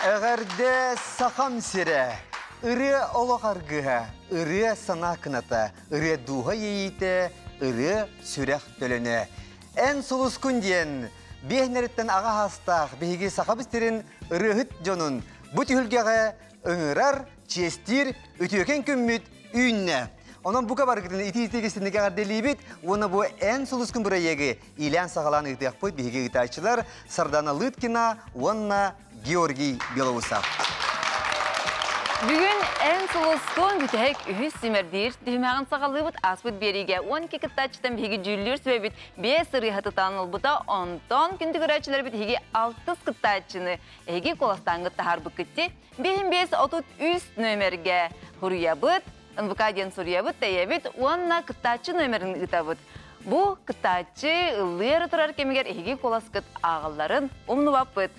Эҕэрдэ Сахам сирэ! Ырыа олох аргыһа, ырыа санаа кыната, ырыа дууһа иэйиитэ, ырыа сүрэх төлөнө. Эн сулускун диэн биэһнэриттэн аҕа аастаах биһиги Сахабыт сирин ырыаһыт дьонун бу түһүлгэҕэ ыҥырар, чиэстиир үтүөкэн күммүт үүннэ. Онон бука барыгытын итии-итии истинник эҕэрдэлиибит уонна бу Эн сулускун бырайыагы иилээн-саҕалаан ыытыахпыт биһиги ыытааччылар Сардана Лыткина уонна Георгий Белоусов. Бүгүн Эн сулускун бүтэһик үһүс симэрдиир түһүмэҕин саҕалыыбыт ааспыт биэриигэ 12 кыттааччытан биһиги дьүүллүүр сүбэбит биэс ырыаһыты талан ылбыта, онтон күндү көрөөччүлэрбит эһиги алтыс кыттааччыны эһиги куоластааҥҥыт таһаарбыккыт дии. Биһин 533 нүөмэргэ суруйабыт, НВК диэн суруйабыт, тэйэбит уонна кыттааччы нүөмэрин ыытабыт. Бу кыттааччы ыллыы эрэ турар кэмигэр эһиги куоласкыт ааҕылларын умнубаппыт.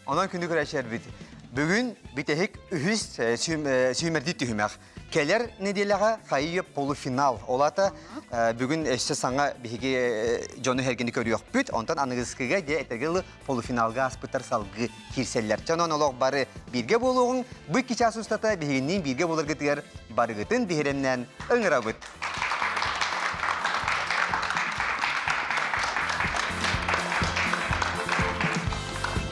Онон күнү көрөөччүлэрбит бүгүн бүтэһик үһүс сүүмэрдии түһүмэх. Кэлэр нэдиэлэҕэ хайыы полуфинал. Ол аата бүгүн өссө саҥа биһиги дьону эргини көрүөхпүт. Онтон аныгыскыга дьэ этэргэ дылы полуфиналга ааспыттар салгыы киирсэллэр. Дьон олох бары бииргэ буолуоҕуҥ. Бу икки чаас устата биһигинниин бииргэ буоларгытыгар барыгытын биһирэмнээн ыҥырабыт.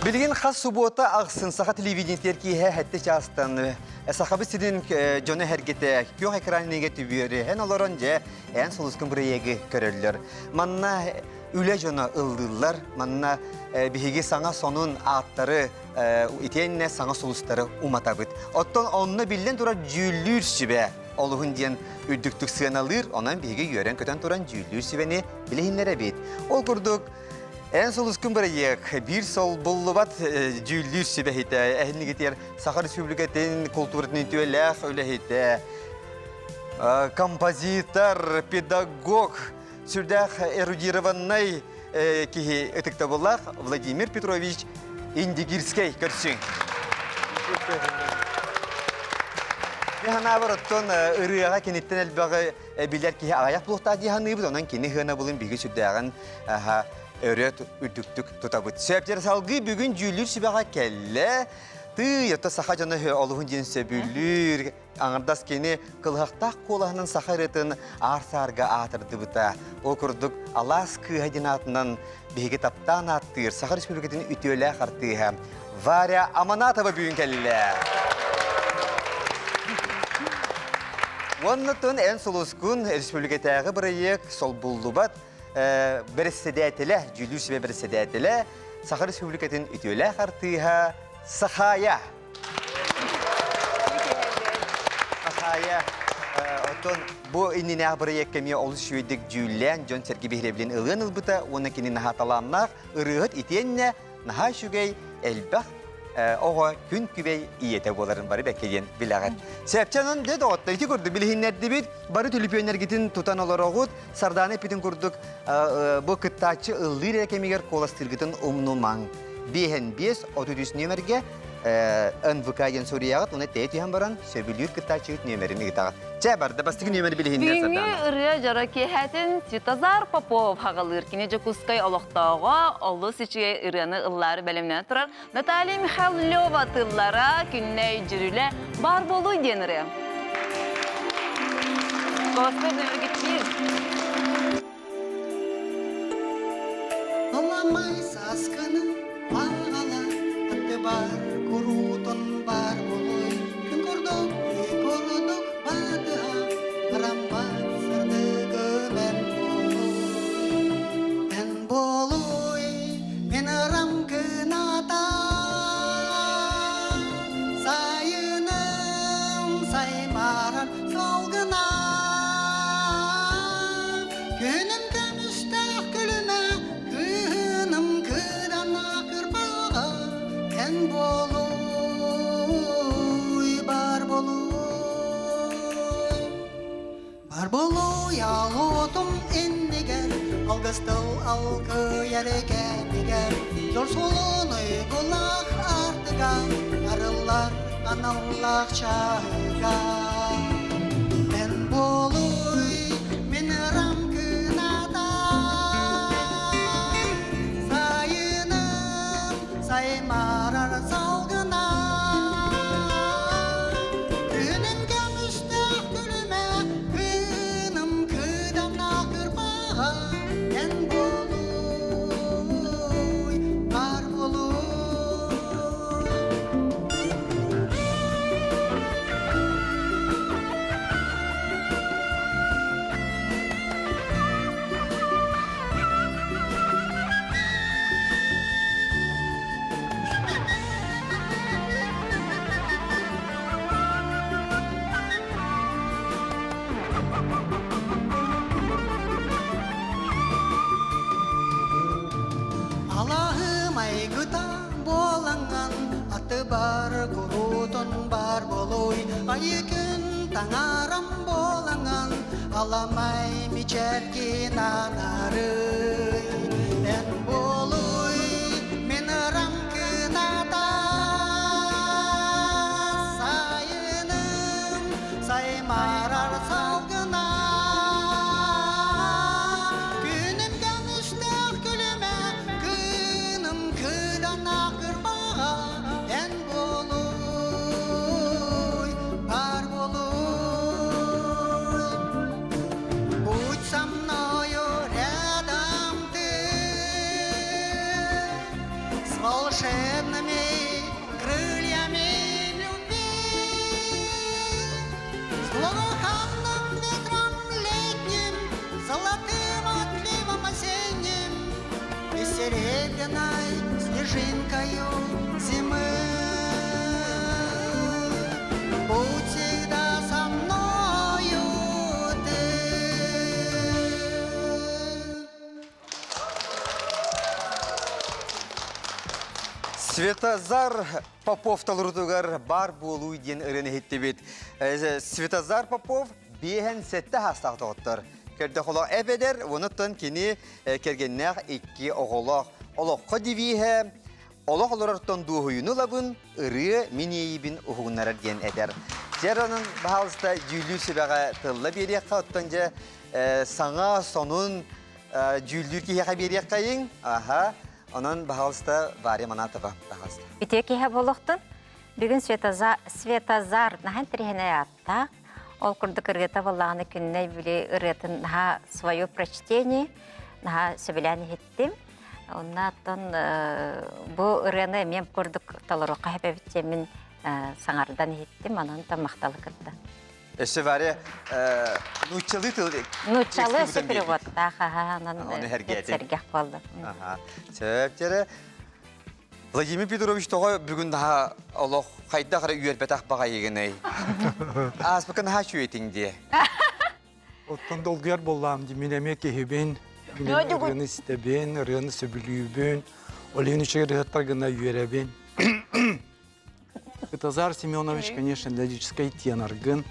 Билигин хас субуота ахсын саха телевидениетигэр киэһэ сэттэ чаастан Сахабыт сирин дьоно эргитэ күөх экраныга түбүөрүһэн олорон дьэ эн сулускун бырайыагы көрөллөр. Манна үлэ дьоно ыллыыллар. Манна биһиги саҥа сонун ааттары итиэннэ саҥа сулустары уматабыт. Оттон онно биллэн турар дьүүллүүр сүбэ олуһун диэн үрдүктүк сыаналыыр. Онон биһиги үөрэн-көтөн туран дьүүллүүр сүбэни билиһиннэрэбит. Ол курдук Эн сулускун бырайыак биир солбуллубат дьүүллүүр сүбэһитэ, эһиннигитигэр Саха Республикатын култууратын үтүөлээх үлэһитэ, композитор, педагог, сүрдээх эрудированнай киһи ытыктабыллаах Владимир Петрович Индигирскэй көрсүҥ. Санаабар оттон ырыаҕа киниттэн элбэҕи билэр киһи аҕыйах буолуохтаах дии саныыбыт, онон кини сыанабылын биһиги сүрдээҕин өрө үрдүктүк тутабыт. Сөп салгыы бүгүн дьүүллүүр сүбэҕэ кэллэ. Тыый, ото саха дьоно олуһун диэн сөбүлүүр, Аҥардас кини кылыһахтаах куолаһынан саха ырыатын аар-саарга аатырдыбыта. Ол курдук Алаас кыыһа диэн аатынан биһиги таптаан ааттыыр Саха Республикатын үтүөлээх артыыһа Варя Аманатова бүгүн кэллэ. Уонна тун эн сулускун республикатааҕы бырайыак солбуллубат бэрэссэдээтэлэ, дьүүллүүр сүбэ бэрэссэдээтэлэ Саха Республикатын үтүөлээх артыыһа Сахая Сахая, оттон бу иннинээх бырайыакка эмиэ олус үчүгэйдик дьүүллээн, дьон-сэргэ биһирэбилин ылыан ылбыта уонна кини наһаа талааннаах ырыаһыт итиэннэ наһаа үчүгэй, элбэх оҕо күн күбэй ийэтэ буоларын бары бэккэ диэн билэҕит. Сэпчэн дьэ доҕоттор ити курдук билиһиннэрдибит, бары түлүпүөннэргитин тутан олороҕут, Сардаана эппитин курдук бу кыттааччы ыллыыр эрэ кэмигэр куоластыыргытын умнумаҥ. Биэһэн биэс 33 нүөмэргэ НВК диэн суруйаҕыт уонна тэйэ түһэн баран сөбүлүүр кыттааччыгыт нүөмэрин ыытаҕыт. Чэ, барда бастакы нүөмэри билиһиннэр Бүгүҥҥү ырыа дьоро киэһэтин Светозар Попов хаҕалыыр. Кини Дьокуускай олохтооҕо, олус үчүгэй ырыаны ыллаары бэлэмнэнэ турар Наталья Михайлова тыллара, Күннэй дьүрүлэ баар буолуй диэн ырыа. Костя нөміргитчиир. Аламай сааскыны аҕала аттыбар куруутун баар буолуй күн курдук ый курдук батыһа араммат сырдыгым эн буолуй эн буолуй мин ырам кыната сайыным саймаарар салгына Күнүм көмүстээх күлүмэ, кыыһыным кыыдана кырбаҕа, эн буолуй, бар буолуй. Бар буолуй алуотум иннигэр, алгыс тыл алгыйар кэмигэр, дьол суолун уйгулаах аартыга, арыллар аналлаах чаһыга. Эн буолуй мин ырам кыната, сайыным саймарар салгына. аттыбар куруутун бар болуй Айы күн таҥарам буолаҥын Аламай мичээргин анарый Эн буолуй мин ырам кыната Сайыным саймарар салгына Күнүм көмүстээх күлүмэ Кыыным кыыдана кырбаҕа Эн буолуй, бар буолуй Будь со мною рядом ты С волшебными крыльями любви С благоуханным ветром летним Золотым отливом осенним И серебряной снежинкою зимы. Будь всегда со мною ты. Светозар Попов толорутугар бар буолуу диэн ырыаны иһиттибит. Светозар Попов биэһэн сэттэ хаастаах доҕоттор. Көрдөх олох эбэдэр, онуттан кини кэргэннээх икки оҕолоох. Олоххо девиһэ олох олорортон дуоһуйуну ылабын, ырыа мин иэйиибин уһугуннарар диэн этэр. Дьэр онон, баһаалыста, дьүүллүүр сүбэҕэ тылла биэриэххэ, оттон дьэ саҥа, сонун дьүүллүүр киһиэхэ биэриэххэйиҥ. Аха. Онон, баһаалыста, Варя Манатова, баһаалыста. Үтүө киһи буолуохтун. Бүгүн Светозар наһаа интэриэһинэй ааттаах. Ол курдук ырыата буоллаҕына күннэй били ырыатын наһаа свое прочтение наһаа сөбүлээн иһиттим. Онно оттон бу ырыаны эмиэ курдук толоруохха сөп эбит мин саҥардан иһиттим, онон да махталы кытта. Өссө Варя нууччалыы тыл Нууччалыы өссө переводтаах, аха, онон сэргэх буолла. Сөп, дьэрэ. Владимир Петрович тоҕо бүгүн наһаа олох хайдах эрэ үөрбэтэх баҕайыгыный? Ааспыкка наһаа үчүгэйтиҥ дии. Оттон долгуйар буоллаам дии, мин эмиэ киһибин, мин ырыаны истэбин, ырыаны сөбүлүүбүн, ол иһин үчүгэй ырыаһыттар гына үөрэбин. Светозар Семенович, конечно, лирическай теноргын.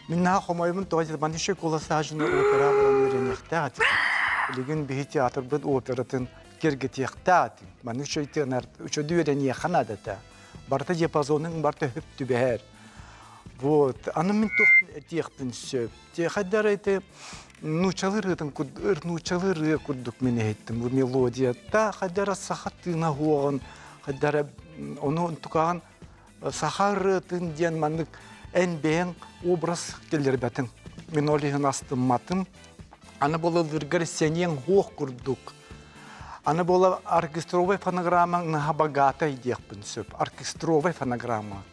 Мин наһаа хомойобун тоҕо диэтэ, манна еще куласаажына опера баран үөрэниэхтээх этим. Билигин биһи театрбыт оператын киэргэтиэхтээх этим. Маннык үчүгэй тенор, үчүгэй үөрэниэххэ наада этэ. Барыта диапазонун барыта хөп түбэһэр. Вот. Аны мин туох этиэхпин сөп. Хайдар эти нууччалыы ырыатын нууччалыы ырыа курдук мин иһиттим. Бу мелодията хайдара саха тыына уоҕун хайдара ону тукаҕын саха ырыатын диэн маннык эн бэйэҥ образ киллэрбэтиҥ. Мин ол иһин астымматым. Аны буолалларгар сэниэҥ уох курдук. Аны буола оркестровай фонограмма наһаа богатай диэхпин сөп. Оркестровай фонограмма.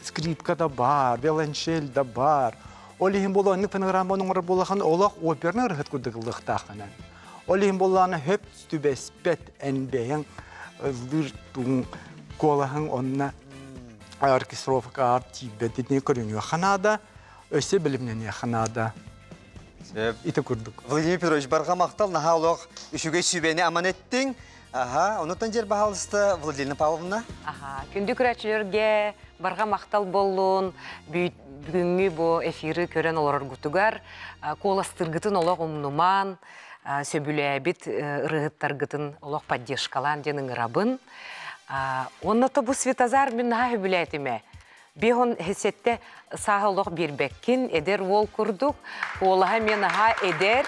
Скрипка да бар, виолончель да бар. Ол иһин буола оннук фонограмманы оҥорор буолахан олох оперный ырыһыт курдук ыллыахтааххынан. Ол иһин буоллаҕына хөп түбэспэт эн бэйэҥ ыллыыр туҥ куолаһыҥ онно оркестровка тиийбэт итини көрүнүөххэ наада, өссө бэлэмнэниэххэ наада. Ити курдук. Владимир Петрович, барҕа махтал, наһаа олох үчүгэй сүбэни аман эттиҥ. Аха, онуттан дьэр баһаалыста Владимир Павловна. Аха, күндү көрөөччүлэргэ барҕа махтал боллун. Бүгүҥҥү бу эфиры көрөн олороргутугар куоластыргытын олох умнуман, сөбүлээбит ырыһыттаргытын олох поддержкалаан диэн ыҥырабын. Онно то бу Светозар мин наһаа сөбүлээтим Биһон хесетте сааһы олох биэрбэккин, эдэр уол курдук, куолаһа эмиэ наһаа эдэр.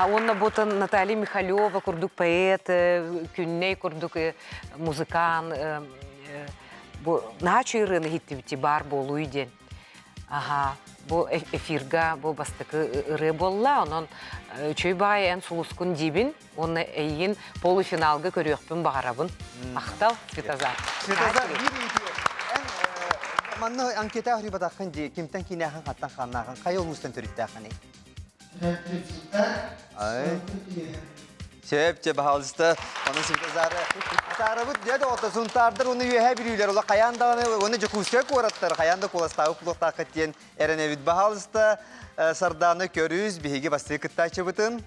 Уонна бутун Наталья Михалева курдук поэт, Күннэй курдук музыкант, бу наһаа үчүгэй ырыаны иһиттибити баар буолуй диэн. Аха, бу эфирга бу бастакы ырыа буолла, онон үчүгэй баай эн сулускун диибин. Уонна эйигин полуфиналга көрүөхпүн баҕарабын. Махтал, Светозар. Светозар, биир ыйытыы. Эн манна анкета хрибатаххын дии, кимтэн киинээхин хаттан хааннаахын, хайа улуустан төрүттээххиний? Ай. Сөп, че, баһаалыста. Онон Светозары атаарабыт дьэ доҕотто сунтаардар уонна үөһээ бүлүүлэр ола хайаан даҕаны уонна Дьокуускай куораттар хайаан да куоластаабыт булуохтааххыт диэн эрэнэбит. Баһаалыста Сардаана көрүс, биһиги бастакы кыттааччыбытын.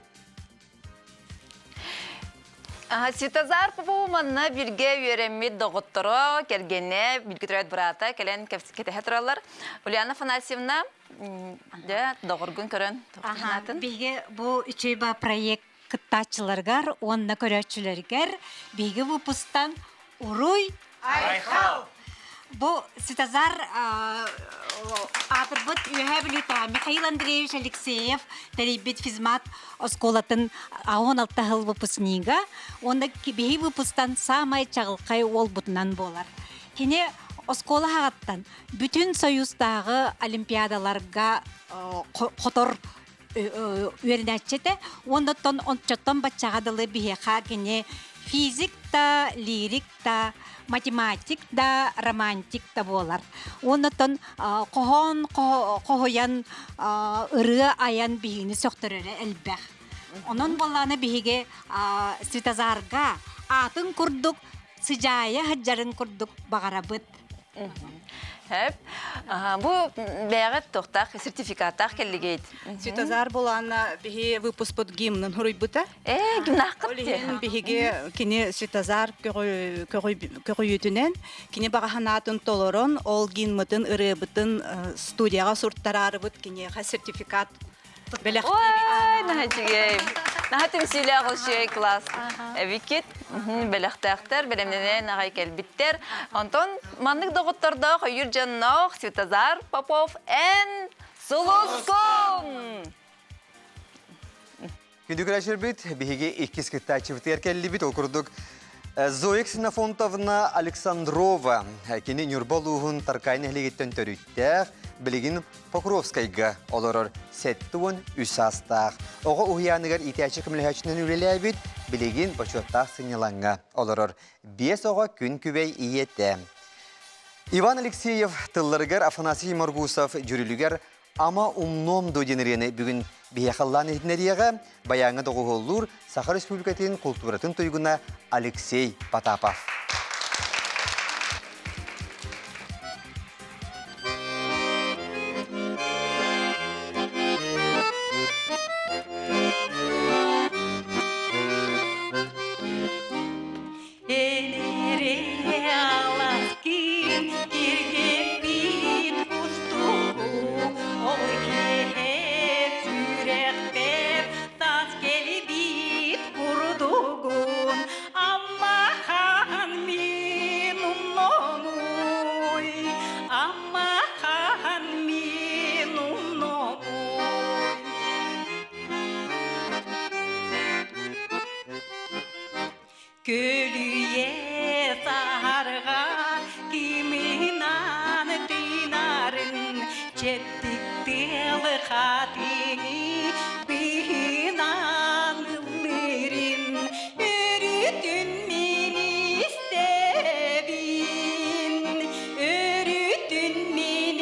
Светозар Попова манна биргэ үөрэммит доҕотторо, кэргэнэ, билгэ төрөөт быраата кэлэн кэтэһэ тураллар. Ульяна Афанасьевна, дьэ, доҕоргун көрөн Аха, биһиги бу үчүгэй ба проект кыттааччыларыгар уонна көрөөччүлэригэр биһиги выпустан Уруй Айхал! Бу Светозар аатырбыт Үөһээ Бүлүүтээҕи Михаил Андреевич Алексеев тэрийбит физмат оскуолатын 16 сыл выпускнига уонна биһи выпустан саамай чаҕылхай уолбутунан буолар. Кини оскуола хаҕаттан бүтүн Союзтааҕы олимпиадаларга хотор үөрэнээччи этэ. Уонна оттон ончоттон баччаҕа дылы биһиэхэ кини физик да, лирик да, математик да, романтик да буолар. Уонна оттон хоһоон хоһуйан, ырыа айан биһигини сөхтөрөрө элбэх. Онон буоллаҕына биһиги Светозарга аатын курдук сыдьаайа сылдьарын курдук баҕарабыт. Хэп. Бу бэйэҕит туохтаах сертификаттаах кэллигит? Светозар булаана биһи выпускпут гимнын хуруйбута. Э, гимнаахкыт Ол иһин биһиги кини Светозар көҕүйүүтүнэн кини баҕаһанаатын толорон ол гиммытын ырыабытын студияҕа суртараарыбыт киниэхэ сертификат Ой, наһаа үчүгэй. Наһаа түмсүүлээх үчүгэй класс. Эбиккит бэлэхтээхтэр, бэлэмнэнэн аҕай кэлбиттэр. Онтон маннык доҕоттордоох өйүүр дьонноох Светозар Попов эн сулускун! Күндү көрөөччүлэрбит, биһиги иккис кыттааччыбытыгар кэллибит. Ол курдук Зоя Ксенофонтовна Александрова кини Ньурба улууһун Таркай нэһилиэгиттэн төрүттээх, билигин Покровскайга олорор 73 саастаах. Оҕо уһуйааныгар иитээччи көмөлөһөөччүнэн үлэлээбит, билигин бочуоттаах сынньалаҥҥа олорор. Биэс оҕо күн күбэй ийэтэ. Иван Алексеев тылларыгар Афанасий Моргусов дьүрүлүгэр Ама умнуом дуо диэн ырыаны бүгүн биһиэхэ ыллаан иһитиннэриэҕэ баяҥҥа доҕуһуоллуур Саха Республикатын култууратын туйгуна Алексей Потапов. Көлүйэ саһарга киминан тыынарын чэптик тыалы хатыҥы быһынан ыллырын өрүтүн мин истэбин өрүтүн мин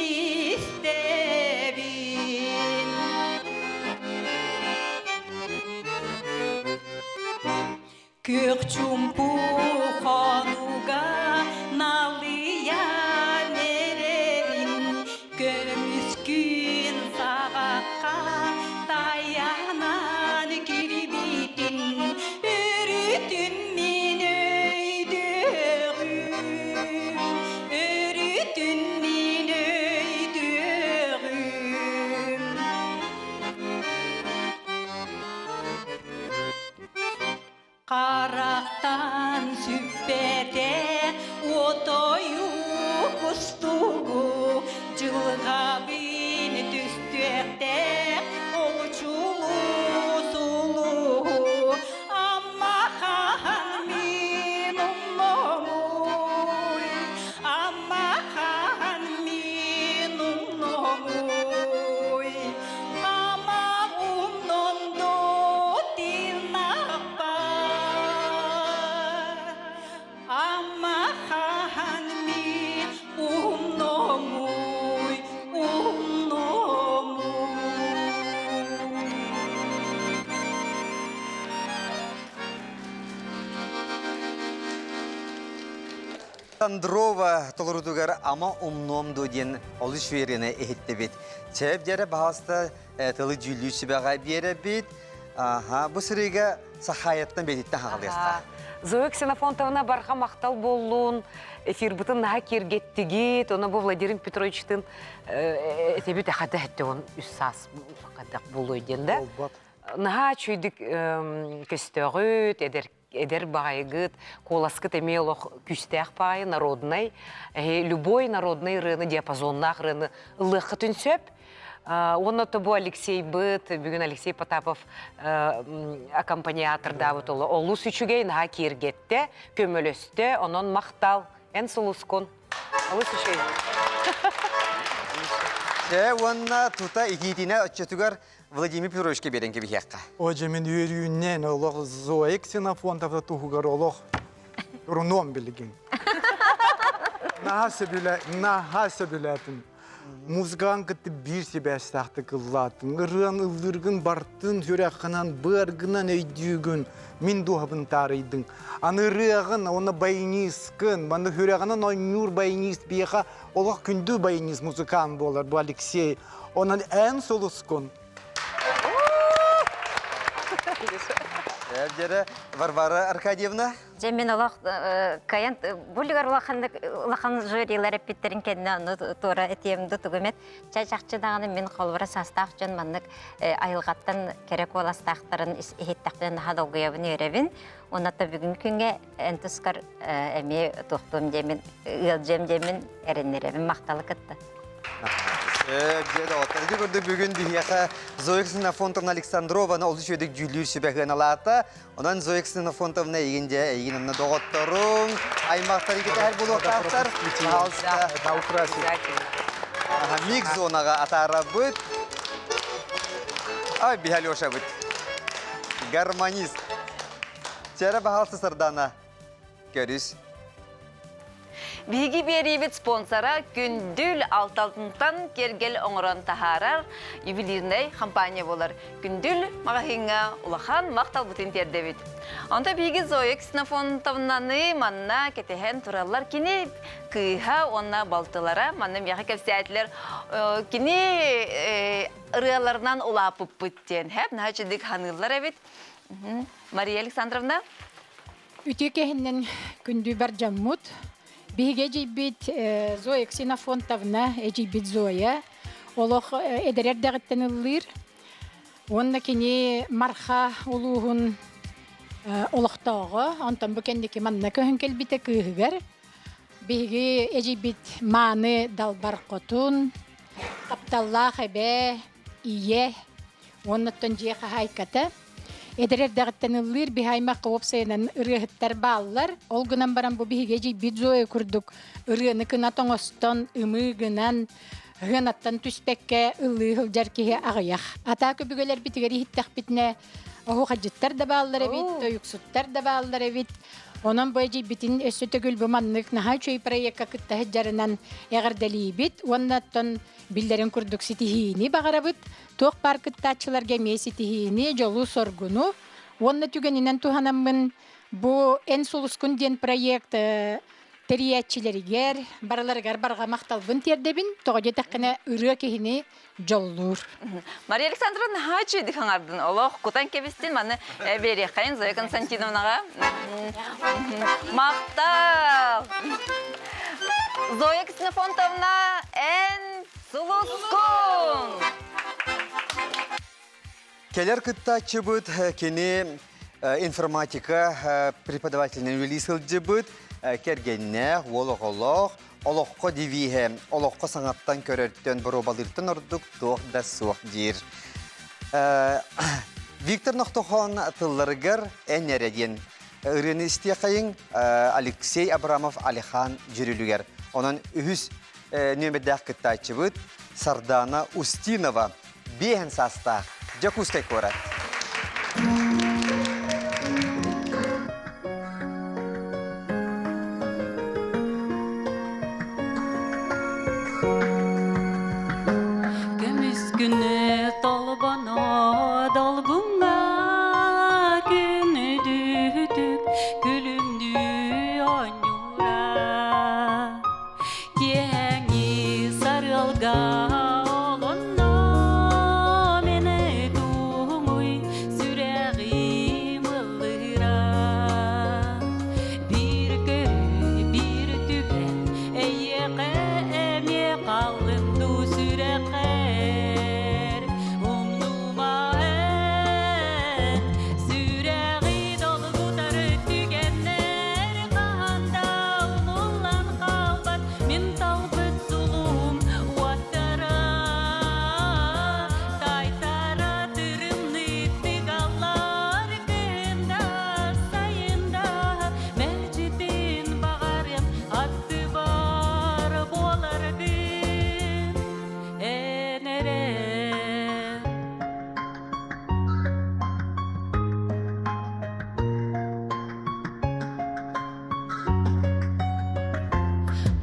истэбин Күөх чуумпу хонууга налыйан эрэбин, көмүс күн саҕахха тайанан кирбитин, өрүтүн мин өйдүөҕүм, өрүтүн мин өйдүөҕүм. Харахтан сүппэтэ отойу кустугу дьылҕабын түстүөхтээх олучулуу сулуһу Амма хаан мин умномуй Амма хаан мин умномуй Ама умнонду Ама хаан мин умномуй, умномуй. Сандрова толорутугар ама умнуом дуо диэн олус үөрэнэ иһиттибит. Чэп дьэрэ баһаалыста тылы дьүүллүүр сүбэҕэ биэрэбит. Аха, бу сырыыга Сахаайаттан бэйэтиттэн хаҕалыахха. Зоя Ксенофонтовна барҕа махтал буоллун, эфирбытын наһаа киэргэттигит, ону бу Владимир Петровичтын этэбит эхата хэттэ үс саас хаддах буолуой диэн да. Наһаа үчүйдүк көстөөҕүт, эдэр эдэр баҕайыгыт, куоласкыт эмиэ олох күүстээх баҕайы, народнай, любой народный ырыаны, диапазоннаах ырыаны ылыаххытын сөп. Уонна то бу Алексейбыт, бүгүн Алексей Потапов аккомпаниатордаабыт олус үчүгэй, наһаа киэргэттэ, көмөлөстө, онон махтал, эн сулускун. Олус үчүгэй. Дьэ, уонна тута итиитинэ оччотугар Владимир Петровичка биэрэн кэбиһиэххэ. О, дьэ, мин үөрүүннэн олох Зоя Ксенофонтовна туһугар олох турунуом билигин. Наһаа сөбүлэ, наһаа сөбүлээтим. Музыкаҕын кытта биир сибээстээхтик ыллаатыҥ. Ырыан ыллыыргын бартын, сүрэххинэн, быаргынан өйдүүгүн, мин дууһабын таарыйдыҥ. Аны ырыаҕын, уонна баянисткын, манна сүрэҕинэн оонньуур баянист биһиэхэ олох күндү баянист музыкант буолар бу Алексей. Онон эн сулускун. Дьэрэ Варвара Аркадьевна. Дьэ мин олох кайан буллугар улаханнык улахан жюрилар эппиттерин кэннэ ону туора этиэм да тугумет ча чахчы даҕаны мин холбура саастаах дьон маннык айылҕаттан кэрэ куоластаахтарын иһиттэхпинэ наһаа долгуйабын үөрэбин уонна та бүгүҥҥү күҥҥэ эн тускар эмиэ туохтуом диэмин ыалдьыам диэмин эрэннэрэбин махталы кытта Дьэ, доҕоттор, ити курдук бүгүн биһиэхэ Зоя Ксенофонтовна Александрованы олус үчүгэйдик дьүүллүүр сүбэ сыаналаата. Онон Зоя Ксенофонтовна эйигин дьэ, эйигин онно доҕотторуҥ, аймахтар икитэ буолуохтаахтар. Пожалуйста. Миг зонаҕа атаарабыт. Ай, биһи Алешабыт. Гармонист. Чэрэ баһаалса Сардана. Көрүс. Биһиги биэриибит спонсора Күндүл Алталтынтан киэргэл оҥорон таһаарар ювелирнай компания буолар. Күндүл маҕаһыыҥҥа улахан махталбытын тиэрдэбит. Онто биһиги Зоя Ксенофонтовнаны манна кэтэһэн тураллар. Кини кыыһа уонна балтылара манна миэхэ кэпсээтилэр. Кини ырыаларынан улааппыппыт диэн. Хэп наһаа үчүгдүк ханыыллар эбит. Мария Александровна. Үтүө кэһиннэн күндү бар дьоммут. Биһиги эдьийбит Зоя Ксенофонтовна, эдьийбит Зоя олох эдэр эрдэҕиттэн ыллыыр. Уонна кини Марха улууһун олохтооҕо. Онтон бу кэнники манна көһөн кэлбитэ кыыһыгар. Биһиги эдьийбит мааны далбар хотун, тапталлаах эбээ, ийэ уонна оттон дьиэ хаһаайката. Эдэр эрдэҕиттэн ыллыыр биһи аймахха уопсайынан ырыаһыттар бааллар. Ол гынан баран бу биһиги эдьиийбит Зоя курдук ырыаны кынат оҥостон, ымыы гынан, ыһыанаттан түспэккэ ыллыы сылдьар киһи аҕыйах. Атаа көбүгэлэрбитигэр иһиттэхпитинэ, оһуохайдьыттар да бааллар эбит, тойуксуттар да бааллар эбит. Онон бу эдьиийбитин өссө төгүл бу маннык наһаа үчүгэй проекка кытта сылдьарынан эҕэрдэлиибит уонна оттон биллэрин курдук ситиһиини баҕарабыт. Туох баар кыттааччыларга эмиэ ситиһиини, дьолу-соргуну уонна түгэнинэн туһанаммын бу Эн сулускун диэн проект тэрийээччилэригэр барыларыгар барҕа махталбын тиэрдэбин. Тоҕо диэтэххинэ ырыа киһини дьоллуур. Мария Александровна наһаа үчүгэйдик хаҥардын. Олох кутан кэбистин. Маны бериэххэйин Зоя Константиновнаҕа. Махтал! Зоя Ксенофонтовна, эн Сулускун! Кэлэр кыттааччыбыт кини информатика преподавателинэн үлэлии сылдьыбыт, кэргэннээх, уол оҕолоох, олоххо девиһэ, олоххо саҥаттан көрөртөн, боруобалыыртан ордук туох да суох диир. Виктор Нохтохон тылларыгар эн эрэ диэн ырыаны истиэхэйиҥ Алексей Абрамов Алихан дьүрүлүгэр. Онон үһүс нүөмэрдээх кыттааччыбыт Сардана Устинова биэһэн саастаах Дьокуускай куорат. Көмүс күнү толбоно долгуҥҥа күнүдүтүк күлүмнүү оонньуура Киэһэҥҥи сарыалга олонно мени туһуҥуй сүрэҕим ыллыыра.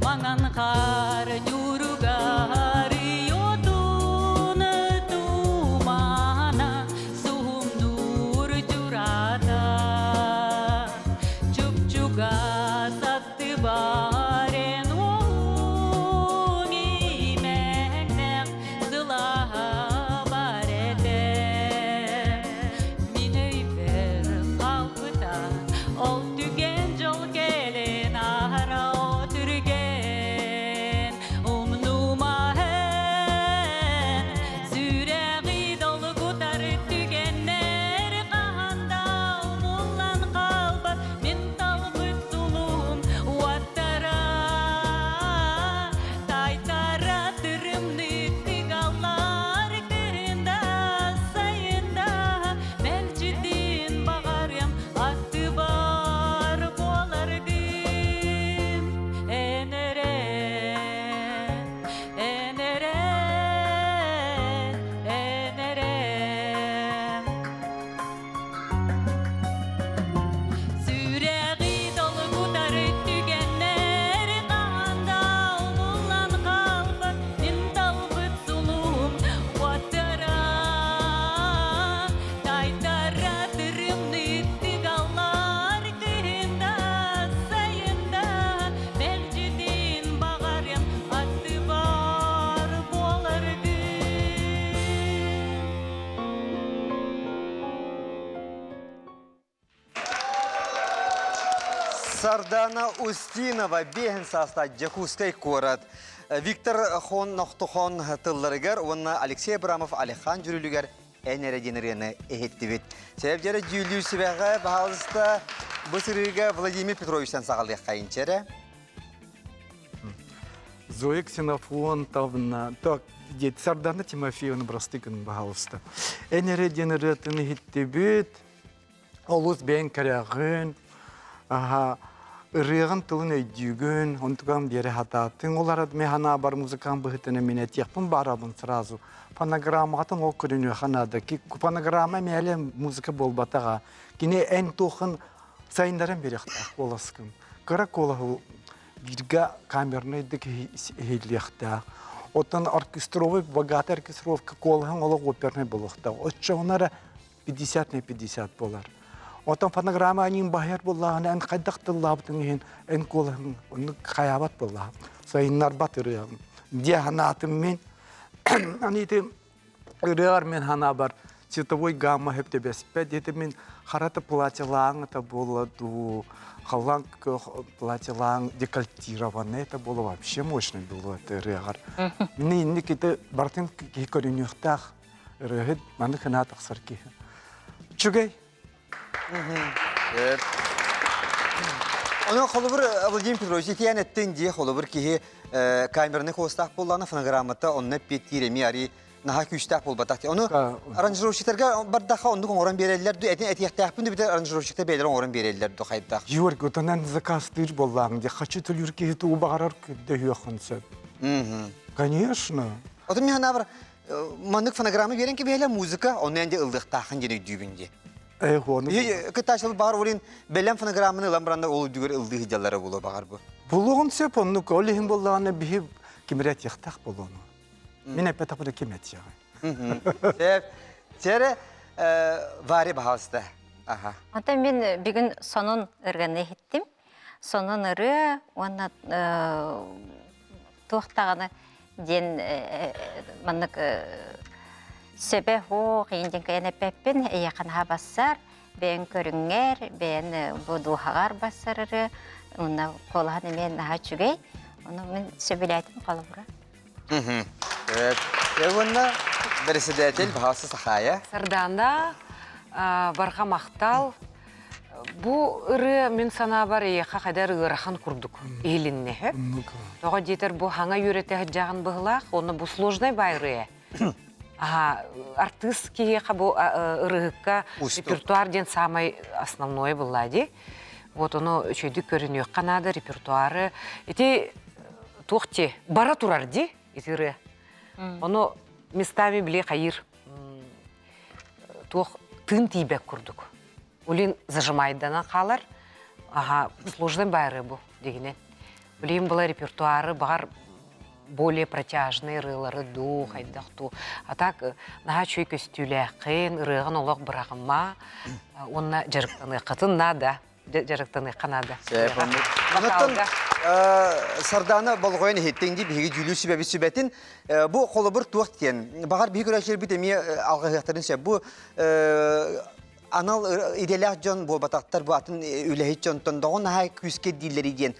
Маҥан хаар ньууругар йотун тумана суһумнуур дьураата. Чуп-чугас аттыбар эн уоһуҥ имэҥнээх сылааһа бар этэ. Мин өйбөр хаалбыта ол түгэн дьол кэлэн аһара түргэн умнума эн сүрэҕи долгутар түгэннэр хаһан да умуллан хаалбат мин талбыт сулуһум уоттара тайтара тырымнык аллар кыһын да сайын да мэлдьитин баҕарыам аттыбар буоларгын эн эрэ эн эрэ эн эрэ Сүрэҕи долгутар түгэннэр хаһан да умуллан хаалбат мин талбыт сулуһум уоттара Тайтара тырымныттык аллар кыһын да сайын да мэлдьитин баҕарыам аттыбар буоларгын. Сардана Устинова биэһин саастаах Дьокуускай куорат. Виктор Хон Нохтохон тылларыгар уонна Алексей Абрамов Алихан дьүрүлүгэр эн эрэ диэн ырыаны иһиттибит. Сэбэп дьэрэ дьүүллүүр сүбэҕэ, баһаалыста, бу сырыыга Владимир Петровичтан саҕалыаххайынча эрэ. Зоя Ксенофонтовна, так, дед Сардана Тимофеевна Брастыкин, пожалуйста. Эн эрэ диэн ырыатын иһиттибит, олус бэйэҥ кэрэҕин, аха, ырыаҕын тылын өйдүүгүн, онтуган биэрэ хатаатыҥ. Ол арат мен ханаабар музыкаң быһытына мен этиэхпин барабын сразу. Фонограммаҕытын ол көрүнүөхэ наада. Фонограмма мээлэ музыка буолбатаҕа. Кини эн туохын сайыннаран биэриэхтээх куоласкын. Кыра куолаһы бииргэ камернайдык иһиллиэхтээх. Оттон оркестровый, богатый оркестровка куолаһыҥ олох опернай буолуохтаах. Оччоҕуна эрэ 50 на 50 буолар. Оттон фонограмма аньыын баһыйар буоллаҕына, эн хайдах тыллаабытыҥ иһин эн куолаһыҥ оннук хайаабат буоллаҕа. Сайыннарбат ырыаҕын. Дии санаатым мин. Аны ити ырыаҕар мин санаабар цветовой гамма сөп түбэспэт. Ити мин харата платьелааҥ это было дуу, халлаан көх платьелааҥ декольтированное это было вообще мощно было это ырыаҕар. Мин инник ити барытын киһи көрүнүөхтээх Ырыаһыт маны кынаа тахсар киһи. Үчүгэй. Ону холобур Владимир Петрович итиэн эттин дии холобур киһи камераны куостаах буоллаҕына фонограммата онно эппиэттиир эмиэ арый наһаа күүстээх буолбатах. Ону аранжировщиктарга бардаха оннук оҥорон биэрэллэр ду этин этиэхтээхпин ду битэр аранжировщиктар бэйэлэрэ оҥорон биэрэллэр ду хайдах. Георгий, отонан заказтыыр буоллааҥ дии. Хочу төлүүр киһи тугу баҕарар көрдөһүөххүн сөп. Конечно. Отон мин санаабар маннык фонограмма биэрэн кэбиһэлэ музыка онно эн ыллыахтааххын диэн өйдүүбүн дии. Кытаачыл баҕар олин бэлэм фонограмманы ылан баранна ол үрдүгэр ыллыы сылдьаллара буолуо баҕар бу. Булуоҕун сөп оннук ол иһин буоллаҕына биһи кимирэ этиэхтээх буолуону. Мин эппэтэхпинэ ким этиэҕэй? Сөп. Сэрэ Варя баһаалыста. Аха. Онтон мин бүгүн сонун ырыаны иһиттим. Сонун ырыа уонна туох даҕаны диэн маннык сөбө суох иин диэн кыайан эппэппин эйиэхэ наһаа бассар бэйэҥ көрүҥҥэр бэйэн бу дууһаҕар бассар ырыа уонна куолаһын эмиэ наһаа үчүгэй ону мин сөбүлээтим холобура Уонна председатель Баһаасы Сахая. Сардаана барҕа махтал Бу ырыа мин санаабар эйиэхэ хайдар ыарахан курдук иһилиннэ. Тоҕо диэтэр бу хаҥа үөрэтэ сылдьаҕын быһылаах, уонна бу сложный бай ырыа. Аха, артыыс киһиэхэ бу ырыһыкка репертуар диэн самай основное была дии. Вот ону үчүгэйдик көрүнүөххэ наада репертуары. Ити туох ти бара турар ди ити ырыа. Ону местами били хайыр туох тыын тиийбэт курдук. Улин зажимайданан хаалар. Аха, сложный байры бу дегенен. Билигин была репертуары баҕар более протяжный ырыалары дуу, хайдах дуу. А так наһаа үчүгэй көстүүлээххин, ырыаҕын олох быраҕыма уонна дьарыктаныаххытын наада. Дьарыктаныахха наада. Онтон Сардаана болҕойон иһиттиҥ дии биһиги дьүүлүүр сүбэбит сүбэтин бу холобур туох диэн баҕар биһиги көрөөччүлэрбит эмиэ алҕаһыахтарын сөп бу анал идэлээх дьон буолбатахтар бу атын үлэһит дьонтон доҕон наһаа күүскэ дииллэрий диэн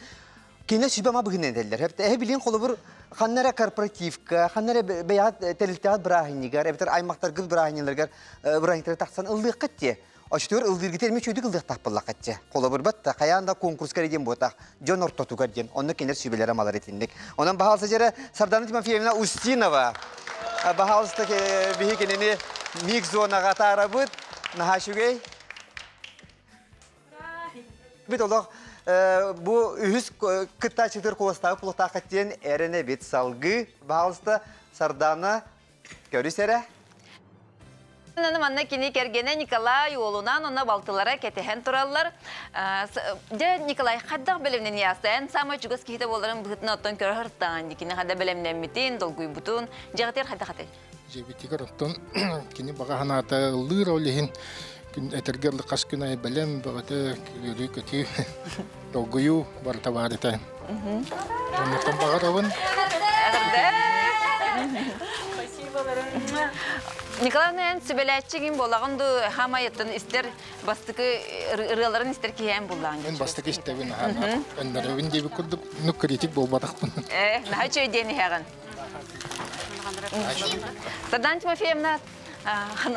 Кинэ сүбэ-ама быһыынан этэллэр. Эһи билин холобур ханна эрэ корпоративка, ханна эрэ бэйэҕит тэрилтэҕит бырааһынньыгар, эбэтэр аймахтаргыт бырааһынньыктарыгар бырааһынньыктары тахсан ыллыаххыт диэ. Оччотугар ыллыыргыт эмиэ үчүгэйдик ыллыахтаах буоллаххыт дьэ. Холобур батта хайаан да конкурска эрэ диэн буотах, дьон ортотугар диэн. Онно кинилэр сүбэлэрэ малар итинник. Онон баһаалыста дьэрэ Сардана Тимофеевна Устинова. Баһаалыста биһи кинини миг зонаҕа атаарабыт. Наһаа үчүгэй. Бит олох бу үһүс кыттааччытыр куоластаах кулуктаахха диэн эрэнэбит салгыы. Баһаалыста Сардана көрүс эрэ. Аны манна кини кэргэнэ Николай уолунаан онно балтылара кэтэһэн тураллар. Дьэ, Николай, хайдах бэлэмнэни ааста? Эн саамай чугас киһитэ буоларын быһыытынан оттон көрө сырыттаҕын. Кини хайда бэлэмнэммитин, долгуйбутун, дьиэҕитигэр хайдах этэй? Дьиэбитигэр оттон кини баҕа санаата ыллыыр ол иһин күн этэргэ дылы хас күн аайы бэлэм бөҕөтө үөрүү-көтүү долгуйуу барыта баар этэ. Оннуктан баҕарабын. Николай эн сүбэлээччи ким буолаҕын дуу хаамайыттан истэр бастакы ырыаларын истэр киһи эн буллаҕын Мен бастакы истэбин аһаан өннөрөбүн диэбит курдук ну критик буолбатахпын. Э, наһаа үчүгэй диэн иһэҕин. Сардаана Тимофеевна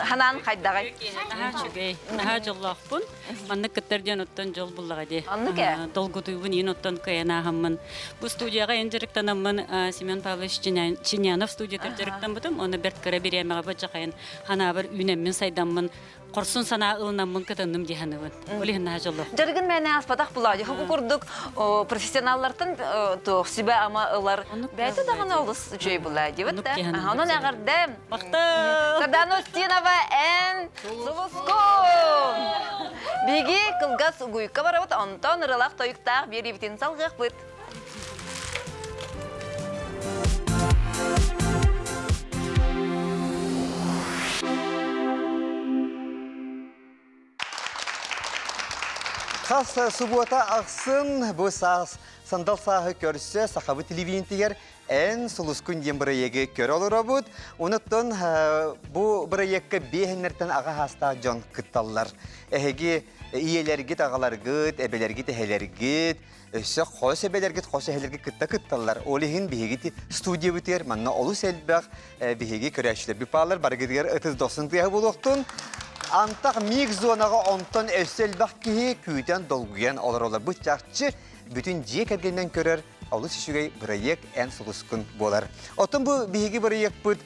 ханаан хайдаҕай? Наһаа үчүгэй, наһаа дьоллоохпун. Маннык кыттар диэн оттон дьол буллаҕа дии. Оннук ээ. Долгутуйбун иин оттон кыайан ааһаммын. Бу студияҕа эн дьарыктанаммын Семен Павлович Чинянов студиятыгар дьарыктаммытым. Оны бэрт кыра бириэмэҕэ баччахайын ханаабар үүнэммин сайдаммын хорсун санаа ылынаммын кытынным дии саныыбын. Ол иһин наһаа дьоллоох. Дьарыгын мээнэ ааспатах булаа. Бу курдук профессионаллартан туох сүбэ-ама ылар. Бэйэтэ даҕаны олус үчүгэй булаа диэбит да. Онон эҕэрдэ. Махтал! Сардана Устинова эн сулускун! Биһиги кылгас угуйка барабыт, онтон ырылах тойуктаах биэриибитин салгыахпыт. Хас субуота ахсын бу саас сандал сааһы көрсө сахабыт телевидениетигэр Эн сулускун диэн бырайыагы көрө олоробут. Онуттан бу бырайыакка биэһиннэртэн аҕа хаастаах дьон кытталлар. Эһиги ийэлэргит, аҕаларгыт, эбэлэргит, эһэлэргит, өссө хос эбэлэргит, хос эһэлэргит кытта кытталлар. Ол иһин биһиги студиябытыгар манна олус элбэх биһиги көрөөччүлэрбит бааллар. Барыгытыгар ытыс дохсун тыаһа буолуохтун. Антах миг зонаҕа онтон өссө элбэх киһи күүтэн долгуйан олороллор. Бу чахчы бүтүн дьиэ кэргэнинэн көрөр олус үчүгэй бырайыак эн сулускун буолар. Оттон бу биһиги бырайыакпыт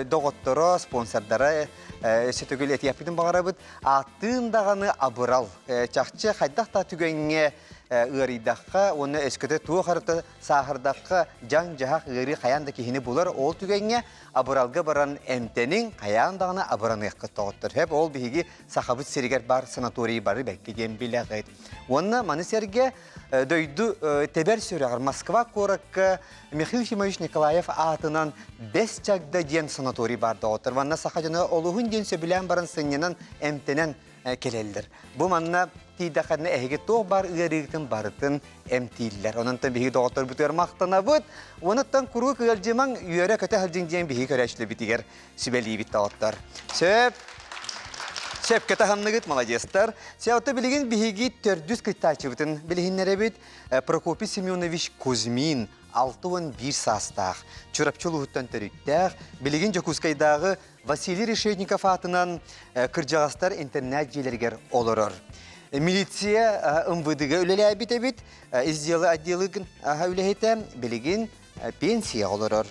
доҕотторо, спонсордара өссө төгүл этиэхпитин баҕарабыт. Ааттыын даҕаны абырал. Чахчы хайдах да түгэҥҥэ ыарыйдахха уонна өскөтө туох арыта сааһырдахха дьаҥ-дьаһах ыарыы хайаан да киһини булар. Ол түгэҥҥэ абыралга баран эмтэниҥ, хайаан даҕаны абыраныаххыт доҕоттор. Хэп ол биһиги Сахабыт сиригэр баар санаторий бары бэккэ диэн билэҕит. Уонна маны сэргэ дойду тэбэр сүрэҕэр Москва куоракка Михаил Ефимович Николаев аатынан Бэс Чагда диэн санаторий баар доҕоттор. Манна саха дьоно олуһун диэн сөбүлээн баран сынньанан, эмтэнэн кэлэллэр. Бу манна тиийдэххинэ эһиги туох баар ыарыыгытын барытын эмтииллэр. Онон биһиги доҕотторбутугар махтанабыт. Онуттан куруук ыалдьымаҥ, үөрэ-көтө сылдьыҥ диэн биһиги көрөөччүлэрбитигэр сүбэлиибит доҕоттор. Сөп. Сөпкө таһынныгыт, маладьыастар. Сеото билигин биһиги төрдүс кыттааччыбытын билиһиннэрэбит. Прокопий Семенович Кузьмин 61 саастаах, Чурапчы улууһуттан төрүттээх, билигин Дьокуускайдааҕы Василий Решетников аатынан кырдьаҕастар интернет-дьиэлэригэр олорор. Милиция МВД-га үлэлээбит эбит, изделы отделы үлэһитэ билигин пенсия олорор.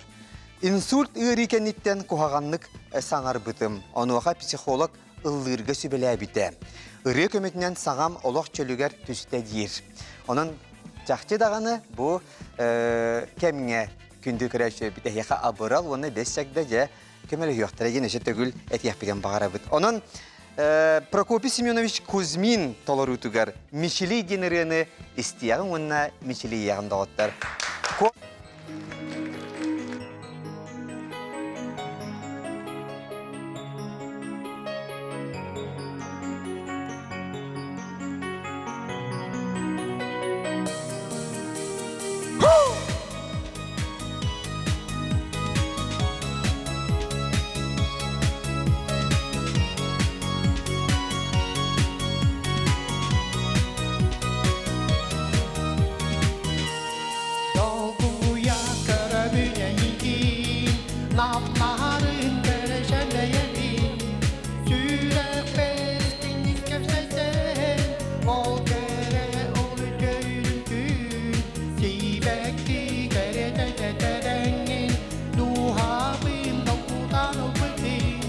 Инсульт ыарыы кэнниттэн куһаҕаннык саҥарбытым. Онуоха психолог ыллыырга сүбэлээбитэ. Ырыа көмөтүнэн саҥам олох чөлүгэр түстэ диир. Онон чахчы даҕаны бу кэмҥэ күндү көрөөччүлэрбит эһиэхэ абырал уонна бэс чагда дьэ көмөлөһүөхтэрэ диэн өссө төгүл этиэхпитин баҕарабыт. Онон. Прокопий Семенович Кузьмин толоруутугар Мичилий диэн ырыаны истиэҕиҥ уонна мичилийиэҕин доҕоттор. Долгуйа көрөбүнэйигин, наптаһарын кэрэшэлэйэбин, сүрэхпэр истиҥник кэпсэтэн, ол кэрэ ол үтүөрүн сибэкки кэрэтэ тэтэрэҥҥин, дууһабын долгутан ылбытыҥ,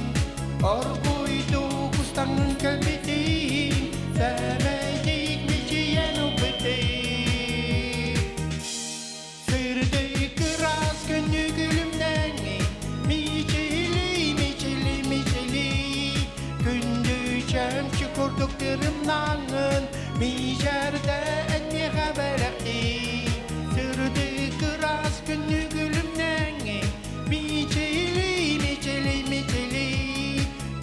оргуйдук устаҥҥын кэлбитиҥ, сэмэйдик мичийэн ылбытыҥ. Сырдык ыраас күннү күлүмнэҥи, мичили, мичили, мичили. Күндү чөмчү курдук тырымнаҥын, мичэрдэ энниэхэ бэлэхтии. Сырдык ыраас күннү күлүмнэҥи, мичили, мичили, мичили.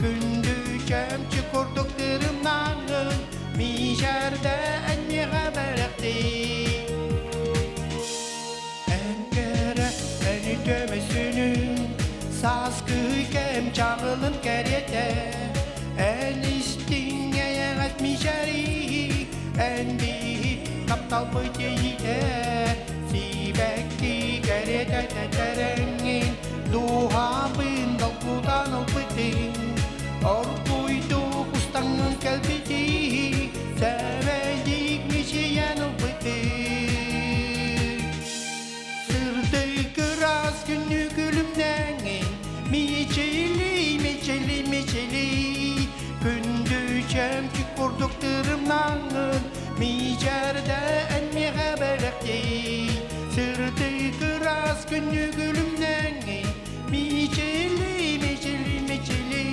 Күндү чөмчү курдук тырымнаҥын, мичэрдэ энниэхэ бэлэхтии. Эн кэрэ, эн үтүөмэсүнүн, сааскы кэм чаҕылын кэриэтэ, эн истиҥ эйэҕэс мичээрий, эн биһи тапталбыт иэйиитэ, сибэкки кэриэтэ тэтэрэҥҥин, дууһабын долгутан ылбытыҥ, оргуйдук устаҥҥын кэлбитиҥ, сэмэйдик мичийэн ылбытыҥ. Сырдык ыраас күннү күлүмнэҥин, мичили, мичили, мичили, күндү чөмчүк курдук тырымнаҥын, мичээрдэ эн миэхэ бэлэхтии. Сырдык ыраас күннү күлүмнэҥин, мичили, мичили, мичили,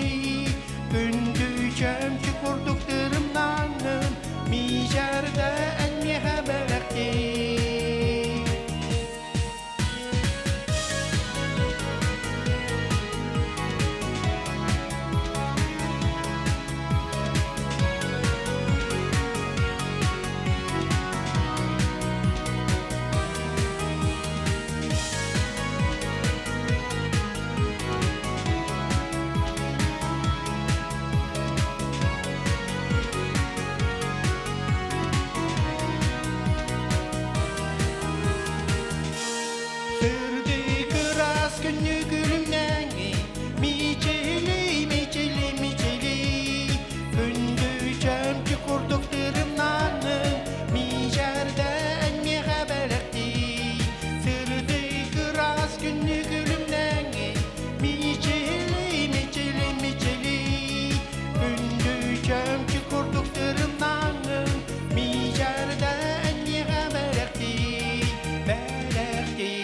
күндү чөмчүк курдук тырымнаҥын, мичээрдэ эн миэхэ бэлэхтии. Сырдык ыраас күннү күлүмнэҥи, мичили, мичили, мичили, күндү чөмчү курдук тырымнаҥын, мичээрдэн миэхэ бэлэхтии. Сырдык ыраас күннү күлүмнэҥи, мичили, мичили, мичили, күндү чөмчү курдук тырымнаҥын, мичээрдэн миэхэ бэлэхтии, бэлэхтии.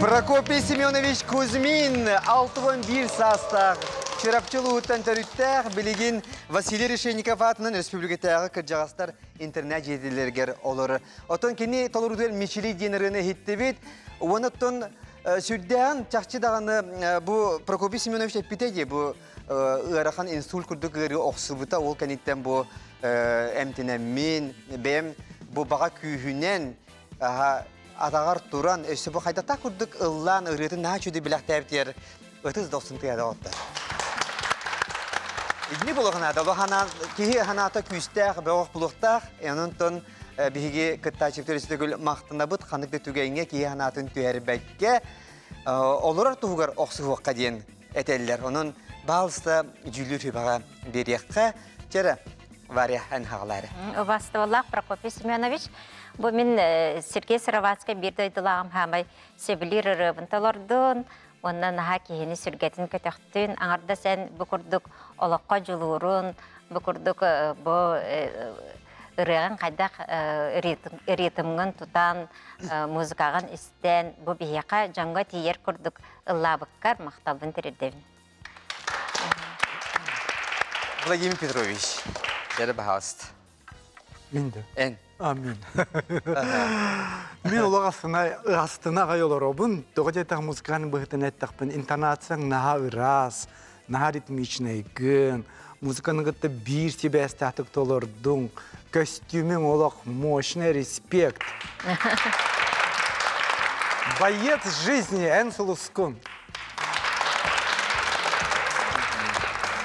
Прокопий Семенович Кузьмин 61 саастаах Чурапчы улууһуттан төрүттээх, билигин Василий Решетников аатынан республикатааҕы кырдьаҕастар интернат дьиэтилэригэр олорор. Оттон кини толоруутугар Мичили диэн ырыаны иһиттибит. Уонна оттон сүрдээҕин чахчы даҕаны бу Прокопий Семенович эппитэ дии бу ыарахан инсульт курдук ыарыы охсубута ол кэнниттэн бу эмтэнэммин бэйэм бу баҕа күүһүнэн атаҕар туран өссө бу хайдатаах курдук ыллаан ырыатын наһаа үчүгэй билэхтээбитигэр ытыс дохсун тыада оттар. Итини булуоханаата, киһи ханаата күүстээх, бөҕөх булуохтаах, онон. биһиги кыттааччы төрөсүтөгүл махтанабыт ханнык да түгэҥҥэ киһи санаатын түһэрбэккэ олорор туһугар охсуһуохха диэн этэллэр. Онон баалыста дьүүллүүр сүбэҕэ биэриэххэ. Чэрэ, Варя, эн хаҕалаары. Убастыбаллаах Прокопий Семенович, бу мин Сергей Сыроватскай биир дойдулааҕым хаамай сөбүлүүр ырыабын толордун, уонна наһаа киһини сүргэтин көтөхтүн, аҥардас эн бу курдук олоххо дьулуурун, бу курдук бу ырыаҕын хайдах ритмҥын тутан, музыкаҕын истэн, бу биһиэхэ дьоҥҥо тиийэр курдук ыллаабыккар махталбын тириэрдэбин. Владимир Петрович, дьэрэ баһаалыста. Мин да. Эн. Амин. Мин олох астына астына аҕай олоробун. Тоҕо диэтэх музыкальный быһытын эттэхпин интонацияҥ наһаа ыраас, наһаа ритмичнэйгин, музыканы кытта биир сибээстээхтик толордуҥ, көстүүмүҥ олох мощный респект. Боец жизни, эн сулускун.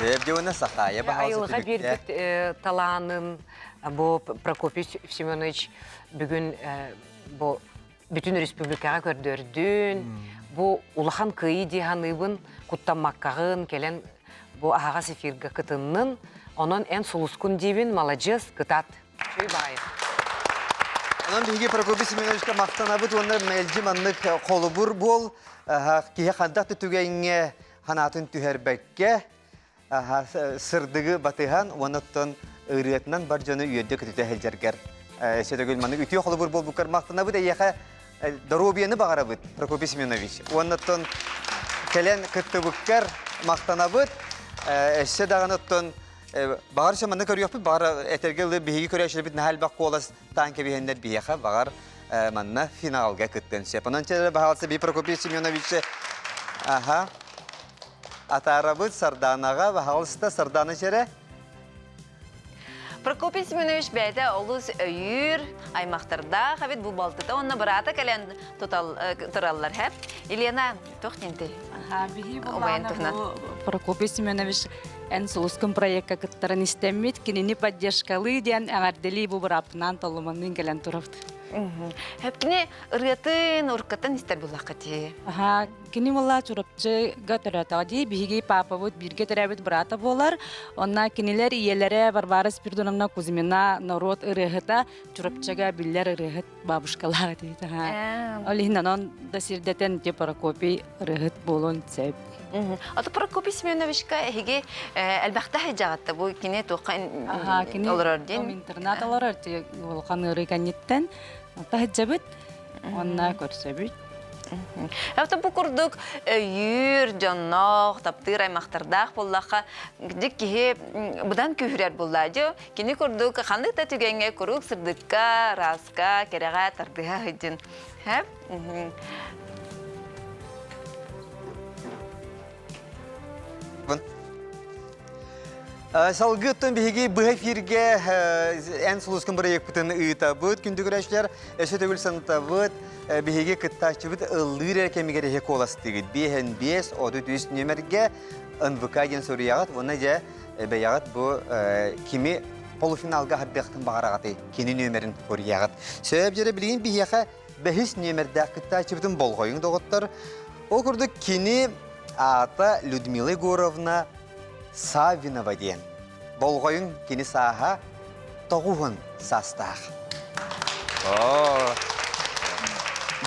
Эбдиуна Сахая Айылҕа биэрбит талаанын бу Прокопий Семенович бүгүн бу бүтүн республикаҕа көрдөрдүн. Бу улахан кыайыы дии саныыбын, куттаммаккаҕын, кэлэн бу аһаҕас эфиргэ кытыннын. Онон эн сулускун диибин, маладьыас, кытаат. Үчүгэй баҕайы. Онон биһиги Прокопий Семеновичка махтанабыт уонна мэлдьи маннык холобур буол. Киһи хантах да түгэҥҥэ санаатын түһэрбэккэ, сырдыгы батыһан уонна оттон ырыатынан бар дьону үөрдэ-көтүтэ сылдьаргар сөтөгүл маннык үтүө холобур буолбуккар махтанабыт эйиэхэ доруобуйаны баҕарабыт Прокопий Семенович уонна оттон кэлэн кыттыбыккар махтанабыт өссө даҕаны оттон баҕар өссө манна көрүөхпүт баҕар этэргэ ылы биһиги көрөөччүлэрбит наһаа элбэх куолас таан кэбиһэннэр биһиэхэ баҕар манна финалга кыттыан сөп онон чэ баһаалса би Прокопий Семенович аха Атаарабыт Сардаанаҕа, баһаалыста, Сардаана чэрэ. Прокопий Семенович бэйэтэ олус өйүүр, аймахтардаах эбит бу балтыта уонна быраата кэлэн тутал, тураллар һэ. Елена, туох диэнтэй? Биһи буллаҕына бу Прокопий Семенович эн сулускун проекка кыттарын истэммит, кинини поддержкалыы диэн эҕэрдэлии бу бырааппынаан толлуманныын кэлэн турабыт. Хэпкини ырыатын, уркатын истэр буллахха ти. Аха, Кини уола Чурапчыга төрөөтөҕө дии. Биһиги паапабыт бииргэ төрөөбүт быраата буолар. Онно кинилэр ийэлэрэ Варвара Спиридоновна Кузьмина норуот ырыаһыта Чурапчыга биллэр ырыаһыт бабушкалаах этэ. Ол иһин онон да сирдэтэн ити Прокопий ырыаһыт буолуон сөп. Ото Прокопий Семеновичка эһиги элбэхтэ сылдьаҕытта бу кини туохха олорор диэн? Интернат олорор улахан ыарыы кэнниттэн таһыдьабыт Онно көрсөбүт. Эбэтэ бу курдук өйүүр, дьонноох, таптыыр аймахтардаах буоллахха, дьик киһи быдан күүһүрэр буоллаа дьэ. Кини курдук ханнык да түгэҥҥэ куруук сырдыкка, ырааска, кэрэҕэ тардыһа сылдьын. Хэп? Салгыы оттон биһиги быһа эфиргэ эн сулускун бырайыакпытын ыытабыт. Күндү көрөөччүлэр, өссө төгүл санатабыт. Биһиги кыттааччыбыт ыллыыр эрэ кэмигэр эһи куоластыыгыт. 5 33 нүөмэргэ НВК диэн суруйаҕыт. Уонна дьэ бэйэҕит бу кими полуфиналга аһардыахтын баҕараҕытый? Кини нүөмэрин суруйаҕыт. Сөп дьэрэ билигин биһиэхэ бэһис нүөмэрдээх кыттааччыбытын болҕойуҥ доҕоттор. Ол курдук кини аата Людмила Егоровна Саввинова диэн. Болҕойуҥ кини сааһа тоҕуһун саастаах.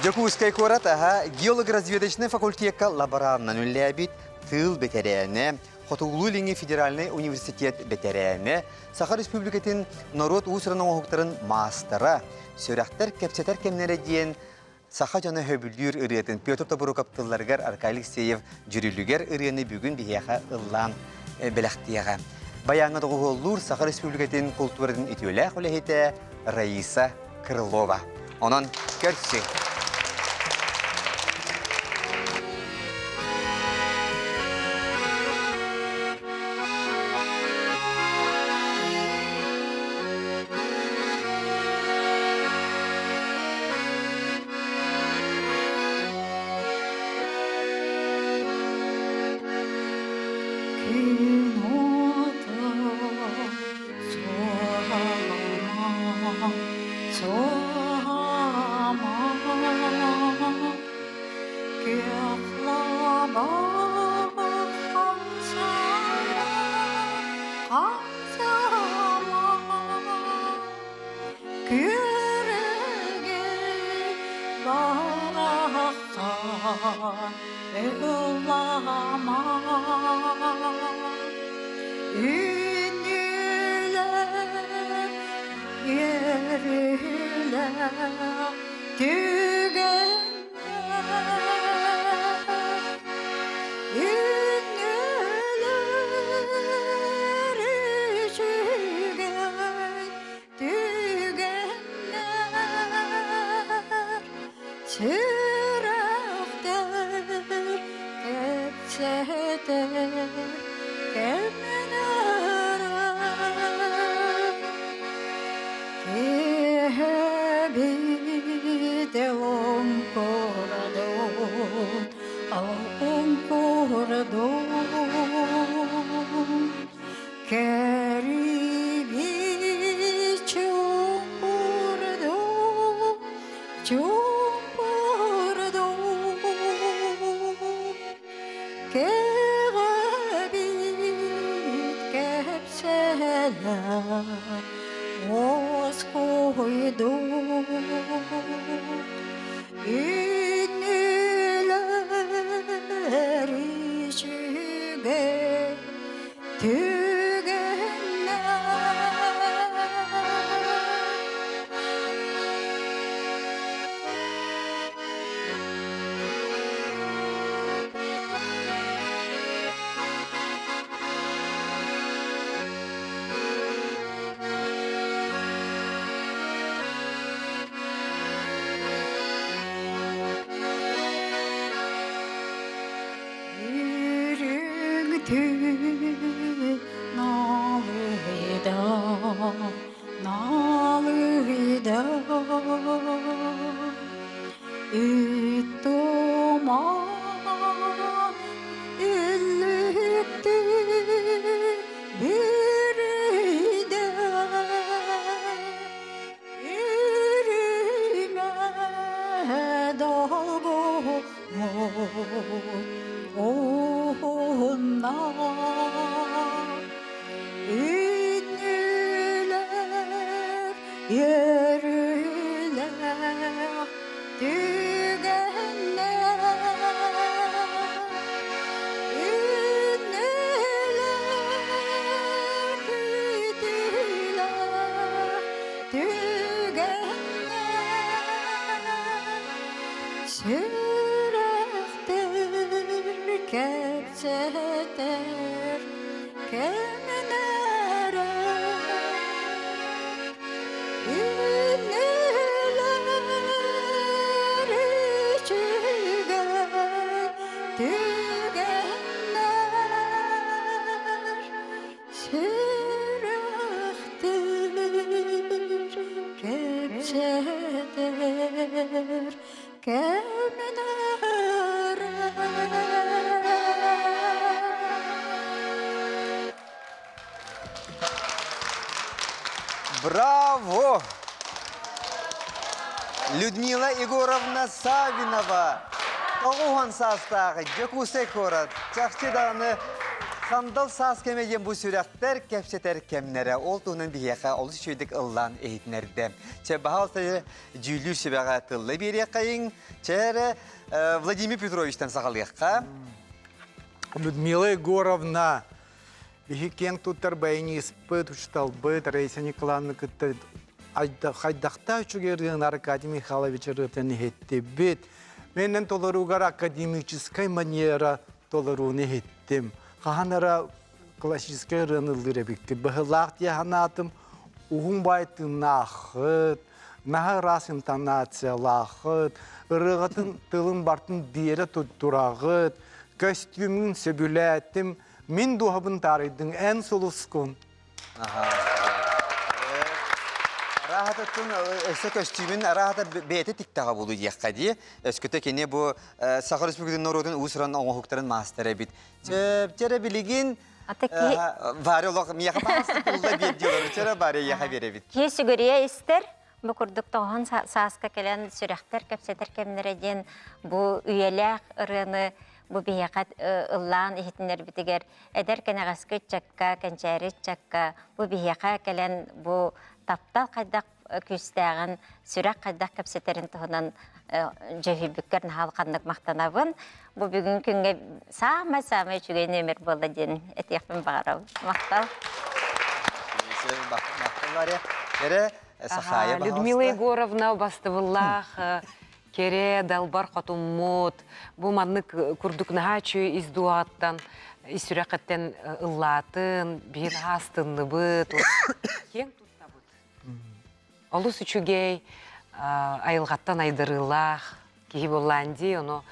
Дьокуускай куорат аһа геолого-разведочнай факультекка лаборанынан үлэлээбит тыыл бэтэрээнэ, Хотугулуу-Илиҥҥи федеральнай университет бэтэрээнэ, Саха Республикатын норуот уус-уран оҥоһуктарын маастара, сүрэхтэр кэпсэтэр кэмнэрэ диэн саха дьоно сөбүлүүр ырыатын Петр Тобуруков тылларыгар Аркадий Алексеев дьүрүлүгэр ырыаны бүгүн биһиэхэ ыллаан бэлэхтиэҕэ. Баяҥҥа доҕуһуоллуур Саха Республикатын култууратын үтүөлээх үлэһитэ Раиса Крылова. Онон көрсүҥ. Күн ото суолама. Үннүлэр үөрүүлээх түгэннэр Үннүлэр үчүгэй түгэннэр Сүрэхтэр кэпсэтэр кэмнэрэ Киэһэбит оҥкордун, оҥкордун Кэрибит чуҥкурдун, чуҥкурдун Кэҕэбит кэпсэлэ уоскуйдун Үннүлэр үчүгэй түгэннэр Үрүҥ түүн налыйда, налыйда. Үт-тума үллүктүү бүрүйдэ. Үрүмэ долгу уһунна Үннүлэр үөрүүлээх түгэннэр Үннүлэр күүтүүлээх түгэннэр Сүрэхтэр кэпсэтэр кэмнэрэ Үннүлэр үчүгэй түгэннэр Сүрэхтэр кэпсэтэр кэмнэрэ Браво! Людмила Егоровна Савинова тоҕуһан саастааҕы Дьокуускай куорат чахчы даҕаны Сандал саас кэмэ диэн бу сүрэхтэр кэпсэтэр кэмнэрэ ол туһунан биһиэхэ олус үчүгэйдик ыллаан иһитинэрдэ. Чэ, баһаалта дьүүллүүр сүбэҕэ тылла биэриэххэйиҥ. Чэ эрэ, Владимир Петровичтан саҕалыахха. Людмила Егоровна, биһи киэҥ туттар баяниспыт, учуталбыт Раиса Николаевна кытта хайдахта үчүгэй ырыаны Аркадий Михайлович ырыатын иһиттибит. Менен толоруугар академическай манера толорууну иһиттим. Хаһан эрэ классическай ырыаны ыллыыр эбиккит. Быһылаах дии санаатым, уһун баай тыыннааххыт, наһаа ыраас интонациялааххыт, ырыаҕытын тылын бартын биэрэ туттураҕыт, көстүүмүн сөбүлээтим, мин дууһабын таарыйдыҥ, эн сулускун. Арааһатыттан өссө көстүүмүн арааһата бэйэтэ тиктэҕэ буолуо диэххэ дии. Өскөтө кини бу Саха Республикатын норуотун уус-уран оҥоһуктарын маастара эбит. Чэ билигин Варя олох миэхэ баҕас тулла биэр диэлэр. Чэ Варя эйиэхэ биэрэбит. Киһи сүгүрүйэ истэр, бу курдук тоҕоһон сааска кэлэн сүрэхтэр кэпсэтэр кэмнэрэ диэн бу үйэлээх ырыаны бу биһиэхэ ыллаан иһитиннэрбитигэр эдэр кэнэҕэски ыччакка, кэнчээри ыччакка бу биһиэхэ кэлэн бу таптал хайдах күүстээҕин, сүрэх хайдах кэпсэтэрин туһунан дьөһүйбүккэр наһаа ханнык махтанабын. Бу бүгүн күҥҥэ саамай-саамай үчүгэй нүөмэр буолла диэн этиэхпин баҕарабын. Махтал. Махтал, Эрэ Сахая, Людмила Егоровна бастыбыллаах кэрэ далбар хотуммут бу маннык курдук наһаа үчүгэй ис дууһаҕыттан ис сүрэххиттэн ыллаатын биһи наһаа астынныбыт киэҥ туттабыт олус үчүгэй айылҕаттан айдарыылаах киһи буоллаан дии ону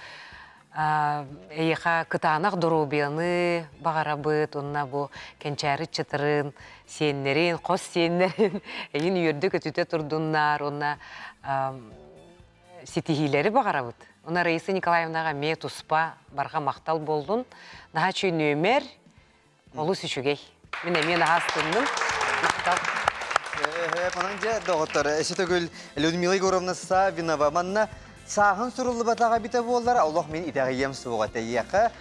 эйиэхэ кытаанах доруобуйаны баҕарабыт уонна бу кэнчээри ыччатарын сиэннэрин хос сиэннэрин эйин үөрдэ-көтүтэ турдуннар уонна ситиһиилэри баҕарабыт. Уна Раиса Николаевнаҕа эмиэ туспа барҕа махтал буоллун. Наһаа үчүгэй нүөмэр, олус үчүгэй. Мин эмиэ наһаа астынным. Махтал. Онон дьэ, доҕоттор, өссө төгүл Людмила Егоровна Саввинова манна сааһын суруллубатаҕа эбитэ буоллар, олох мин итэҕийиэм суоҕа этэ.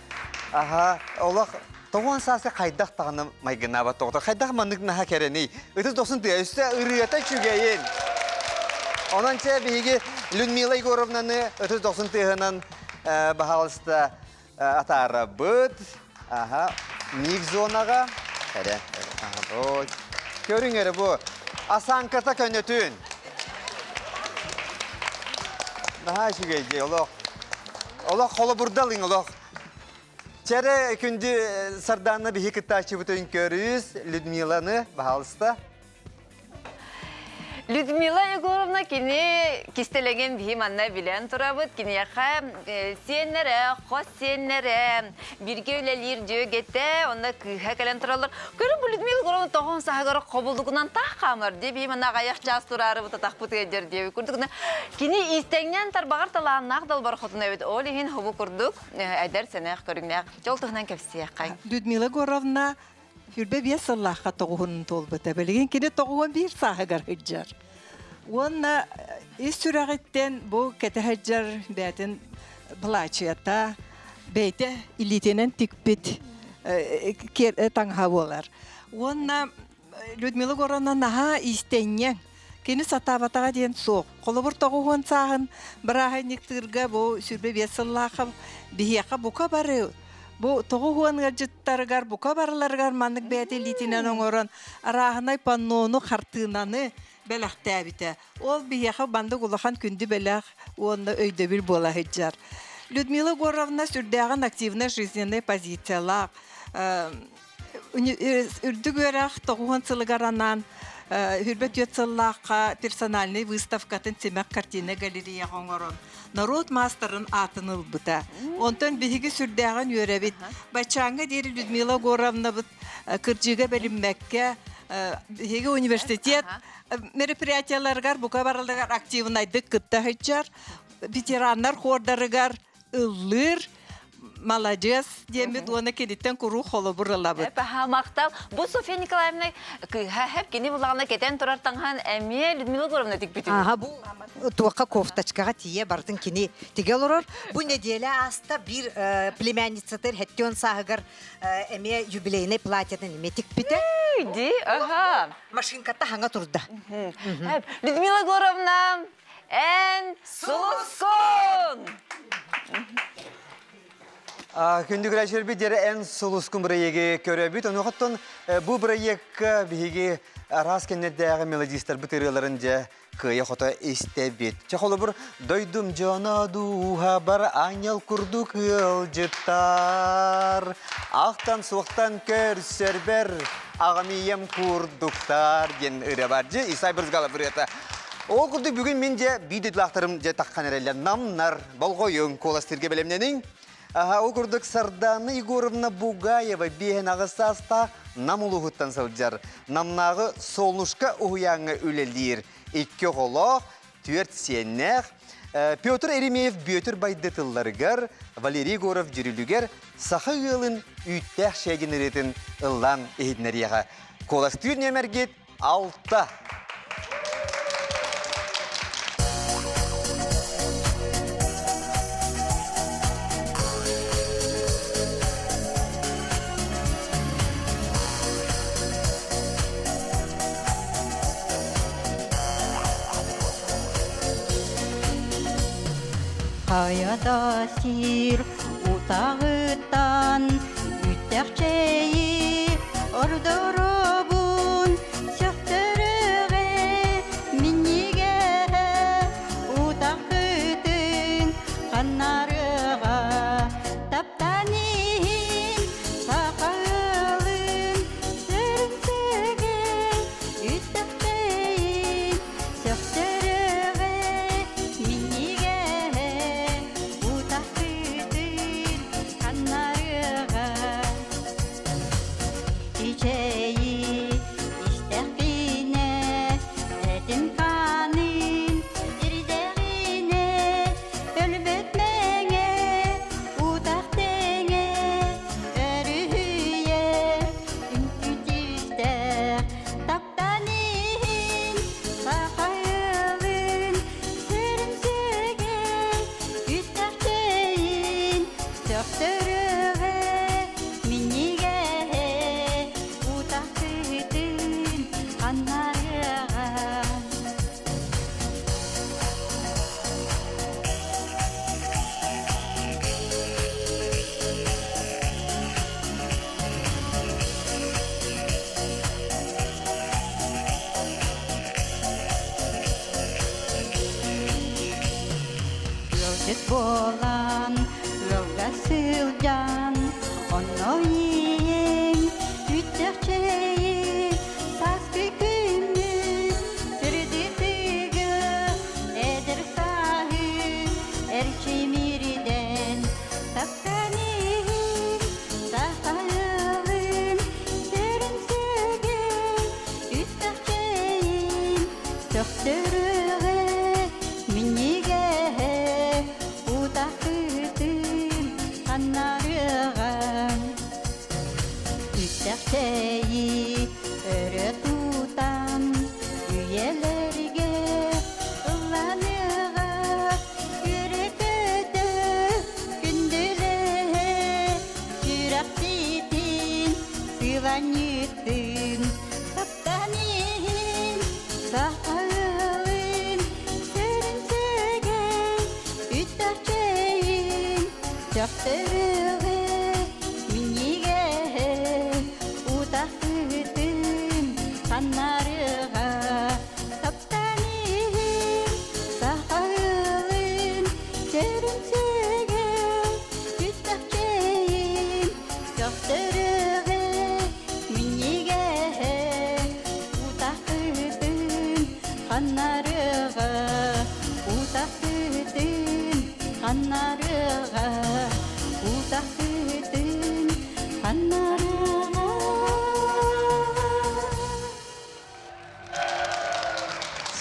Аха, олох тоҕуон сааска хайдах даҕаны майгынаабат тоҕото. Хайдах маннык наһаа кэрэний? Ытыс дохсун тыа өссө ырыата үчүгэйин. Онон чэ биһиги Людмила Егоровнаны ытыс дохсун тыаһынан баһаалыста атаарабыт. Аха, миг зонаҕа. Эрэ. Аха, Көрүҥ эрэ бу. Асанката көнөтүн. Наһаа үчүгэй дии, олох. Олох холобурдалыҥ олох. Чэрэ күндү Сардаана биһи кыттааччыбытын көрүс, Людмиланы, баһаалыста. Людмила Егоровна кини кистэлэҥин биһи манна билэн турабыт. Киниэхэ сиэннэрэ, хос сиэннэрэ, бииргэ үлэлиир дьүөгэтэ, онно кыыһа кэлэн тураллар. Көрүн бу Людмила Егоровна тоҕон саһыгар хобулугунан таах хаамар дии биһи манна аҕайах чаас тураары татахпыт ыалдьар диэбит курдук. Кини иистэҥнээн тарбаҕар талааннаах далбар хотун эбит. Ол иһин хобу курдук эдэр сэнэх көрүҥнээх. Дьол туһунан кэпсиэххэй. Людмила Егоровна 25 сыллаахха тоҕуһунун туолбута. Билигин кини тоҕуһун биир сааһыгар сылдьар. Уонна ис сүрэҕиттэн бу кэтэ сылдьар бэйэтин былаачыйата бэйэтэ илиитинэн тикпит таҥаһа буолар. Уонна Людмила Горовна наһаа иистэнньэҥ. Кини сатаабатаҕа диэн суох. Холобур тоҕуһуон сааһын бырааһынньыктыырга бу 25 сыллаахха биһиэхэ бука бары Бу тоҕуһуон ыалдьыттарыгар бука барыларыгар маннык бэйэтэ илиитинэн оҥорон арааһынай паннону, хартыынаны бэлэхтээбитэ. Ол биһиэхэ маннык улахан күндү бэлэх уонна өйдөбүл буола сылдьар. Людмила Егоровна сүрдээҕин активнай жизненный позициялаах, үрдүк үөрэх тоҕуһун сылыгар анаан Хүрбэ түөрт сыллаахха персональнай выставкатын Симэх картина галереяҕа оҥорон норуот маастарын аатын ылбыта. Онтон биһиги сүрдээҕин үөрэбит. Баччааҥҥа диэри Людмила Егоровнабыт кырдьыыга бэриммэккэ биһиги университет мероприятияларыгар бука барыларыгар активнайдык кытта сылдьар, ветераннар хуордарыгар ыллыыр, маладьыас диэммит уонна киниттэн куруук холобур ылабыт. Паха махтал. Бу Софья Николаевна кыыһа хэп кини булаҕына кэтэн турар таҥаһын эмиэ Людмила Егоровна тикпитин. Аха бу туохха кофточкаҕа тиийэ бартын кини тигэ олорор. Бу неделя ааста биир племянницатыр хэттион сааһыгар эмиэ юбилейный платьетын эмиэ тикпитэ. Ди, аха. Машинката хаҥа турда. Людмила Егоровна, Эн сулускун! Күндү көрөөччүлэрбит дьэрэ эн сулускун бырайыагы көрөбүт. Онуохаттан бу бырайыакка биһиги араас кэннэрдээҕи мелодистарбыт ырыаларын дьэ кыайа-хото истэбит. Чэ холобур, дойдум дьоно дууһабар аанньал курдук ыалдьыттар. Ахтан-суохтан көрсөрбөр аҕам ийэм курдуктар диэн ырыа бар. Дьэ, Исай Брызгалов ырыата. Ол курдук бүгүн мин дьэ биир дойдулаахтарым дьэ таххан эрэллэр. Намнар, болҕойуҥ, куоластыырга бэлэмнэниҥ. Аха, ол курдук Сардаана Егоровна Бугаева биэһин аҕыс саастаах Нам улууһуттан сылдьар. Намнааҕы Солнышко уһуйааҥҥа үлэлиир. Икки оҕолоох, түөрт сиэннээх. Петр Еремеев Бүөтүр Байды тылларыгар, Валерий Егоров дьүрүлүгэр саха ыалын үүттээх шээгин ырыатын ыллаан иһитинэриэҕэ. Куоластыыр нүөмэргит алта. Хайада сир утаҕыттан үттэх чэйи ордоробун сөхтөрөҕө минньигэһэ утахпытын ханнарыаҕа таптаан иһин саха ыалын сөрүнсэгэ үттэх чэйин сөхтөрөҕө минньигэһэ утахпытын ханнарыаҕа Ичэйи истэхпинэ этим-хааным ирдэҕинэ өлбөт мэҥэ утах тэҥэ өрүһүйэ үҥкүү түстээх таптан иһин саха ыалын сүрүн сүгэн үстэх чэйин сөхтөрөҕө минньигэһэ утахпытын ханнарыаҕа. Ыалдьыт буолан ыалга сылдьан, онно ийэҥ үттэх чэйи сааскы күммүт сырдытыгы эдэр сааһы эрчимирдэн таптан иһин сахалыын сөрүн сүгэн үттэх чэйин сөхтөрөҕө минньигэһэ утахпытын ханнарыаҕа үттэх чэйи өрө тутан үйэлэргэ ылланыаҕа үөрэ-көтө күндүлэһэ сүрэхпитин сыланньыттын таптан иһин сахалыын сүрүн сэгэй үттэх чэйин сөхтөрүҕэ минньигэһэ утахпытын ханнарыаҕа таптан иһин сахалыын сүрүн сэгэй үттэх чэйин сөхтөрүҕэ минньигэһэ утахпытын ханнарыаҕа утахпытын ханнарыаҕа утахпытын ханнарыаҕа.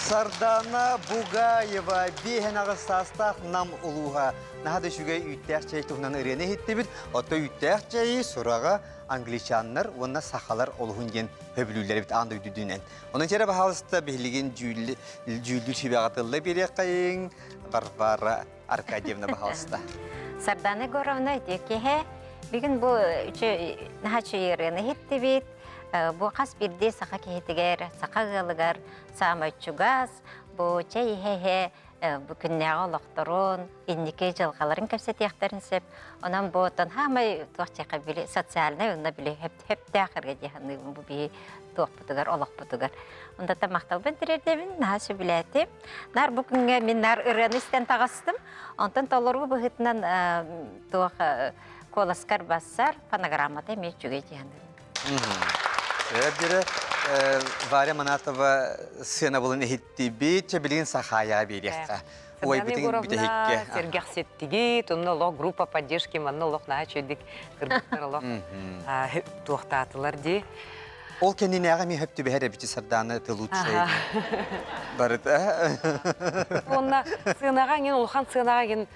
Сардана Бугаева биэһэн аҕыс саастаах Нам улууһа. Наһаа да үчүгэй үүттээх чэй туһунан ырыаны иһиттибит. Оттон үүттээх чэйи сураҕа англичаннар уонна сахалар олуһун диэн хөбүлүүллэр эбит аан дойду үрдүнэн. Онон чэрэ баһаалыста биһилигин дьүүллүүр сүбэҕэ тылла биэриэххэйиҥ Варвара Аркадьевна баһаалыста. Сардана Егоровна үтүө Бүгүн бу наһаа үчүгэй ырыаны иһиттибит. Бу хас биирдии саха киһитигэр, саха ыалыгар саамай чугас, бу чэй иһэ-иһэ бу күннээҕи олохторун, инники дьылҕаларын кэпсэтиэхтэрин сөп. Онон бу оттон хаамай туох диэххэ били социальнай уонна били хөптөөх эргэ дии саныыбын бу биһи туохпутугар, олохпутугар. Онтон махталбын тириэрдэбин, наһаа сөбүлээтим. Нар бу күҥҥэ мин нар ырыаны истэн таҕыстым. Онтон толоруу быһыытынан туох куоласкар бассар фонограммата эмиэ үчүгэй дии саныыбын. Сөп Варя Манатова сыанабылын иһиттибит, чэ билигин Сахаайаҕа биэриэххэ. Ой, бүтэһикке. Сэргэхситтигит, онно олох группа поддержки манна олох наһаа үчүгүйдик кыргыттар олох туохтаатылар дии. Ол кэннинээҕи эмиэ хөп түбэһэр эбити Сардаана ты лучшая. Барыта. Онна сыанаҕа иҥин улахан сыанаҕа иҥин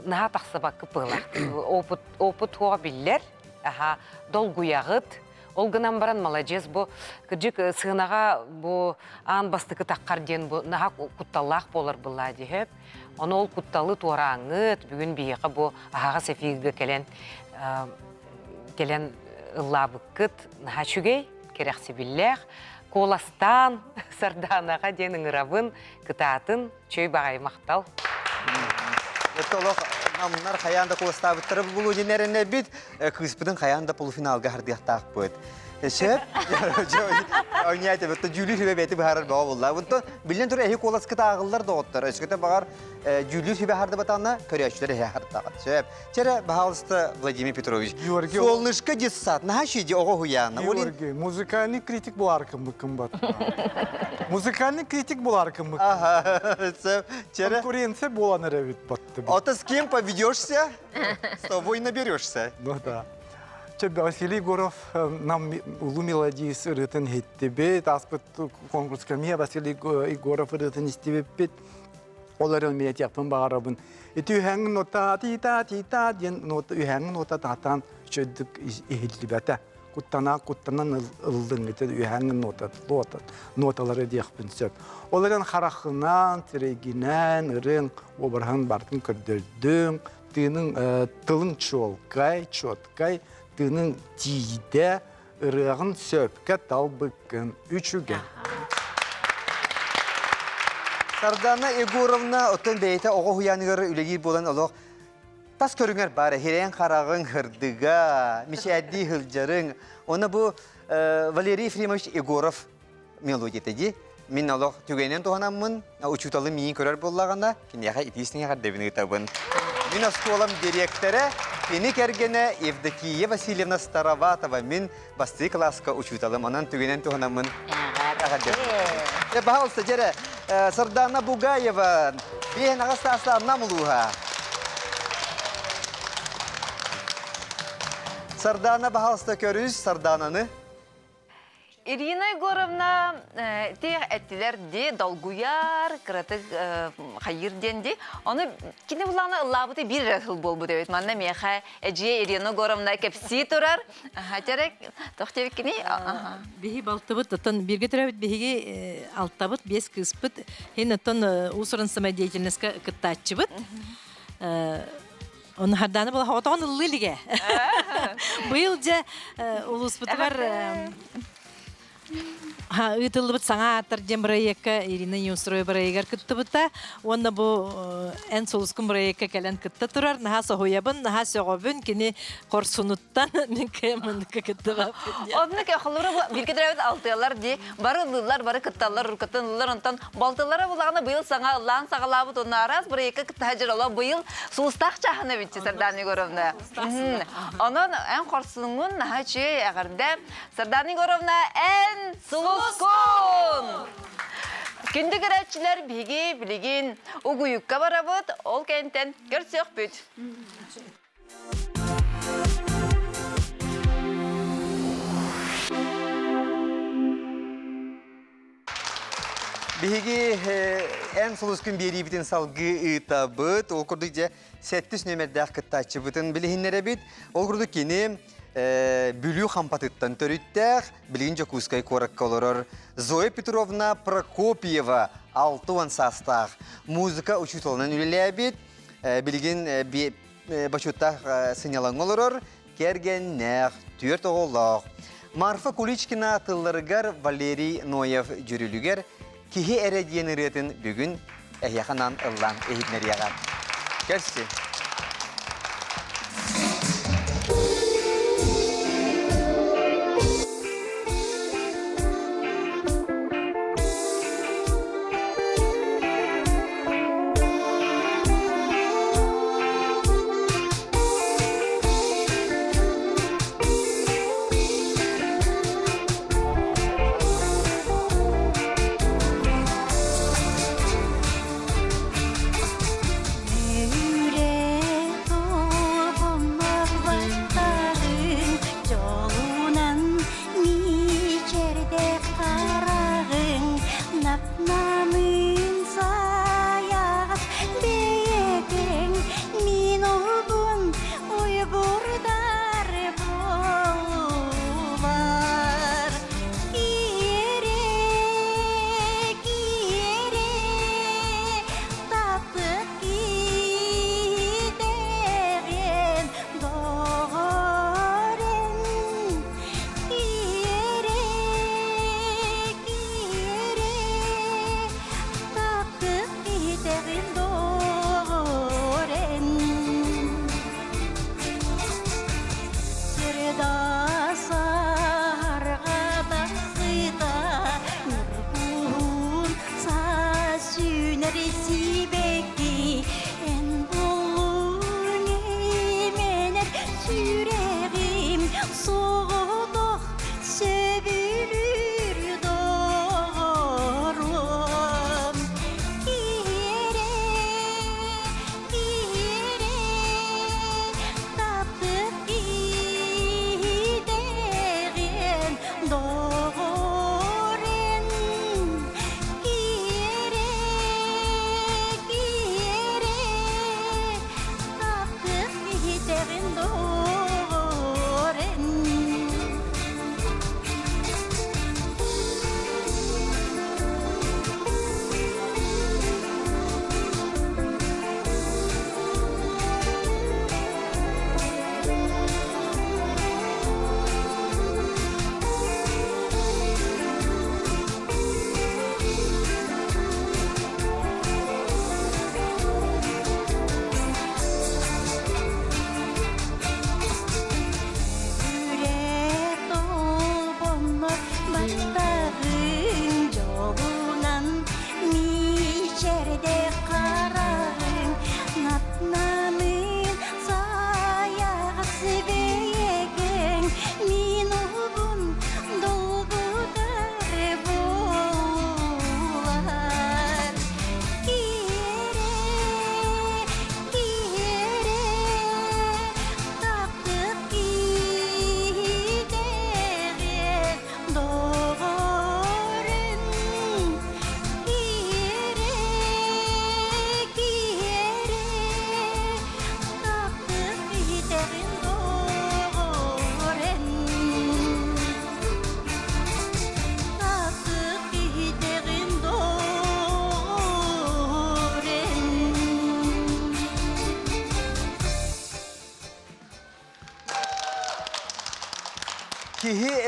наһаа тахсыбакка пыылах. Опыт опыт хуоҕа биллэр. Аха долгуйаҕыт. Ол гынан баран маладьыас бу кырдьык сыанаҕа бу аан бастакы таххар диэн бу наһаа кутталлаах буолар былаа диһэп. Ону ол кутталы туорааҥҥыт бүгүн биһиэхэ бу аһаҕас эфиргэ кэлэн кэлэн ыллаабыккыт наһаа үчүгэй, кэрэхсибиллээх. Куоластаан Сардаанаҕа диэн ыҥырабын, кытаатын, чөй баҕайы махтал. Это олох намнар хайаан да куостаабыттара булуу диэн эрэнэбит. Кыыспытын хайаан да полуфиналга хардыахтаахпыт. Сөп. Ойняйте, бутта дьүүлүр сүбэ бэти быһаарар бөҕө булла. Бутта билен турар эһи куоласкыта ааҕыллар доҕоттор. Өскөтө баҕар дьүүлүр сүбэ хардыбатаҕына көрөөччүлэр эһи хартаҕыт. Сөп. Чэрэ, баһаалыста Владимир Петрович. Солнышко детсад. Наһаа шиди оҕо уһуйаана. Георгий, музыкальный критик булар кымбыккын бат. Музыкальный критик булар кымбыккын. Ага, Чэрэ. Конкуренция буолан эрэ батты. А ты с кем поведешься, с тобой наберешься. Ну да. Чэ, Василий Егоров нам улуу мелодист ырыатын иһиттибит. Ааспыт конкурска эмиэ Василий Егоров ырыатын истибиппит. Ол эрэн мин этиэхпин баҕарабын. Ити үһэҥ нота ти-та ти-та диэн нота үһэҥ нота таатаан үчүгэйдик иһиллибэтэ. Куттана куттанан ыллыҥ ити үһэҥ нота ноталары диэхпин сөп. Ол эрэн хараххынан, сирэйгинэн, ырыаҥ уобараһын барытын көрдөрдүҥ, тыының тылыҥ чуолкай, чуоткай, тыының тиийдэ, ырыаҕын сөпкө талбыккын үчүгэй. Сардана Егоровна оттон бэйэтэ оҕо уһуйааныгар үлэлиир буолан олох тас көрүҥэр баар хирэйэн хараҕыҥ хырдыга, мичээрдии сылдьарыҥ. Оны бу Валерий Ефремович Егоров мелодията дии. Мин олох түгэнинэн туһанаммын, учууталым миигин көрөр буоллаҕына, киниэхэ итиисниҥ эҕэрдэбин ыытабын. Мин оскуолам дириэктэрэ, кини кэргэнэ Евдокия Васильевна Староватова, мин бастыы кылааска учууталым, онон түгэнинэн туһанаммын эҕэрдэбин. Пожалуйста, дьэрэ, Сардана Бугаева, биэһин аҕыс саастаах Нам улууһа. Сардана, пожалуйста, көрүс Сардананы. Ирина Егоровна тех эттилер ди долгуяр, кыратык хайыр диэн ди. Оны кини булана ыллаабыты бир эрэ сыл буолбут эбит. Манна миэхэ эдьиэ Ирина Егоровна кэпсии турар. Терек, тох кини. Биһи балтыбыт, оттон бирге төрөбүт биһиги алтабыт, биэс кыыспыт. Хин оттон уус-уран самодеятельностька кыттааччыбыт. Оны харданы була отоҕон ыллыы илигэ. Быйыл дьэ улууспутугар ыытыллыбыт саҥа ааттар диэн бырайыакка Ирина Неустроева бырайыгар кыттыбыта. Уонна бу эн сулускун бырайыакка кэлэн кытта турар. Наһаа соһуйабын, наһаа сөҕөбүн. Кини хорсунуттан мин кыаммыныкка кыттыбаппын. Оннук холура бирге төрөөбүт алтыалар дии бары ыллыыллар, бары кытталлар, уруккаттан ыллар, онтон балтылара булаҕына быйыл саҥа ыллаан саҕалаабыт уонна араас бырайыакка кытта дьырала быйыл сулустаах чааһына битчи Сардана Егоровна. Онон эн хорсуҥҥун наһаа үчүгэй эҕэрдэ. Сардана Егоровна, эн сулускун! Күндү көрөөччүлэр, биһиги билигин угуйукка барабыт, ол кэнтэн көрсүөхпүт. Биһиги эн сулускун биэриибитин салгыы ыытабыт. Ол курдук дьэ сэттис нүөмэрдээх кыттааччыбытын билиһиннэрэбит. Ол курдук кини Бүлүү Хампатыттан төрүттээх, билигин Дьокуускай куоракка олорор Зоя Петровна Прокопьева 60 саастаах музыка учууталынан үлэлээбит. Билигин бочуоттаах сынньалаҥҥа олорор, кэргэннээх, түөрт оҕолоох. Марфа Куличкина тылларыгар Валерий Ноев дьүрүлүгэр «Киһи эрэ» диэн ырыатын бүгүн эһиэхэ анаан ыллаан иһитинэриэҕэ. Көрсү! Үүрэ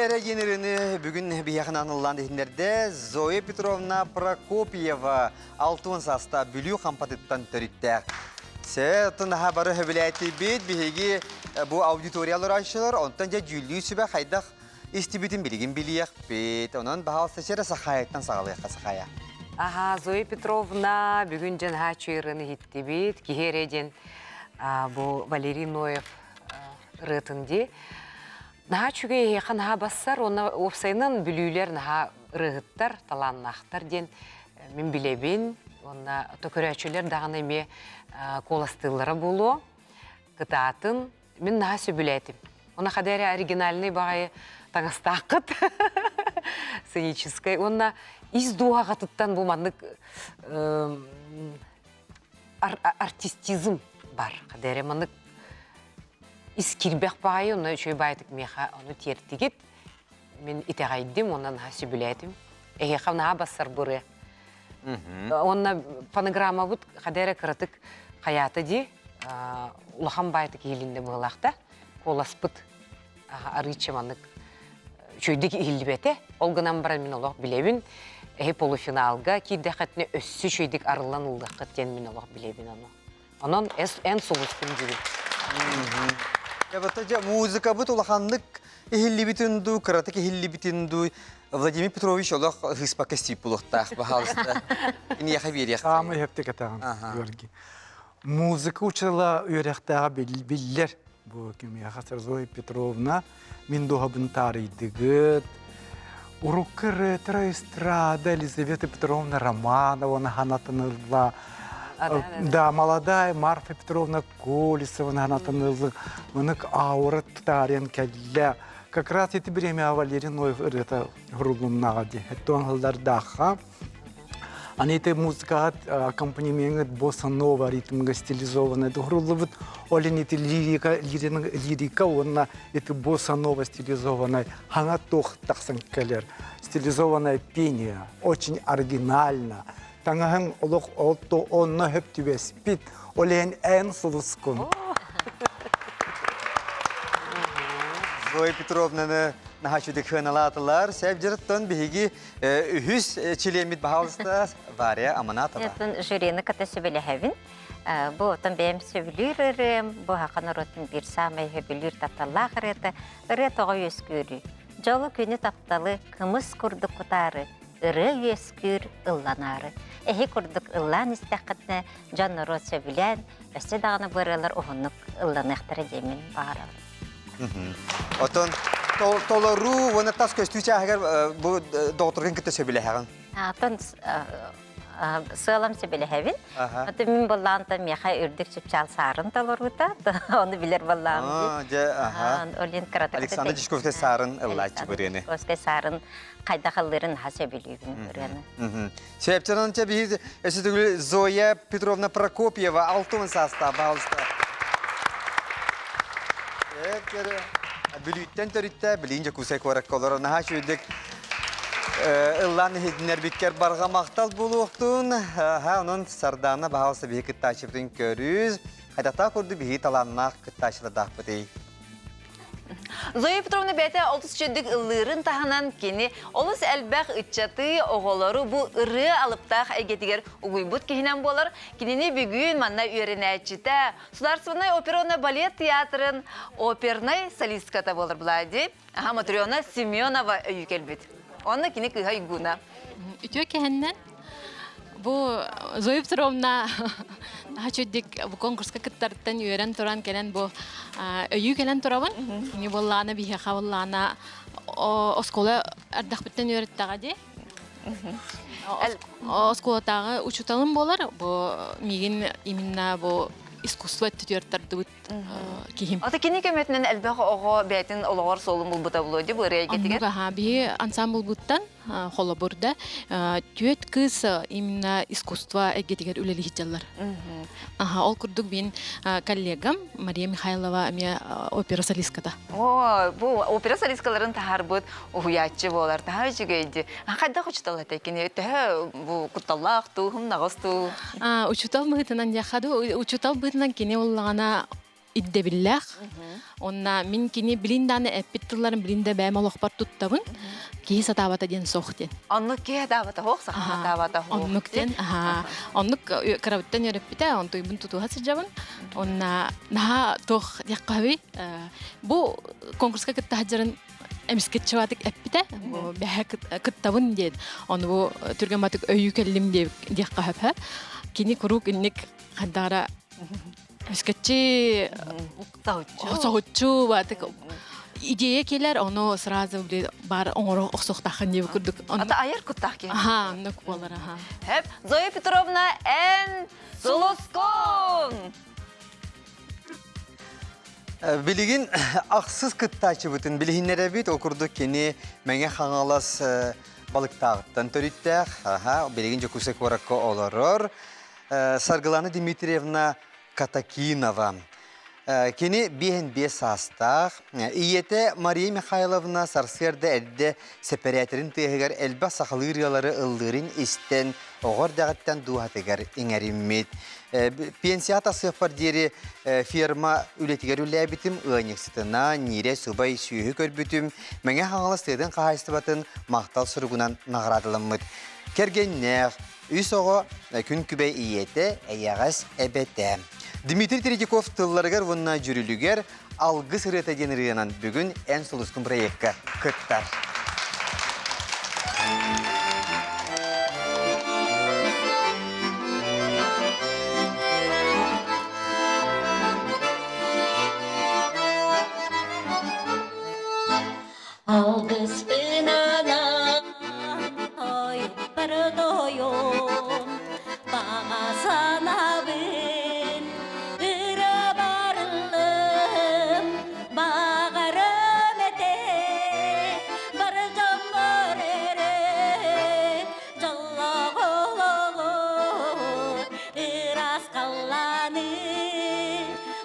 эрэ диэн ырыаны бүгүн биһиэхэ аныллаан иһиннэрдэ Зоя Петровна Прокопьева 60 сааста Бүлүү Хампатыттан төрүттээх. Сэ, оттон наһаа бары сөбүлээтибит. Биһиги бу аудитория олорооччулар, онтон дьэ дьүүллүүр сүбэ хайдах истибитин билигин билиэхпит. Онон баһаалыста сэрэ Сахаайаттан саҕалыахха Сахаайа. Аха, Зоя Петровна, бүгүн дьэн хааччы ырыаны иһиттибит. Киһи эрэ диэн бу Валерий Ноев ырыатын дии. Наһаа үчүгэй эһиэхэ наһаа бассар уонна уопсайынан бүлүүлэр наһаа ырыаһыттар, талааннаахтар диэн мин билэбин. Уонна көрөөччүлэр даҕаны эмиэ куоластыыллара буолуо. Кытаатын мин наһаа сөбүлээтим. Уонна хада эрэ оригинальный баҕайы таҥастааххыт сценическай уонна ис дууһаҕытыттан бу маннык артистизм бар. Хада эрэ маннык ис киирбэх баҕайы онно үчүгэй баайытык миэхэ ону тиэртигит. Мин итэҕэйдим уонна наһаа сөбүлээтим. Эһиэхэ наһаа бассар бырыа. Уонна фонограммабыт хада эрэ кыратык хайаата дии улахан баайтык иһилиннэ быһыылаах да куоласпыт арыычча маннык үчүгэйдик иһиллибэтэ. Ол гынан баран мин олох билэбин. Эһи полуфиналга киирдэххитинэ өссө үчүгэйдик арыллан ыллаххыт диэн мин олох билэбин ону. Онон эн сулускун диибин. Дьэ, музыкабыт улаханнык иһиллибитин дуу, кыратык иһиллибитин дуу, Владимир Петрович олох ыспакка истиип булуохтаах, баһаалыста. Киниэхэ биэриэх. Саамай хөптөк этаҕын, Георгий. Музыка учула үөрэхтээҕэ биллэр. Бу кимиэхэ Зоя Петровна мин дууһабын таарыйдыгыт. Урукку ретро эстрада Елизавета Петровна Романова ханатынылла. Да, молодая Марфа Петровна Колесова ханатынылла. Мынык аура таарыйан кэллэ. Как раз ити время Валерий Ноев ырыата хурулуннаҕа дии. Һэттуон хыллардаахха. Аны ити музыкаҕа аккомпанемент боса-нова ритмга стилизованная духуруллубут. Ол ити лирика, лирика уонна ити боса-нова стилизованная хаҥа туох тахсан кэлэр. Стилизованное пение очень оригинально. Таҥаһыҥ олох онно хөп түбэспит. Ол иһин эн сулускун. Зоя Петровнаны наһаа үчүгэй сыаналаатылар. Сәп дьарыттан биһиги үһүс чилиэммит баһаалыста Варя Аманатова. Оттон жюрини кытта сөбүлэһэбин. Бу оттон бэйэм сөбүлүүр ырыам, бу саха норуотун биир саамай сөбүлүүр тапталлаах ырыата, ырыа тоҕо үөскүүрүй? Дьолу күнү тапталы кымыс курдук кутаары, ырыа үөскүүр ылланаары. Эһи курдук ыллаан истэххитинэ, дьон норуот сөбүлээн, өссө даҕаны бу ырыалар уһуннук ылланыахтара диэммин баҕарабын. Отон толоруу уонна тас көстүү чааһыгар бу доҕотторгун кытта сөбүлэһэҕин? Атын сыалам сөбүлэһэбин. Аты мин боллаантан миэхэ үрдүк чыпчаал саарын толоруута, ону билэр боллаам. Дьэ, аха. Александр Дьячковскай саарын ыллааччы бырыаны. Дьячковскай саарын хайдах ыллыырын наһаа сөбүлүүбүн ырыаны. Сөптөнөн биһи өсөтүгүл Зоя Петровна Прокопьева 60 саастаах баһаалыста. Бүлүүттэн төрүттэ, билигин Дьокуускай куоракка олорор наһаа үчүгэйдик ыллаан иһитиннэрбиккэр барҕа махтал буолуохтун. Аха, онон Сардаана баһаалыста биһи кыттааччыбытын көрүс. Хайдахтаах курдук биһи талааннаах кыттааччылардаахпытый? Зоя Петровна бэйэтэ олус үчүгдүк ыллыырын таһынан кини олус элбэх ыччаты, оҕолору бу ырыа алыптаах эйгэтигэр угуйбут киһинэн буолар. Кинини бүгүн манна үөрэнээччитэ, Государственнай опера уонна балет театрын опернай солистката буолар Влади, аха Матрена Семенова өйүү кэлбит. Онно кини кыыһа Уйгуна. Үтүө кэһэннэн бу Зоя Петровна наһаа бу конкурска кыттарыттан үөрэн туран кэлэн бу өйүү кэлэн турабын. Кини буоллаана биһиэхэ буоллаана оскуола ардахпыттан үөрэттэҕэ дии. Оскуолатааҕы учууталым буолар. Бу миигин именно бу искусство өттүтүгэр тардыбыт киһим. Ата кини көмөтүнэн элбэх оҕо бэйэтин олоҕор суолун булбута буолуо дии бу ырыа эйгэтигэр. Аха, биһи ансамблбыттан холобурда түөрт кыыс именно искусство эйгэтигэр үлэлиһитэллэр. Аха, ол курдук мин коллегам Мария Михайлова эмиэ опера солистката. О, бу опера солисткаларын таһаарбыт уһуйааччы буолар. Таһаа үчүгэй Хайдах учутал этэй кини төһө бу кутталлаах туу, хумнаҕас туу? Учутал быһыытынан диэххэ дуу, учутал быһыытынан кини уллаҕына. ирдэбиллээх. Онна мин кини билин дааны эппит тылларын билин да бэйэм олохпор туттабын. Киһи сатаабата диэн суох диэн. Оннук киһи сатаабата суох, саха сатаабата суох. Оннук диэн. Оннук кырабыттан үөрэппитэ, онтуйбун тутуһа сылдьабын. Онна наһаа туох диэххэ Бу конкурска кытта сылдьарын эмискэтчибатык эппитэ. Бу бэһэ кыттабын диэн. Ону бу түргэн батык өйүү кэллим диэххэ хөп. Кини куруук инник хаддаара Өскөччи соһуччу баатык идея келер, ону сразу бар оҥоро охсуохтааххын диэби курдук. Ата айар куттаах киһи. Аха, оннук буолар, аха. Хэп, Зоя Петровна, эн сулускун! Билигин ахсыс кыттааччыбытын билиһиннэрэбит. Ол курдук кини Мэҥэ Хаҥалас балыктааҕыттан төрүттээх. Аха, билигин Дьокуускай куоракка олорор. Саргылана Дмитриевна Катакинова. Кини биэһин биэс саастаах. Ийэтэ Мария Михайловна сарсыарда эрдэ сэпэрээтэрин тыаһыгар элбэх сахалыы ырыалары ыллыырын истэн, оҕо эрдэҕиттэн дууһатыгар иҥэриммит. Пенсия тахсыахпар диэри ферма үлэтигэр үлэлээбитим, ыанньыксытына, ньиирэ, субай, сүөһү көрбүтүм, Мэҥэ Хаҥалас тыатын хаһаайыстыбатын махтал суругунан наҕараадаламмыт. Кэргэннээх, Үс оҕо күн күбэй ийэтэ, эйэҕэс эбэтэ. Дмитрий Третьяков тылларыгар уонна дьүрүлүгэр Алгыс ырыата диэн ырыанан бүгүн Эн сулускун проекка кыттар. Алгыспын анаан тойукпар тойон, баҕа санаабын ыра барыллым, баҕарым этэ, бар дьоммор эрэ дьоллоох олоҕу ыраас халлааны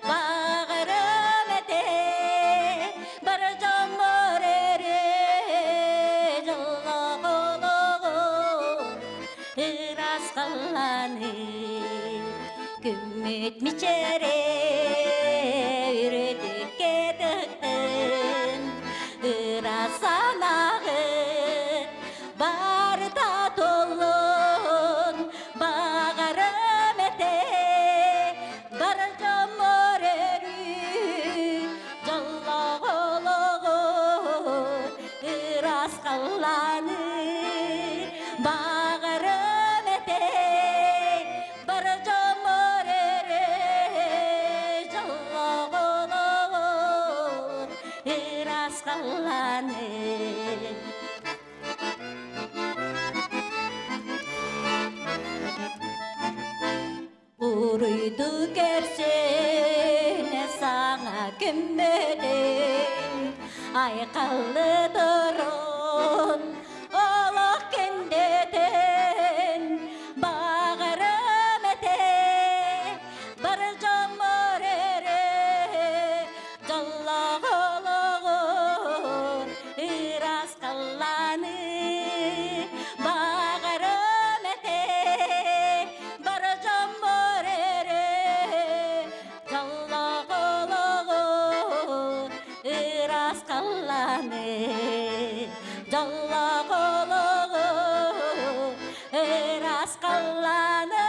баҕарым этэ. Бар дьоммор эрэ дьоллоох олоҕу ыраас халлааны күммүт мичээрэ үрдүккэ тыктын ыраас санааҕыт барыта туоллун баҕарым этэ бар дьоммор өрүү Дьоллоох олоҕу ыраас халлааны баҕарым этэ бар дьоммор эрэ дьоллоох олоҕу ыраас халлааны Уруйду көрсүнэ саҥа күммүтүн айхаллы турун олох күндүтүн баҕарым этэ бар дьоммор эрэ дьоллоох олоҕу ыраас халлааны баҕарым этэ бар дьоммор эрэ дьоллоох олоҕу ыраас халлааны дьоллоох олоҕу ыраас халлааны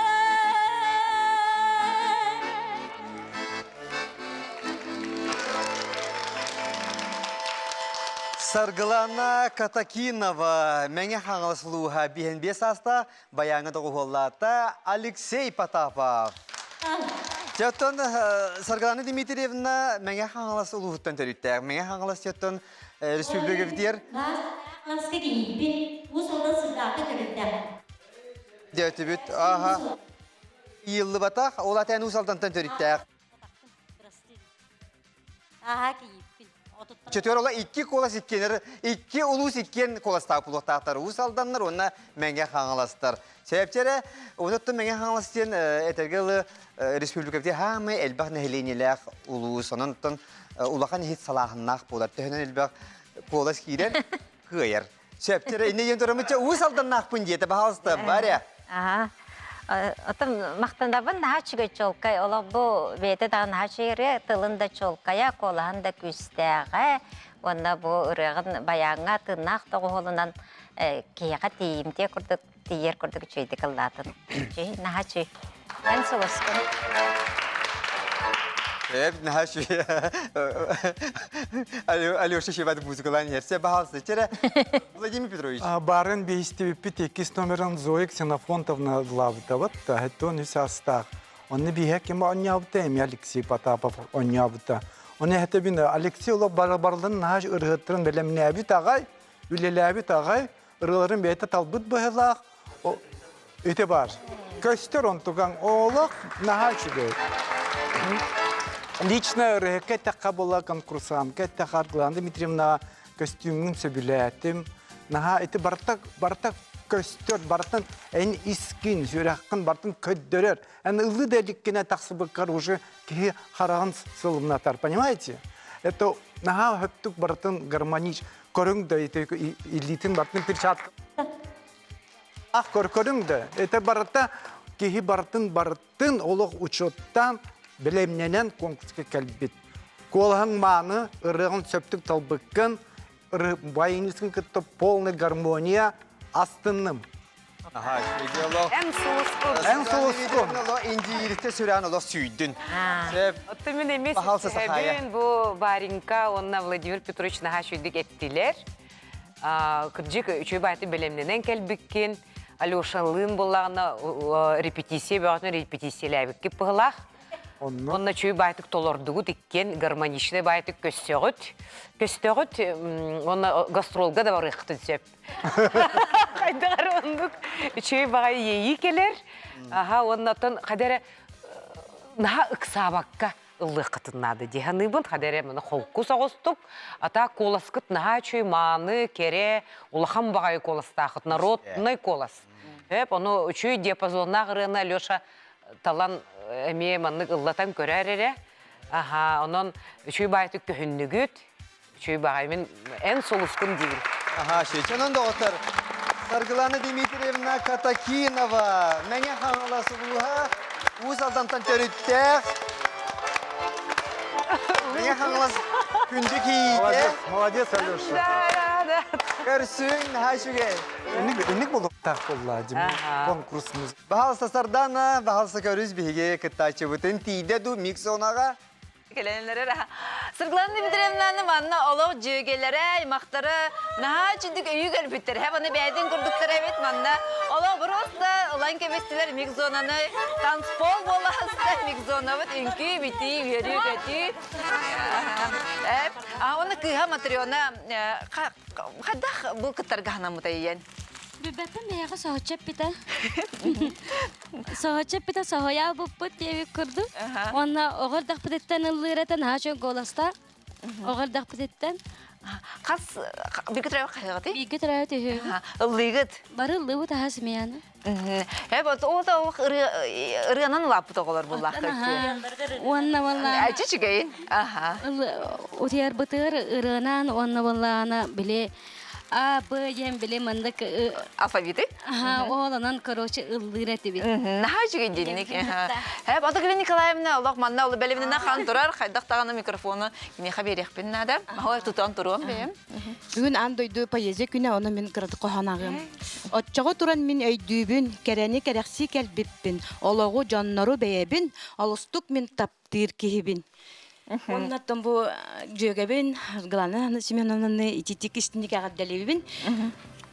Саргылана Катакинова Мэҥэ Хаҥалас улууһа биһэн биэс саастаах баяҥа доҕуһуоллаата Алексей Потапов. Чөттөн Саргылана Дмитриевна Мэҥэ Хаҥалас улууһуттан төрүттээх. Мэҥэ Хаҥалас чөттөн республика битиэр. Хаҥаласка кийииппит, уус алдан сырдаахта төрүттээх. Диэтибит, аха. Иыллыбатах, ол атаан Уус Алдантан төрүттээх. Аха кийииппин. Четвер ола икки куолас иккиэнер, икки улуус иккиэн куоластаах булуохтаахтар. Уус Алданнар уонна Мэҥэ Хаҥаластар. Сэбэпчэрэ, онуттан Мэҥэ Хаҥалас диэн этэргэ ылы республикабыт хаамай элбэх нэһилиэнньэлээх улуус. Онон улахан иһит салааһыннаах буолар. Төһөнөн элбэх куолас киирэр, кыайар. Сөптөрө инне диэн тураммытча Уус Алданнаахпын диэтэ, баһаалыста, Варя. Аха. Отон махтанабын наһаа үчүгэй чуолкай олох бу бэйэтэ даҕаны наһаа үчүгэй ырыа тылын да чуолкайа, куолаһын да күүстээҕэ уонна бу ырыаҕын байааҥҥа тыыннаах доҕуһуолунан киһиэхэ тиийимтиэ курдук тиийэр курдук үчүгэйдик ыллаатын. Үчүгэй, наһаа үчүгэй. Эн сулускун. Эп наһаа үчүгэй. Алеша Шеват музыкалаан иһэрсэ баһаалыста. Чэрэ, Владимир Петрович. Барын биһистибиппит иккис номерын Зоя Ксенофонтовна ыллаабытабыт. Хэттон үс астаах. Онно биһэ ким оонньообута эми Алексей Потапов оонньообута. Оны этэбин Алексей олох барылын наһаа ырыһыттарын бэлэмнээбит аҕай, үлэлээбит аҕай, ырыаларын бэйэтэ талбыт быһыылаах. Ити бар. Көстөр онтугаҥ олох наһаа үчүгэй. Лично ырыһыкка эттэххэ була конкурсантка эттэххэ Аргылана Дмитриевна көстүүмҥүн сөбүлээтим. Наһаа ити барыта барыта көстөр, барытын эн искин, сүрэххин барытын көрдөрөр. Эн ыллыы да иликкинэ тахсыбыккар уже киһи хараҕын сылымнатар, понимаете? Это наһаа хөптүк барытын гармонич көрүҥ да илиитин барытын перчатка ах көрүҥ да это барыта киһи барытын барытын олох учуоттаан бэлэмнэнэн конкурска кэлбит куолаһыҥ мааны ырыаҕын сөптүк талбыккын баянистын кытта полный гармония астынным Аха, идеолог. Эн сулускун. Эн сулускун. Индиирикте сүрэн олох сүйдүн. Оттон мин эмиэ сөбүн бу Варенька уонна Владимир Петрович наһаа үчүгдүк эттилэр. Кырдьык үчүгэй баайты бэлэмнэнэн кэлбиккин. Алешалыын буоллаҕына репетиция бөҕөтүн репетициялээбиккит быһылаах. Онно үчүгэй баайтык толордугут иккиэн гармоничный баайтык көссөҕүт. Көстөҕүт уонна гастролга да барыаххытын сөп. Хайдах эрэ оннук үчүгэй баҕайы иэйии кэлэр. Аха уонна оттон хайда эрэ наһаа ыксаабакка ыллыаххытын наада дии саныыбын. Хайда эрэ маны холку соҕустук. Ата куоласкыт наһаа үчүгэй мааны, кэрэ, улахан баҕайы куоластаахыт, народный куолас. Эп ону үчүгэй диапазоннаах ырыаны Алеша талан эмиэ маннык ыллатан көрөр эрэ. Аха, онон үчүгэй баҕайытык көһүннүгүт. Үчүгэй баҕайы мин эн сулускун диибин. Аха, Шеченон доҕоттор. Саргылана Дмитриевна Катакинова, Мэҥэ Хаҥалас улууһа, Уус Алдантан төрүттээх. Мэҥэ Хаҥалас күндү кийиитэ. Молодец, молодец, Алеша. Да, да, да. Көрсүҥ, наһаа үчүгэй. Инник инник болуктаах буолла, конкурс Баһалса Сардана, баһалса көрүс биһиги кыттааччыбытын тиийдэ ду микс-зонаҕа Кэлэннэрэр Саргылана Дмитриевнаны манна олох дьүөгэлэрэ, аймахтара наһаа үчүгдүк өйүү көрбүттэр. Һэ, маны бэйэтин курдуктар эбит манна. Олох просто ылан кэбистилэр микс-зонаны. Танцпол буоласта микс-зонабыт үҥкүү, битии, үөрүү-көтүү. А оны кыыһа Матрена хайдах бу кыттарга ханаммыта ийэн? Бүбэппин бэйэҕэ соһуччу эппитэ. Соһуччу эппитэ соһуйаа буппут диэбит курдук. Уонна оҕо эрдэхпититтэн ыллыыр этэ наһаа үчүгэй голоста. Оҕо эрдэхпититтэн. Хас бииргэ төрөөбүт хаһыаҕытый? Бииргэ төрөөбүт үһүөбүт. Ыллыыгыт? Бары ыллыыбыт аһа семьяны. Э, вот ол да ырыанан улааппыт оҕолор буллаахтар. Уонна уонна Ачы үчүгэйин. Аха. Утуйарбытыгар ырыанан уонна буоллаҕына били А, Б диэн били маннык алфавиты? Аха, ол онон короче ыллыыр этибит. Наһаа үчүгэй диэнник. Э, Ботокина Николаевна олох манна ол бэлэмнэнэ хан турар, хайдах даҕаны микрофону киниэхэ биэриэхпин наада. Маһой тутан туруом бэйэм. Бүгүн аан дойду поэзия күнэ, ону мин кыратык хоһоон ааҕыам. Оччоҕо туран мин өйдүүбүн, кэрэни кэрэхсии кэлбиппин, олоҕу, дьоннору бэйэбин, олустук мин таптыыр киһибин. Оннаттан бу дьүөгэбин Саргылана Семеновнаны ититик истинник эҕэрдэлиибин.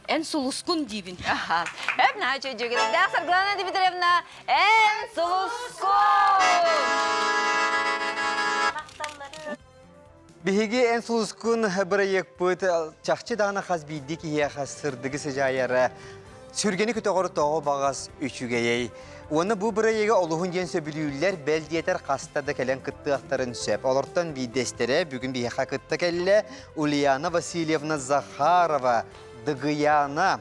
Эн сулускун диибин. Эп наһаа үчүгэй дьүөгэлэрдээх Саргылана Дмитриевна, эн сулускун! Биһиги эн сулускун бырайыакпыт чахчы даҕаны хас биирдии киһиэхэ сырдыгы сыдьаайара сүргэни көтөҕөр тоҕо баҕас үчүгэйэй. Уонна бу бырайыагы олуһун диэн сөбүлүүллэр, бэл диэтэр хаста да кэлэн кыттыахтарын сөп. Олортон биирдэстэрэ бүгүн биһиэхэ кытта кэллэ Ульяна Васильевна Захарова, Дыгыйаана.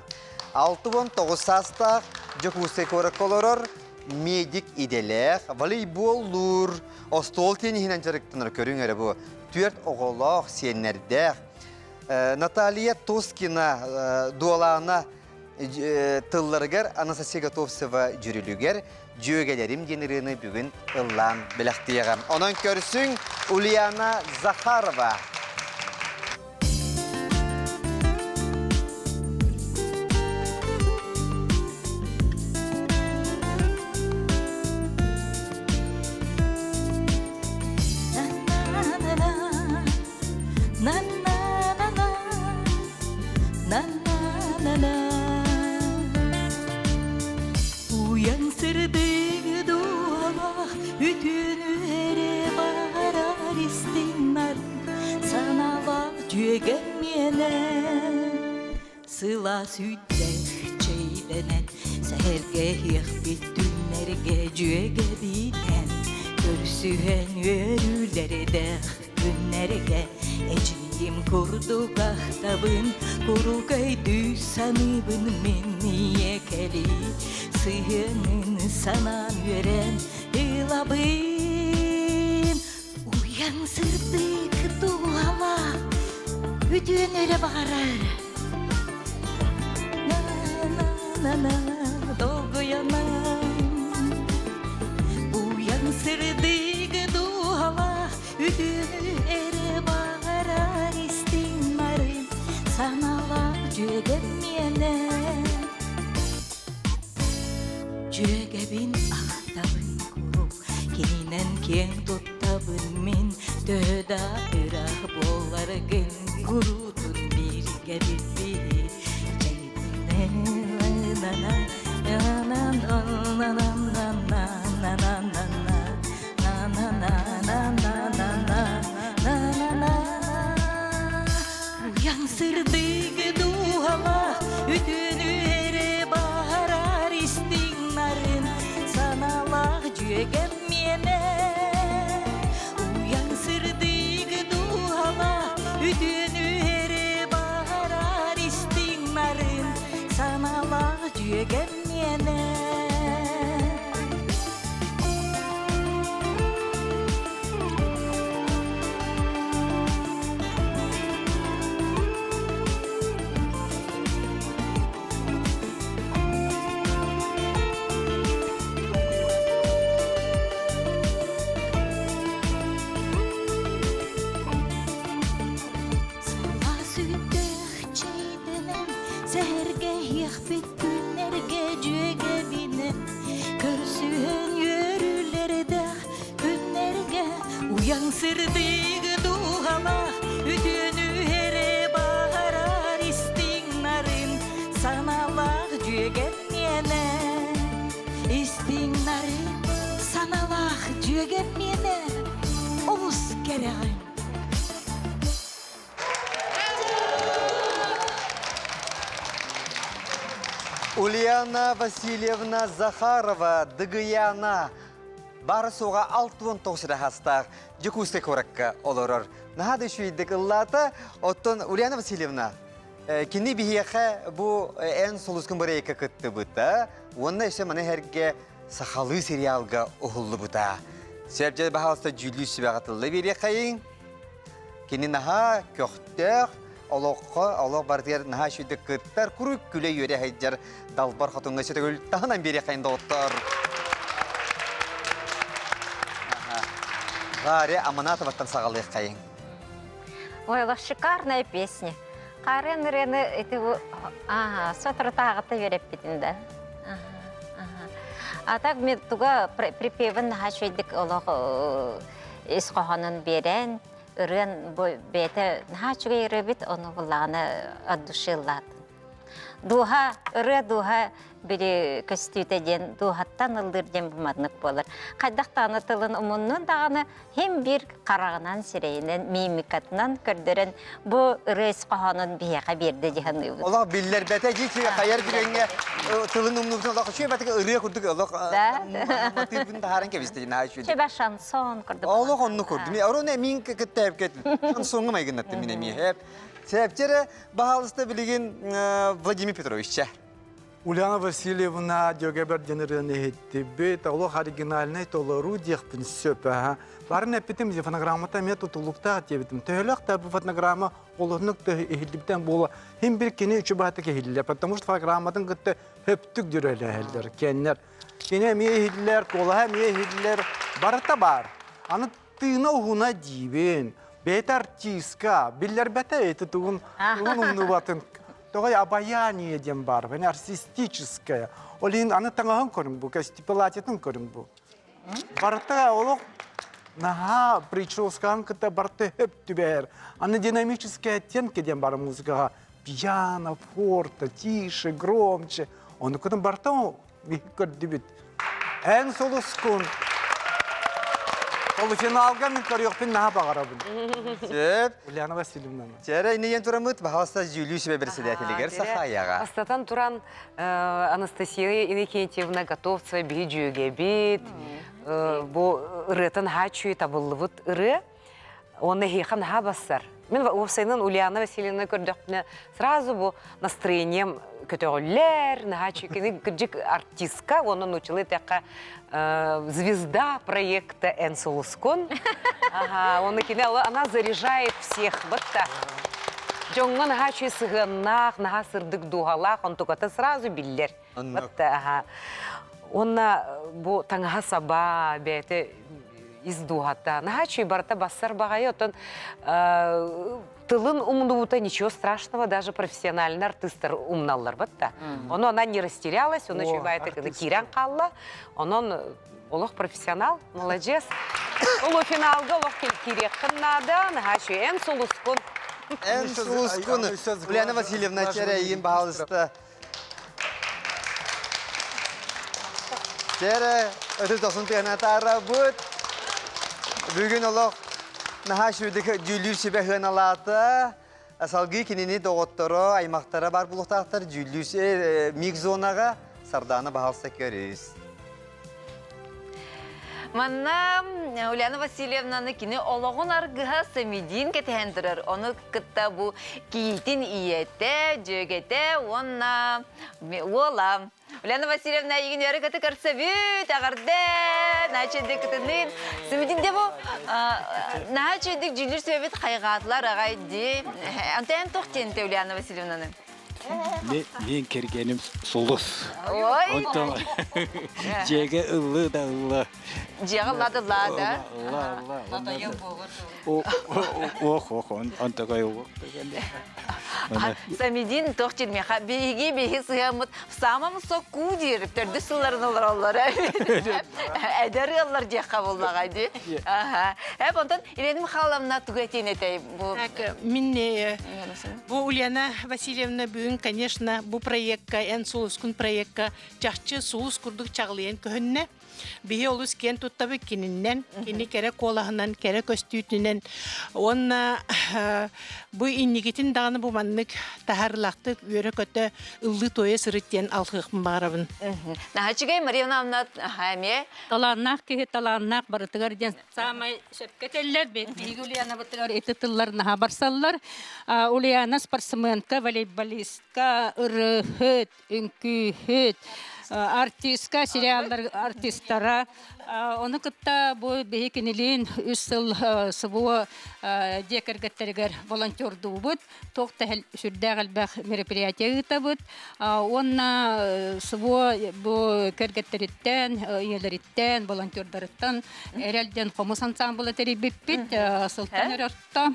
69 саастаах Дьокуускай куоракка олорор медик идэлээх, волейболлуур, остуол тенниһинэн дьарыктанар көрүҥ эрэ бу. Түөрт оҕолоох, сиэннэрдээх. Наталья Тоскина дуолаана. тылларыгар Анастасия Готовцева дьүрүлүгэр Дьүөгэлэрим диэн ырыаны бүгүн ыллаан бэлэхтиэҕэ. Онон көрсүҥ Ульяна Захарова. Уйан сырдык дууһалаах үтүөнү эрэ баҕарар истиҥнэр санаалаах дьүөгэм миэнэ сылаас үүттээх чэйдэнэн сэһэргэһиэхпит түннэргэ дьүөгэбинэн көрсүһэн үөрүүлэрдээх күннэргэ эдьиийим курдук ахтабын куруук өйдүү саныыбын мин ийэ кэлии сыһыанын санаан үөрэн ылабын уйан сырдык дууһалаах үтүөн эрэ баҕарар на-на-на долгуйанан уйан сырдык дууһалаах Үтүөнү эрэ баҕарар истиҥ нарын санаалаах дьүөгэм миэнэ. Дьүөгэбин ахтабын куруук, кининэн киэн туттабын мин, төһө да ыраах буолларгын куруутун бииргэ билбиһи. Уйан сырдык дууһалаах үтүөнү эрэ баҕарар истиҥ нарын санаалаах дьүөгэм миэнэ. Уйан сырдык дууһалаах үтүөнү эрэ баҕарар истиҥ нарын санаалаах дьүөгэм миэнэ. Сылаас үүттээх чэйдэнэн сэһэргэһиэхпит күннэргэ дьүөгэбинэн көрсүһэн үөрүүлэрдээх күннэргэ уйаҥ сырдык дууһалаах үтүөнү эрэ баҕарар истиҥ нарын санаалаах дьүөгэм миэнэ истиҥ нарын санаалаах дьүөгэм миэнэ олус кэрэҕин Ульяна Васильевна Захарова, Дыгыяна бары суоҕа 69 сыраһастаах Дьокуускай куоракка олорор. Наһаа да үчүгэйдик ыллаата. Оттон Ульяна Васильевна, кини биһиэхэ бу эн сулускун бырайыкка кыттыбыта уонна өссө маны эргэ сахалыы сериалга уһуллубута. Сэрдьэ баһаалыста дьүүллүүр сүбэҕэ тылла биэриэххэйиҥ. Кини наһаа көхтөөх, олоххо, олох барытыгар наһаа үчүгүйдүк кыттар, куруук күлэ-үөрэ сылдьар далбар хотуҥҥа сөтөгүл таһынан биэриэххэйин доҕоттор. Варя Аманатоваттан саҕалыаххайыҥ. Ой, олох шикарная песня. Хаарыан ырыаны ити ага, соторутааҕыта үөрэппитин да. А так мен туга припевин наһаа үчүгэйдик олох ис хоһоонун биэрэн, ырыан бу бэйэтэ наһаа үчүгэй ырыабыт, ону буллаҕына от души ыллаатын. Дууһа, ырыа дууһа били көстүүтэ диэн дууһаттан ыллыыр диэн бу маннык буолар. Хайдах даҕаны тылын умуннун даҕаны хим биир хараҕынан, сирэйинэн, мимикатынан көрдөрөн бу ырыа ис хоһоонун биһиэхэ биэрдэ дии саныыбын. Олох биллэрбэтэ дии хайар түгэҥҥэ тылын умнубутун олох үчүгэй батык ырыа курдук олох матыыбын таһааран кэбистэ наһаа үчүгэй. Чөбө шансон курдук. Олох оннук курдук. Орон эмиин кытта шансоҥҥа майгыннаттым мин эмиэ. Сэпчэрэ баһаалыста билигин Владимир Петровичча. Ульяна Васильевна Дьөгөбөр диэн ырыаны иһиттибит. Олох оригинальнай толоруу диэхпин сөп. Барын эппитим, фонограммата эмиэ тутулуктаах диэбитим. Төһөлөөх да бу фонограмма олоһунук иһиллибитен буола хим бир кини үчүбаатык иһиллэр, потому что фонограмматын кытта хөптүк дүрөлөһөллөр, кеннер. Кини эмиэ иһиллэр, куолаһа эмиэ иһиллэр, барыта бар. Аны тыына уһуна диибин. Бэйэтэ артистка, биллэрбэтэ эти тугун тугун умнубатын. Тоҕой обаяние диэн бар, артистическое. Ол иһин аны таҥаһын көрүҥ бу, костюм көрүҥ бу. Барыта олох наһаа прическаҕын кытта барыта хөп түбэһэр. Аны динамическая оттенка диэн бар музыкаҕа. Пиано, форте, тише, громче. Ону кытын барыта көрдүбүт. Эн сулускун. Полуфиналга мин көрүөхпүн наһаа баҕарабын. Сөп. Ульяна Васильевна. Чэрэ иннигэн турамыт, баһалыста дьүүлүү сүбэ председателигэр Сахаяҕа. Бастатан туран Анастасия Иннокентьевна Готовцева биһи дьүөгэбит, бу ырыатын наһаа үчүгэй табыллыбыт ырыа. Уонна эһиэхэ наһаа бассар. Мин уопсайынан Ульяна Васильевна көрдөхпүнэ сразу бу настроением көтөҕүллэр, наһаа үчүгэй. Кини кырдьык артистка, уонна нууччалыы эттэххэ звезда проекта Эн сулускун. Ага, уонна кини она заряжает всех. Бытта. Дьоҥҥо наһаа үчүгэй сыһыаннаах, наһаа сырдык дууһалаах, онтуката сразу биллэр. Бытта, аха. Уонна бу таҥаһа саба, бэйэтэ ис дууһата. Наһаа үчүгэй барыта бассар баҕайы, оттон тылын умнубута ничего страшного, даже профессиональный артистар умналлар бытта. Ону она не растерялась, он үчүгэй баайытык киирэн хаалла. Онон олох профессионал, молодец. Полуфиналга олох киириэххин наада, наһаа үчүгэй. Эн сулускун. Эн сулускун. Ульяна Васильевна, чэрэйин, баһалыста. Чэрэ, өтүс дохсун тыана таарабыт. Бүгүн олох наһаа үчүгэй дьүүллүүр сүбэ сыаналаата. Салгыы кинини доҕотторо, аймахтара бар булуохтаахтар дьүүллүүр миг зонаҕа Сардаана баһалса көрүс. Манна Ульяна Васильевнаны кини олоҕун аргыһа Самидин кэтэһэн турар. Ону кытта бу кийиитин ийэтэ, дьүөгэтэ уонна уола. Ульяна Васильевна эйигин үөрэ көтө көрсөбүт, эҕэрдэ! Наһаа үчүгэйдик кытынныын. Самидин де бу наһаа үчүгэйдик дьүүллүүр сүбэбит хайҕаатылар аҕай дии. Антон туох диэн Ульяна Васильевнаны? Мен кэргэним сулус. Ой! Онтон дьиэгэ ыллыы да ылла. Дьиэҕэ ылла да ылла да. Ылла ылла. Ох ох онтогой ох. Самидин туох дьирмиэхэ биһиги биһи сыһыаммыт самам сокуу диир төрдүс сылларын олороллор эдэр ыаллар диэххэ буоллаҕа дии. Эп онтон Елена Михайловна тугу этиэн этэй бу Так, мин бу Ульяна Васильевна бүгүн, конечно, бу проекка, эн сулускун проекка чахчы сулус курдук чаҕылыйан көһүннэ. Биһи олус киэн туттабыт кининнэн, кини кэрэ куолаһынан, кэрэ көстүүтүнэн уонна бу иннигитин даҕаны бу маннык таһаарыылаахтык үөрэ-көтө ыллыы-туойа сырыт диэн алҕыахпын баҕарабын. Наһаа үчүгэй Мария Ивановна эмиэ. Талааннаах киһи талааннаах барытыгар диэн саамай сөпкө этэллэр. Биһиги Ульянабытыгар ити тыллар наһаа барсаллар. Ульяна спортсменка, волейболистка, ырыаһыт, үҥкүүһүт, артистка, сериаллар артистара. Ону кытта бу биһи кинилиин үс сыл СВО дьиэ кэргэттэригэр волонтердуубут. Туох да сүрдээх элбэх мероприятие ыытабыт. Уонна СВО бу кэргэттэриттэн, ийэлэриттэн, волонтердарыттан эрэл диэн хомус ансаамбыла тэрийбиппит. Сылтан өр орто.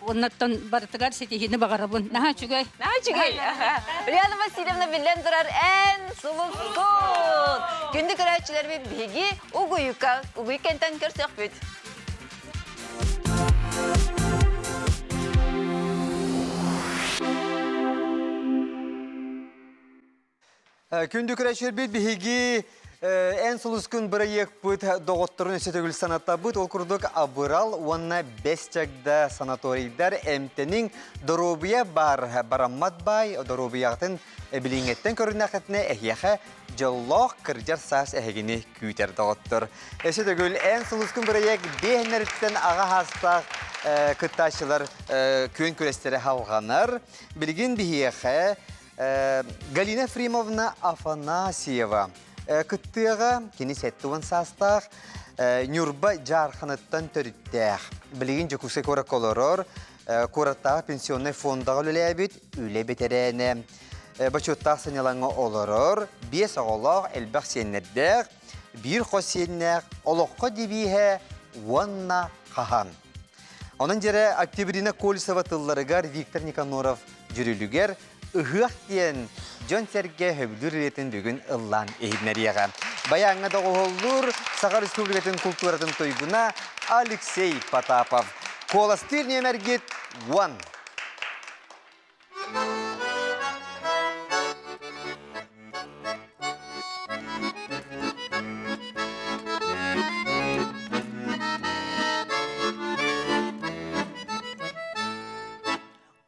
Оннаттан барытыгар ситиһиини баҕарабын. Наһаа үчүгэй. Наһаа үчүгэй. Ульяна Васильевна биллэн турар эн сулускун. Күндү көрөөччүлэрбит биһиги Угуйука, Угуйкентэн көрсөхпүт. Күндү көрөөччүлэрбит биһиги Эн сулускун бырайыакпыт доҕотторун өссө төгүл санатабыт. Ол курдук Абырал уонна Бэс Чагда санаторийдар эмтэниҥ доруобуйа бар бараммат баай доруобуйаҕытын билиҥҥэттэн көрүннэххитинэ эһиэхэ дьоллоох кырдьар саас эһигини күүтэр доҕоттор. Өссө төгүл Эн сулускун бырайыак биэһиннэриттэн аҕа саастаах кыттааччылар күөн күрэстэрэ салҕанар. Билигин биһиэхэ. Галина Ефремовна Афанасьева кыттыаҕа кини 70 саастаах Ньурба Дьаарханыттан төрүттээх. Билигин Дьокуускай куоракка олорор, куораттааҕы пенсионнай фондаҕа үлэлээбит үлэ бэтэрээнэ. Бочуоттаах сынньалаҥҥа олорор, биэс оҕолоох, элбэх сиэннэрдээх, биир хос сиэннээх, олоххо девиһэ уонна хаһан. Онон дьэрэ Октябрина Колесова тылларыгар Виктор Никаноров дьүрүлүгэр Ыһыах диэн дьон-сэргэ сөбүлүүр ырыатын бүгүн ыллаан иһитиннэриэҕэ. Баяҥҥа доҕуһуоллуур Саха Республикатын култууратын туйгуна Алексей Потапов. Куоластыыр нүөмэргит 10.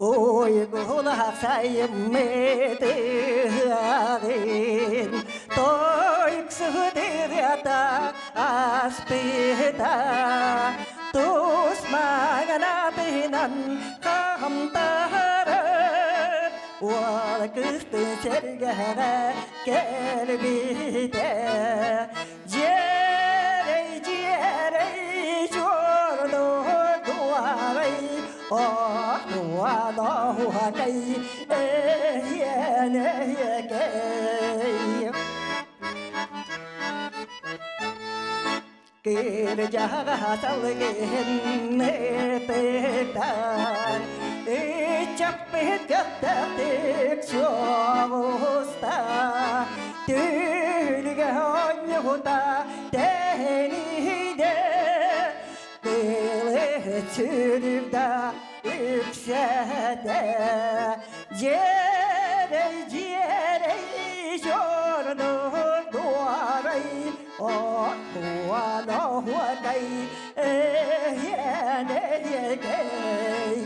Ойгулахсайыммытыаҕын тойуксуһутырата аспыта тус маҥанатынан хаамтарар уол кыстын сэргэҕэ кэлбитэ Дьиэрэй, дьиэрэй, чуорду дуарай, оһуа-доһуакай, эһиэн-эһиэкэй. Кырдьаҕа салгын ытыктан, ыччаппыт көхтөөхтүк суоҕуста, түһүлгэ оонньуута тэниидэ, тылы сүрүрдэ үксэтэ, дьиэрэй, дьиэрэй, дьорну дуорай, Оһуа-доһуакай, эһиэн-эһиэкэй.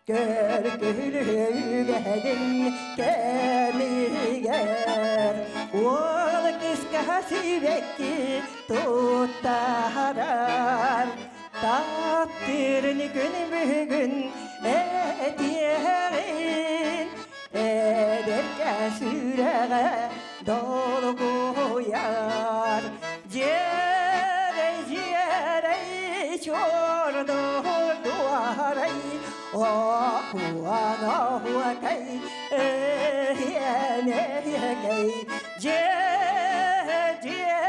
Көр-күлүгэһин кэмигэр уол кыска сибэкки туттарар таптыырын күн бүгүн этиэҕин эдэргэ сүрэҕэ долгуйар дьиэрэй дьиэрэй чуордур дуорай оһуан-оһуокай эһиэн-эһиэкэй дьиэ дьиэрэй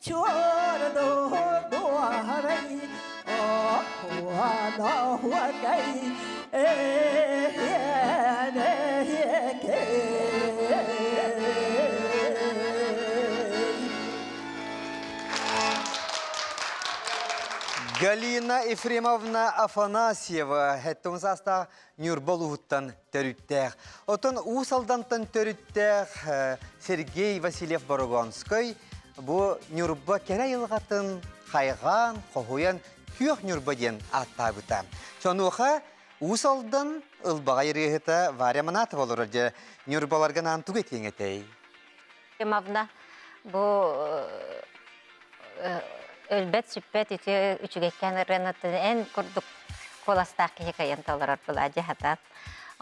чуордур дуорай оһуан-оһуокай эһиэн-эһиэкэй Галина Ефремовна Афанасьева хэттон саастаах Ньурба улууһуттан төрүттээх. Оттон Уус Алдантан төрүттээх Сергей Васильев-Борогонскай бу Ньурба кэрэ айылҕатын хайҕаан, хоһуйан Күөх Ньурба диэн ааттаабыта. Сонуоха Уус Алдан ылбаҕай ырыаһыта Варя Манатова олорор дьэ Ньурбаларга наан тугу этиэҥ этэй? Ефремовна бу өлбөт-сүппэт үтүө үчүгэйкээн ырыанатын эн курдук куоластаах киһи кыайан толорор былаадьы хатаат.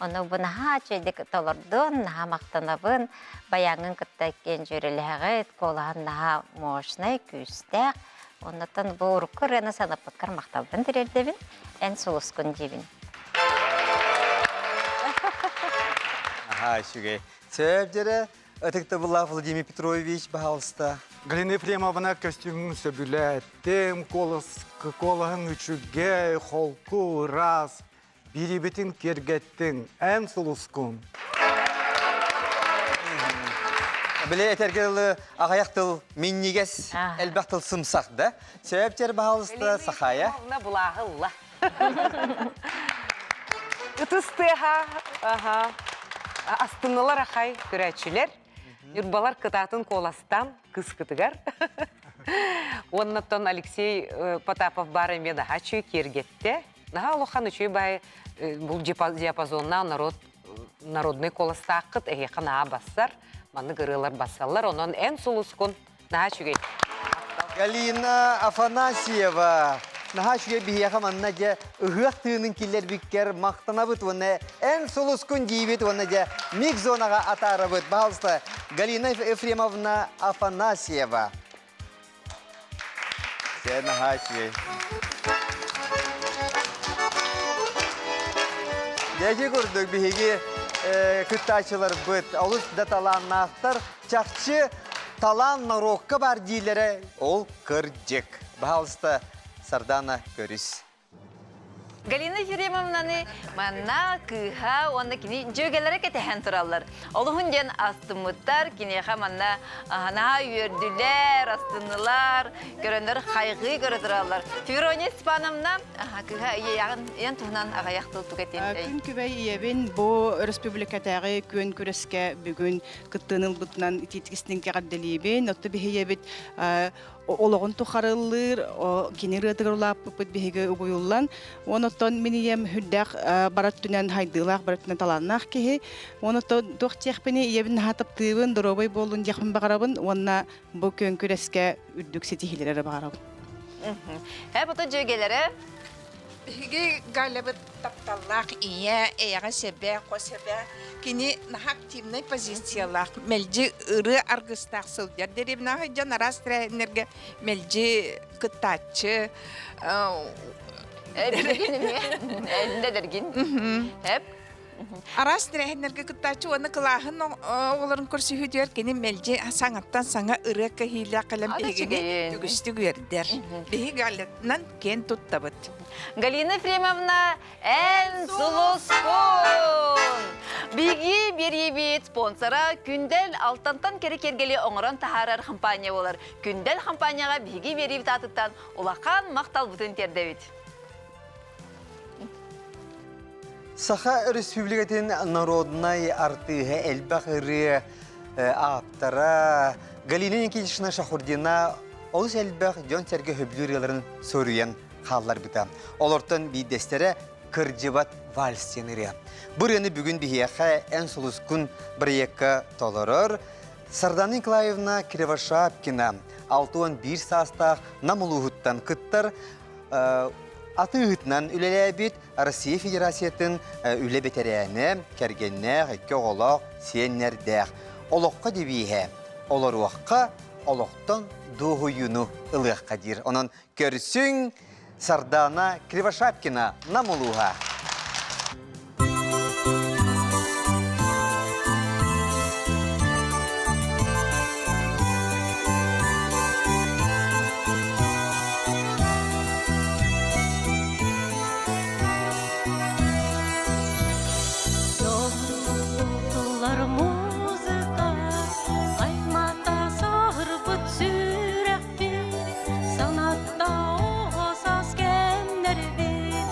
Ону бу наһаа үчүгэйдик толордун, наһаа махтанабын. Баяҥҥын кытта иккиэн дьүөрэлэһэҕит, куолаһын наһаа мощнай, күүстээх. Оннуттан бу урукку ырыаны санаппыккар махталбын тириэрдэбин. Эн сулускун диибин. Аһаа, үчүгэй. Сөп дьэрэ, Ытыктабыллаах Владимир Петрович, баһаалыста. Галина Ефремовна көстүүмүн сөбүлээттим, куолаһын үчүгэй, холку, ыраас, биирибитин киэргэттиҥ, эн сулускун. Били этэргэ дылы аҕыйах тыл минньигэс, элбэх тыл сымсах да. Сөп баһаалыста Сахая. Галина Ефремовна Ытыс тыаһа, аха, астыннылар ахай көрөөччүлэр. Ньурбалар кытаатын куоластан кыскытыгар. Уоннаттан Алексей Потапов баар эмиэ наһаа үчүгэй киэргэттэ. Наһаа улахан үчүгэй баай бу диапазоннаах народ народный куоластааххыт эһиэхэ наһаа бассар. Маннык ырыалар бассаллар. Онон эн сулускун наһаа үчүгэй. Галина Афанасьева. Наһаа үчүгэй биһиэхэ манна дьэ ыһыах тыынын киллэрбиккэр махтанабыт уонна эн сулускун диибит уонна дьэ миг зонаҕа атаарабыт. Пожалуйста, Галина Ефремовна Афанасьева. Дьэ, наһаа үчүгэй. Дьэ, курдук биһиги кыттааччыларбыт олус да талааннаахтар. Чахчы талаан норуокка бар дииллэрэ ол кырдьык. Баһаалыста, Сардана көрүс. Галина Ефремовнаны манна кыыһа уонна кини дьүөгэлэрэ кэтэһэн тураллар. Олуһун диэн астыммыттар, киниэхэ манна наһаа үөрдүлэр, астыннылар, көрөннөр хайҕыы көрө тураллар. Феврония Степановна кыыһа ийэҕин ийэн туһунан аҕыйах тыл тугэтин. Күн күбэй ийэбин бу өрөспүүбүлүкэтээҕи күөн күрэскэ бүгүн кыттыыны ылбытынан итиитик кэҕэрдэлиибин. Отто биһиэбит олоҕун тухарыллыыр, кини ырыатыгар улааппыппыт биһиги угуйуллан, уон оттон мин ийэм үрдээх бар өттүнэн хайдыылаах, бар өттүнэн талааннаах киһи. Уон оттон туох диэхпиний, ийэбин наһаа таптыыбын, доруобай буоллун диэхпин баҕарабын уонна бу күөн күрэскэ үрдүк ситиһиилэри эрэ баҕарабын. Һэ, бото дьүөгэлэрэ Биһиги Галябыт тапталлаах ийэ, эйэҕэс эбэ, хос эбэ. Кини наһаа активнай позициялаах, мэлдьи ырыа аргыстаах сылдьар. Дэриэбинэҕэ сылдьан араас тэрээһиннэргэ мэлдьи кыттааччы. Эдэргин эмиэ. Эдэргин. Эп. Араас тэрээһиннэргэ кыттааччы уонна кылааһын оҕолорун көрсүһүүтүгэр кини мэлдьи саҥаттан саҥа ырыа кэһиилээх кэлэн биһигини үгүстүк үөрдэр. Биһиги Галятынан киэн туттабыт. Галина Ефремовна, эн сулускун! Биһиги биэриибит спонсора Күндэл Алтантан кэрэ киэргэли оҥорон таһаарар компания буолар. Күндэл компанияҕа биһиги биэриибит аатыттан улахан махталбытын тиэрдэбит. Саха Өрөспүүбүлүкэтин народнай артыыһа элбэх ырыа ааптара Галина Никитична Шахурдина олус элбэх дьон-сэргэ сөбүлүүр ырыаларын суруйан хаалларбыта. Олортон биирдэстэрэ «Кырдьыбат вальс» диэн ырыа. Бу ырыаны бүгүн биһиэхэ «Эн сулускун» бырайыакка толорор Сардана Николаевна Кривошапкина 61 саастаах Нам улууһуттан кыттар атыыһытынан үлэлээбит Россия Федерациятын үлэ бэтэрээнэ, кэргэннээх, икки оҕолоох, сиэннэрдээх. Олоххо девиһэ олоруохха, олохтон дуоһуйууну ылыахха диир. Онон көрсүҥ Сардана Кривошапкина Нам улууһа. Туллар музыка аймата саһырбыт сүрэхпин санатта оҕо саас кэмнэрбин.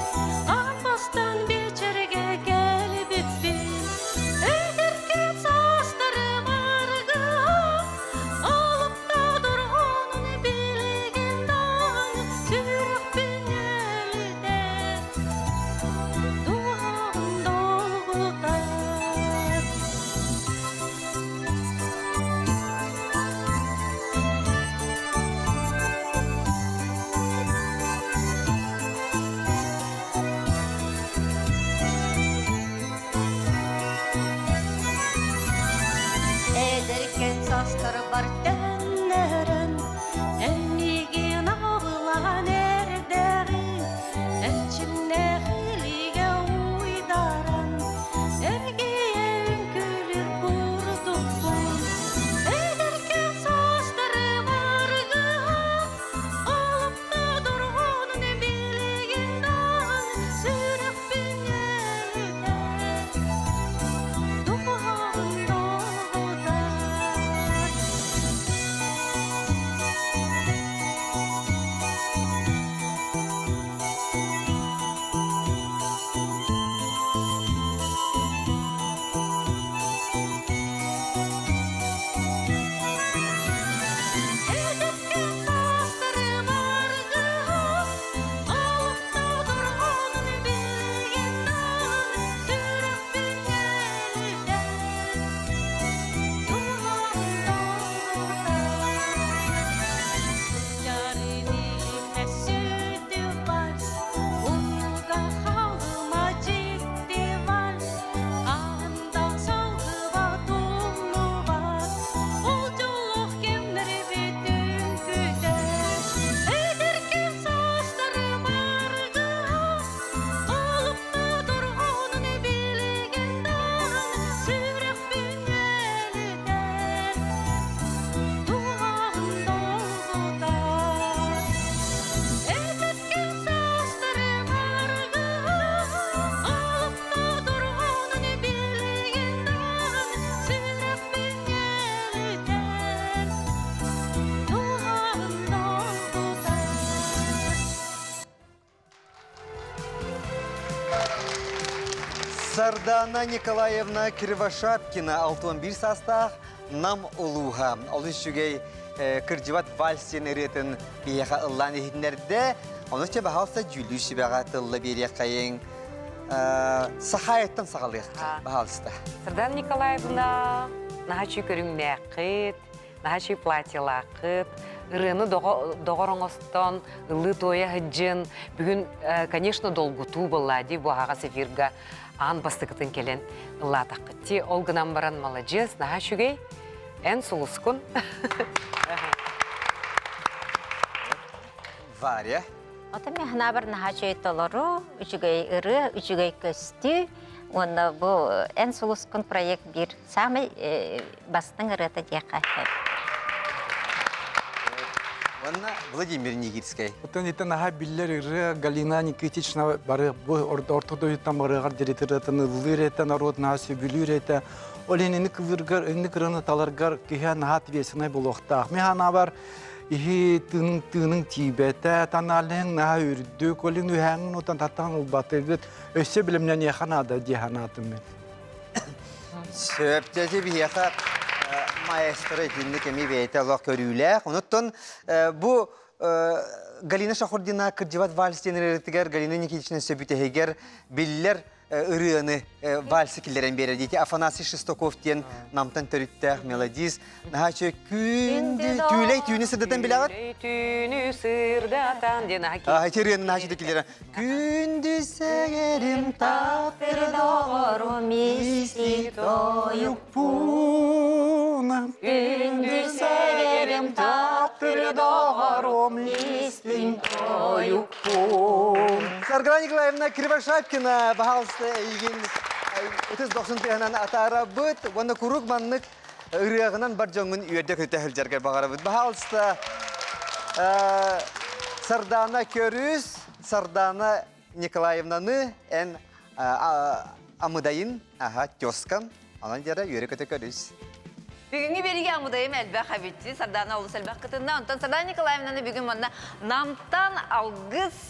Сардана Николаевна Кривошапкина 61 саастаах Нам улууһа. Олус үчүгэй кырдьыбат вальс диэн ырыатын биһиэхэ ыллаан иһитиннэрдэ. Ону чэ баһаалыста дьүүллүүр сүбэҕэ тылла биэриэххэйиҥ. Сахаайаттан саҕалыахха, баһаалыста. Сардана Николаевна, наһаа үчүгэй көрүҥнээххит, наһаа үчүгэй платьелааххыт, ырыаны доҕор оҥостон, ыллыы-туойа сылдьын. Бүгүн, конечно, долгутуу буолла дии бу аһаҕас эфирга аан бастакытын кэлэн ыллаатаххыт дии. Ол гынан баран маладьыас, наһаа үчүгэй. Эн сулускун. Варя. Ото мен ханабар наһаа үчүгэй толору, үчүгэй ырыа, үчүгэй көстүү. Уонна бу Эн сулускун проект биир самый бастыҥ ырыата диэххэ сөп. Уонна Владимир Никитскэй. Оттон итин наһаа биллэр ырыа Галина Никитична бары бу орто дойдуттан барыгар дириэтэр ыллыыр этэ, норуот наһаа сөбүлүүр этэ. Ол иһин инник ыллыыргар, инник ырыаны таларгар киһи наһаа ответственнай буолуохтаах. Мин санаабар иһи тыының тыының тиийбэтэ, танаалыһыҥ наһаа үрдүк, ол иһин үһээҥҥин утан таттаан ылбатыгыт, өссө билимнэниэхэ наада дии санаатым мин. Сөп, дьэ биһиэхэ маэстро итинник эмиэ бэйэтэ олох көрүүлээх. Онуттан бу Галина Шахурдина кырдьыбат вальс диэн ырыатыгар Галина Никитична сөбүтэһигэр биллэр ырыаны вальсы киллэрэн биэрэр диэки Афанасий Шестаков диэн намтан төрүттээх мелодист. Наһаа үчүгэй күндү түүлэй түүнү сырдатан билэҕит? Түүнү сырдатан диэн наһаа Аа, ити ырыаны наһаа үчүгэй киллэрэн Күндү сэгэрим таптыр доҕорум исти тойукпуна Күндү сэгэрим таптыр доҕорум истиҥ тойукпун Саргылана Николаевна Кривошапкина, пожалуйста, эйигин ытыс дохсун тыаһынан атаарабыт уонна куруук маннык ырыаҕынан бар дьоҥҥун үөрдэ-көтө сылдьаргар баҕарабыт. Пожалуйста, Сардаана көрүс, Сардаана Николаевнаны эн амыдайын, аха, тезкан, онон дьара үөрэ-көтө көрүс. Бүгүҥҥү биэриигэ амыдайым элбэх эбит. Сардаана олус элбэх кытынна. Онтон Сардаана Николаевнаны бүгүн манна Намтан Алгыс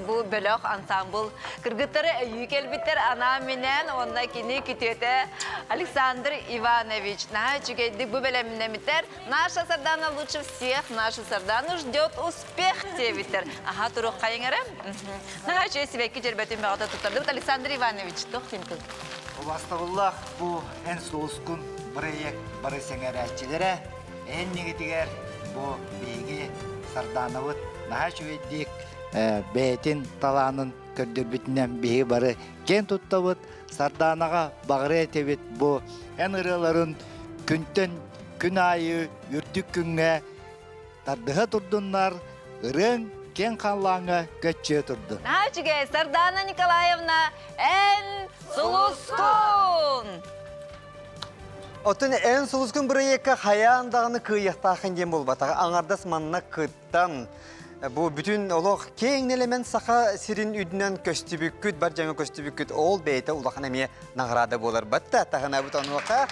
бу бөлөх ансамбл кыргыттары өйүү кэлбиттэр анаан-минээн уонна кини күтүөтэ Александр Иванович. Наһаа үчүгэйдик бу бэлэмнэммиттэр. Наша Сардана лучше всех, нашу Сардану ждет успех диэбиттэр. Аха туруоххайыҥ эрэ. Наһаа үчүгэй сибэкки дьөрбөтүн бөҕөтө туттардыбыт. Александр Иванович, туох диэн Убастабыллаах бу эн сулускун бырайыак бары сэҥээрээччилэрэ эн нигитигэр бу биһиги Сардаанабыт наһаа үчүгэйдик бэйэтин талаанын көрдөрбүтүнэн биһиги бары киэн туттабыт. Сардаанаҕа баҕарыа этибит бу эн ырыаларын күнтэн күн аайы үрдүк күҥҥэ тардыһа турдуннар, ырыаҥ киэҥ халлааҥҥа көччүйэ турдун. Наһаа үчүгэй, Сардаана Николаевна, эн сулускун! Оттон эн сулускун бырайыакка хайаан даҕаны кыайыахтааххын диэн буолбатах. Аҥардас манна кыттан, бу бүтүн олох киэҥ нэлэмэн саха сирин үрдүнэн көстүбүккүт, бар дьоҥҥо көстүбүккүт, ол бэйэтэ улахан эмиэ наҕараада буолар. Батта таһынабыт онуоха.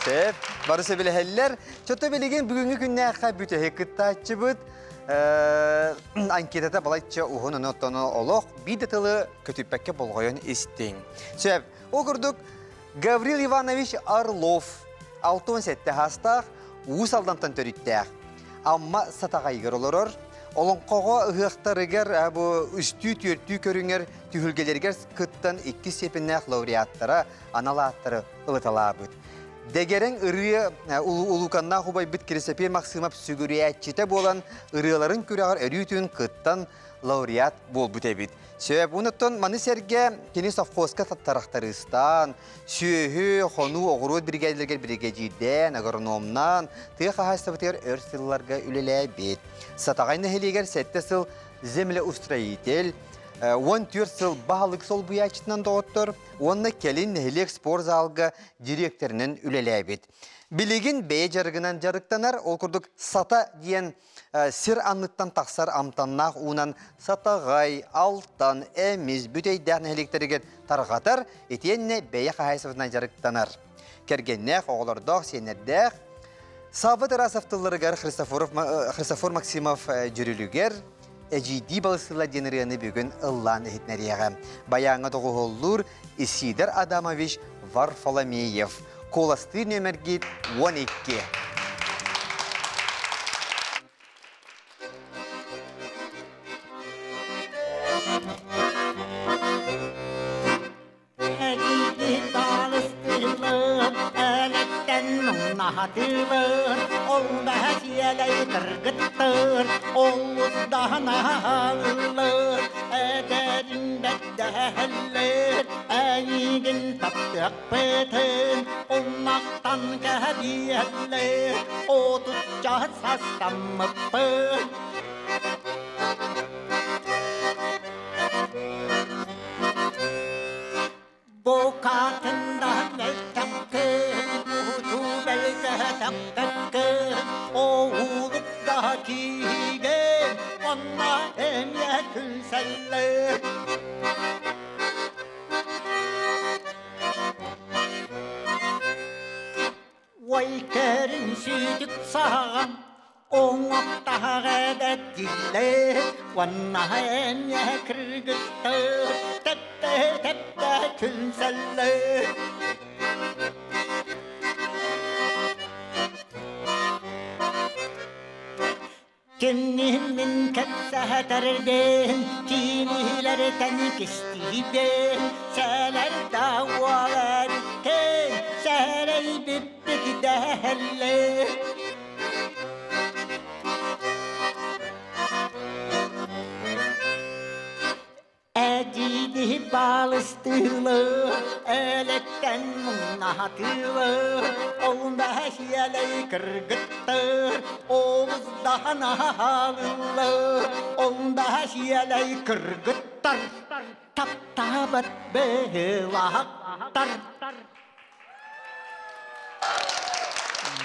Сөп, бары сөбүлэһэллэр. Чото билигин бүгүҥҥү күннээххэ бүтэһик кыттааччыбыт анкетата балайча уһун, ону олох биир да тылы көтүппэккэ болҕойон истиҥ. Сөп, ол курдук Гаврил Иванович Орлов 67 саастаах, Уус Алдантан төрүттээх. Амма Сатаҕайыгар олорор, олоҥхоҕо ыһыахтарыгар бу үстүү-түөртүү көрүҥэр түһүлгэлэригэр кыттан икки степеннээх лауреаттара анал ааттары ылыталаабыт. Дэгэрэҥ ырыа улууканнаах убайбыт Кирисэпиэ Максимов сүгүрүйээччитэ буолан ырыаларын күрэҕэр өрүүтүн кыттан лауреат буолбут эбит. Сөп, онуттан маны сэргэ кини совхозка тарахтарыыстаан, сүөһү, хонуу, оҕуруот биригээдэлэригэр биригэдьиирдээн, агрономнаан, тыа хаһаайыстыбатыгар өр сылларга үлэлээбит. Сатаҕай нэһилиэгэр сэттэ сыл землеустроитель, 14 сыл баһылык солбуйааччытынан доҕоттор уонна кэлин нэһилиэк спортзалга дириэктэринэн үлэлээбит. Билигин бэйэ дьарыгынан дьарыктанар, ол курдук Сата диэн сир анныттан тахсар амтаннаах уунан Сатаҕай, Алтан, Эмис, Бүтэйдээх нэһилиэктэригэр тарҕатар, итиэннэ бэйэ хаһаайыстыбатынан дьарыктанар. Кэргэннээх, оҕолордоох, сиэннэрдээх Савва Тарасов тылларыгар Христофор Максимов дьүрүлүгэр. Эдьиийдии балысыла диэн ырыаны бүгүн ыллаан иһитинэриэҕэ. Байааҥҥа доҕуһуоллуур Исидор Адамович Варфоломеев. Куоластыыр нүөмэргит 12. Наһатыылар, ол да сиэлэй кыргыттар, олус да наһаалылар, эдэрин бэрдэһэллэр, эйигин таптыахпытын, умнахтан кэһэбиэллэр, отучча састаммыппын. Букатындан мөлтөхкүн, Утубэлгэһэтэхтэккин, Оуулукта киигин, Онно эмиэ күлсэллэр. Ой кэрин сүүтүк саҕан, Оҥоттаһар эбэт Уонна эмиэ кыргыттар Тэптэ-тэптэ күлсэллэр. Кинини кэпсэтэрдин, кинилэртэн кистиибин, сэлэр да уоларкын, сэрэйбиппит дэһэллэр. Эдииди балыстыылы, элэттэн муҥнаһатыылы, ол бэһиэлэй кыргыттар, олус даһанаһалылы, ол бэһиэлэй кыргыттар, таптаабат быһыылаахтар.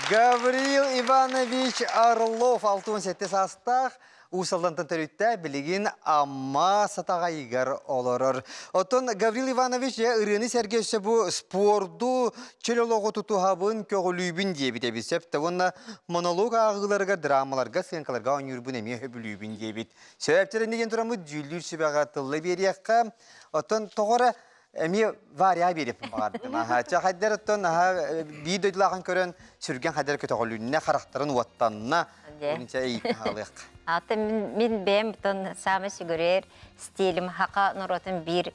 Гаврил Иванович Орлов 67 саастаах Уус Алдантан төрүттээх билигин Амма Сатаҕайыгар олорор. Оттон Гаврил Иванович ырыаны сэргэ өссө бу спорду чөл олоҕу тутуһабын, көҕүлүүбүн диэбит эбит сөп да уонна монолог ааҕыыларыгар, драмаларга, сыаҥкаларга оонньуурбун эмиэ сөбүлүүбүн диэбит. Сөптөр иннигин тураммыт дьүүллүүр сүбэҕэ тылла биэриэххэ. Оттон тоҕо эрэ Эмиэ Варя биэриэхпин баҕардым. Аха, чэ хайдар оттон аха биир дойдулааҕын көрөн сүргэн хайдар көтөҕүлүннэ, харахтарын уоттанна. Онча эйиитин хаалыах. Аты мин бэйэм бутон самый сүгүрэр стилим хака норуотун биир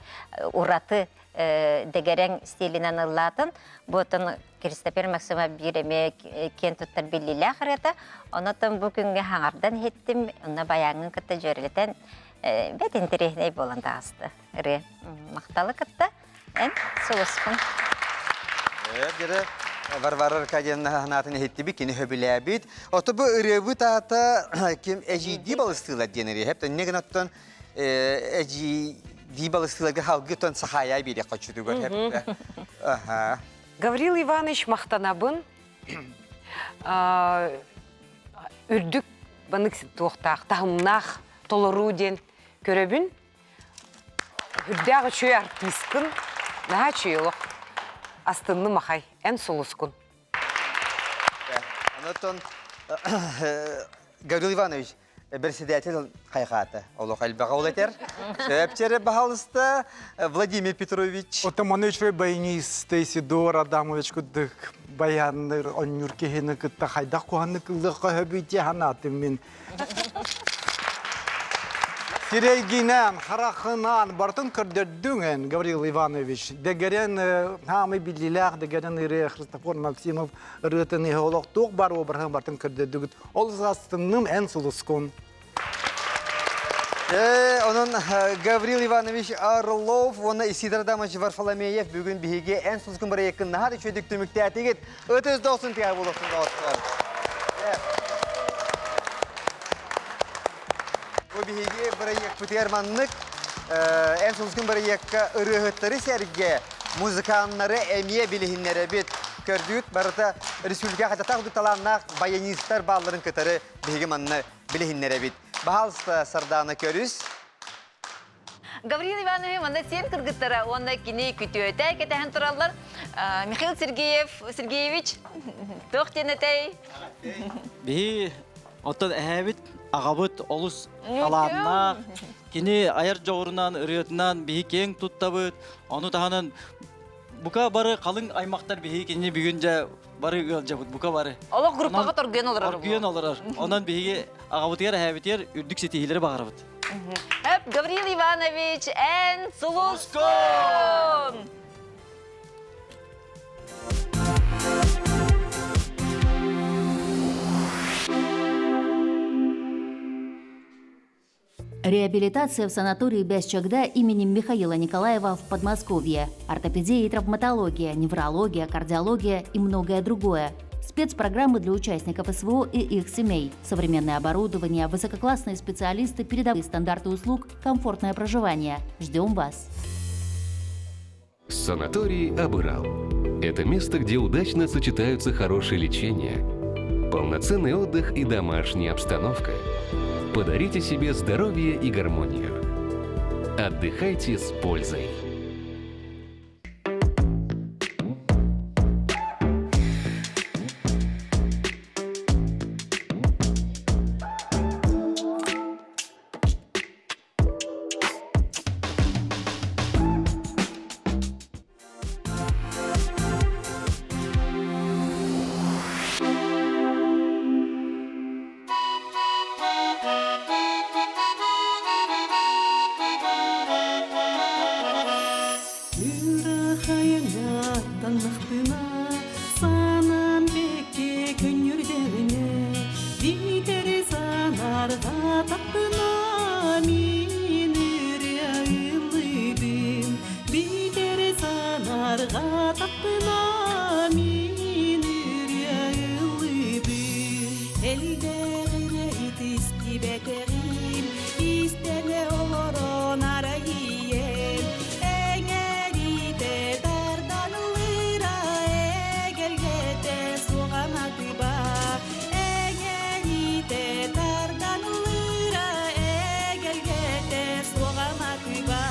ураты дэгэрэн стилинэн ыллаатын. Буотун Кристофер Максимов биир эмиэ киэн туттар биллиилээх ырыата. Онотон бу күҥҥэ хаҥардан иһиттим, онно баяҥҥын кытта дьүөрэлэтэн бэт интэриэһинэй буолан таҕыста. Ырыа махталы кытта эн сулускун. Дьэрэ Варвара Аркадьевна санаатын иһиттибит, кини сөбүлээбит. Ото бу ырыабыт аата ким эдьиийдии балыстыылар диэн ырыа. Хэп төннө гына оттон эдьиийдии балыстыыларга халгы оттон сахаайа биэриэх хочутугар хэп. Аха. Гаврил Иванович махтанабын. Үрдүк банык туохтаах, таһымнаах толоруу диэн көрөбүн. Үрдээх үчүгэй артыыскын, наһаа үчүгэй олох. Астынным ахай, эн сулускун. Онотон Гаврил Иванович, председатель хайхаата. Олох элбэҕэ ол этэр. Сөпчере баһалыста Владимир Петрович. Оттон маны үчүгэй баянист Исидор Адамович курдук баянныр онньур киһини кытта хайдах куһаннык ыллыахха сөбүй дии санаатым мин. Сирэйгинэн, харахынан бартын көрдөрдүҥ эн, Гаврил Иванович. Дэгэрэн хаамый биллиилээх дэгэрэн ырыа Христофор Максимов ырыатын иһэ олохтуох бар обраһын бартын көрдөрдүгүт. Ол астынным эн сулускун. Онон Гаврил Иванович Орлов уонна Исидор Адамович Варфоломеев бүгүн биһиги эн сулускун бырайыаккын наһаа да үчүгэйдик түмүктээтигит. Ытыс дохсун тыаһа буолуохтун доҕоттор. Бу биһиги бырайыакпытыгар маннык эн сулускун бырайыакка ырыаһыттары сэргэ музыканнары эмиэ билиһиннэрэбит. Көрдүүт барыта республика хататах талааннаах баянистар баалларын кытары биһиги манна билиһиннэрэбит. Баһаалыста Сардаана көрүс. Гаврил Иванович манна сиэн кыргыттара уонна кини күтүөтэ кэтэһэн тураллар. Михаил Сергеев, Сергеевич, туох диэн этэй? Биһи оттон эһээбит Аҕабыт олус талааннаах, кини айар дьоҕурунан, ырыатынан биһи киэҥ туттабыт. Ону таһынан бука бары халыҥ аймахтар биһи кинини бүгүн дьэ бары ыалдьабыт, бука бары. Олох группаҕа торгуйан олорор. Оргуйан олорор. Онон биһиги аҕабытыгар, эһээбитигэр үрдүк ситиһиилэри баҕарабыт. Эп, Гаврил Иванович, эн сулускун! Реабилитация в санатории Бесчагда имени Михаила Николаева в Подмосковье. Ортопедия и травматология, неврология, кардиология и многое другое. Спецпрограммы для участников СВО и их семей. Современное оборудование, высококлассные специалисты, передовые стандарты услуг, комфортное проживание. Ждем вас! Санаторий Абырал. Это место, где удачно сочетаются хорошее лечение, полноценный отдых и домашняя обстановка. Подарите себе здоровье и гармонию. Отдыхайте с пользой. Ыраахайыҥа таннахпына санаам бэкке көнньүрдэҕинэ биитэри санаарҕаатахпына мин ырыа ыллыыбын биитэри санаарҕаатахпына мин ырыа ыллыыбын элбэх эрэ итистибэтэҕим истэнэ олорон арай ийэм Эҥэритэ тардан ылыыра эгэлгэтэ суоҕа матыба Эҥэритэ тардан ылыыра эгэлгэтэ суоҕа матыба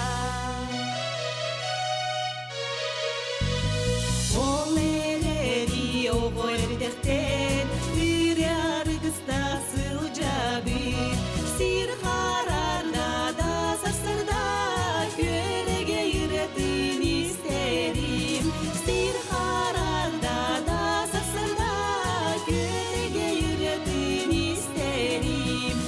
Ол эрээри оҕо эрдэхтэн ырыа аргыстаах сылдьабыт Сир харарда да сарсырда күөрэгэй ырыатын истэрим Сир харарда да сарсырда күөрэгэй ырыатын истэрим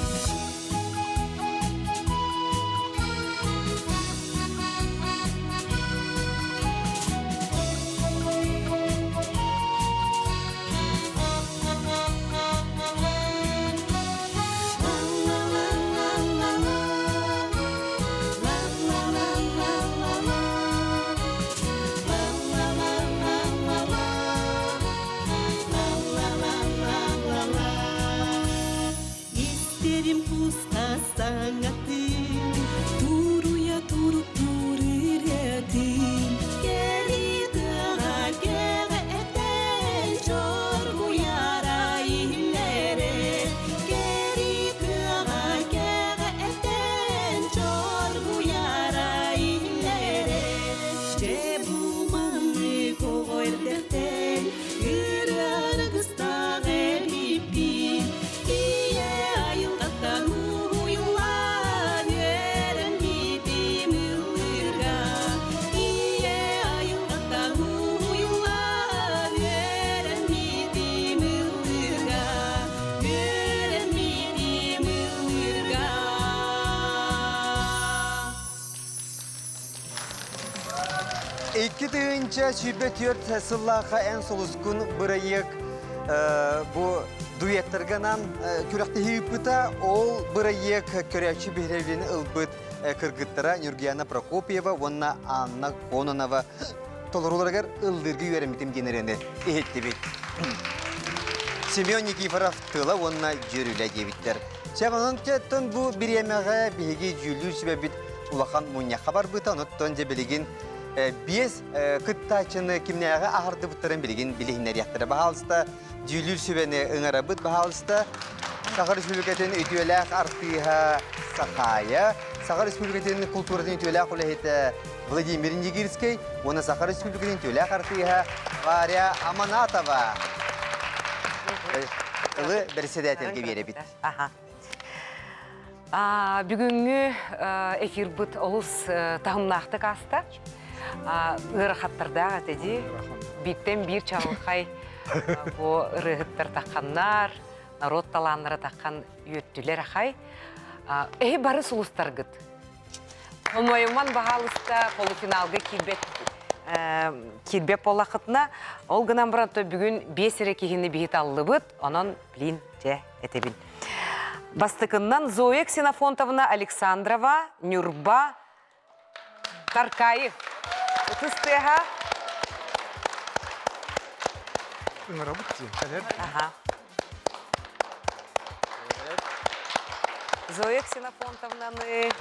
Истерим куска саңатын, туруя туруп турыретін. Кери тыға кеҕэ этэн чоргуяра иһиллэрэ. Кери тыаҕа кэҕэ этэн чоргуяра иһиллэрэ. Дьэ бу маннык оҕо эрдэхтэн ырыарыгыстаах эбиппин. Ийэ айылҕаттан уһуйуллан үөрэммитим ыллыырга. Ийэ айылҕаттан уһуйуллан үөрэммитим ыллыырга. Үөрэммитим ыллыырга. 2024 сыллаахха эн сулускун бырайыак бу дуэттарганан күрэхтэһии ыыппыта. Ол бырайыак көрөөччү биһирэбилин ылбыт кыргыттара Нюргияна Прокопьева уонна Анна Кононова толорууларыгар ыллыырга үөрэммитим диэн эрэнэ иһиттибит. Семен Никифоров тыла уонна дьүрүлэ диэбиттэр. Чэ, онон бу бириэмэҕэ биһиги дьүүллүүр сүбэбит улахан мунньахха барбыта. Онуттан дьэ билигин биэс кыттааччыны кимнээҕи аһардыбыттарын билигин билиһиннэриэхтэрэ. Баһаалыста, дьүүллүүр сүбэни ыҥырабыт. Баһаалыста, Саха Республикатын үтүөлээх артыыһа Сахаайа, Саха Республикатын култууратын үтүөлээх үлэһитэ Владимир Нигирскэй уонна Саха Республикатын үтүөлээх артыыһа Варя Аманатова. Ылы бэрэссэдээтэлгэ биэрэбит. Аха. Бүгүҥҥү эфирбыт олус таһымнаахтык ааста. Ыарахаттардаах этэ дии. Бииртэн биир чаҕылхай бу ырыаһыттар тахханнар, народ талааннара таххан үөттүлэр ахай. Эһи бары сулустаргыт. Хомойуман баһаалыста полуфиналга киирбэт киирбэт буоллаххытына, ол гынан баран бүгүн биэс эрэ киһини биһи таллыбыт, онон блин, дьэ, этэбин. Бастакыннан Зоя Ксенофонтовна Александрова, Нюрба, Таркаайы. Ытыс тыаһа. Ыҥырабыт дии, кэлэр. Аха. Зоя Ксенофонтовнаны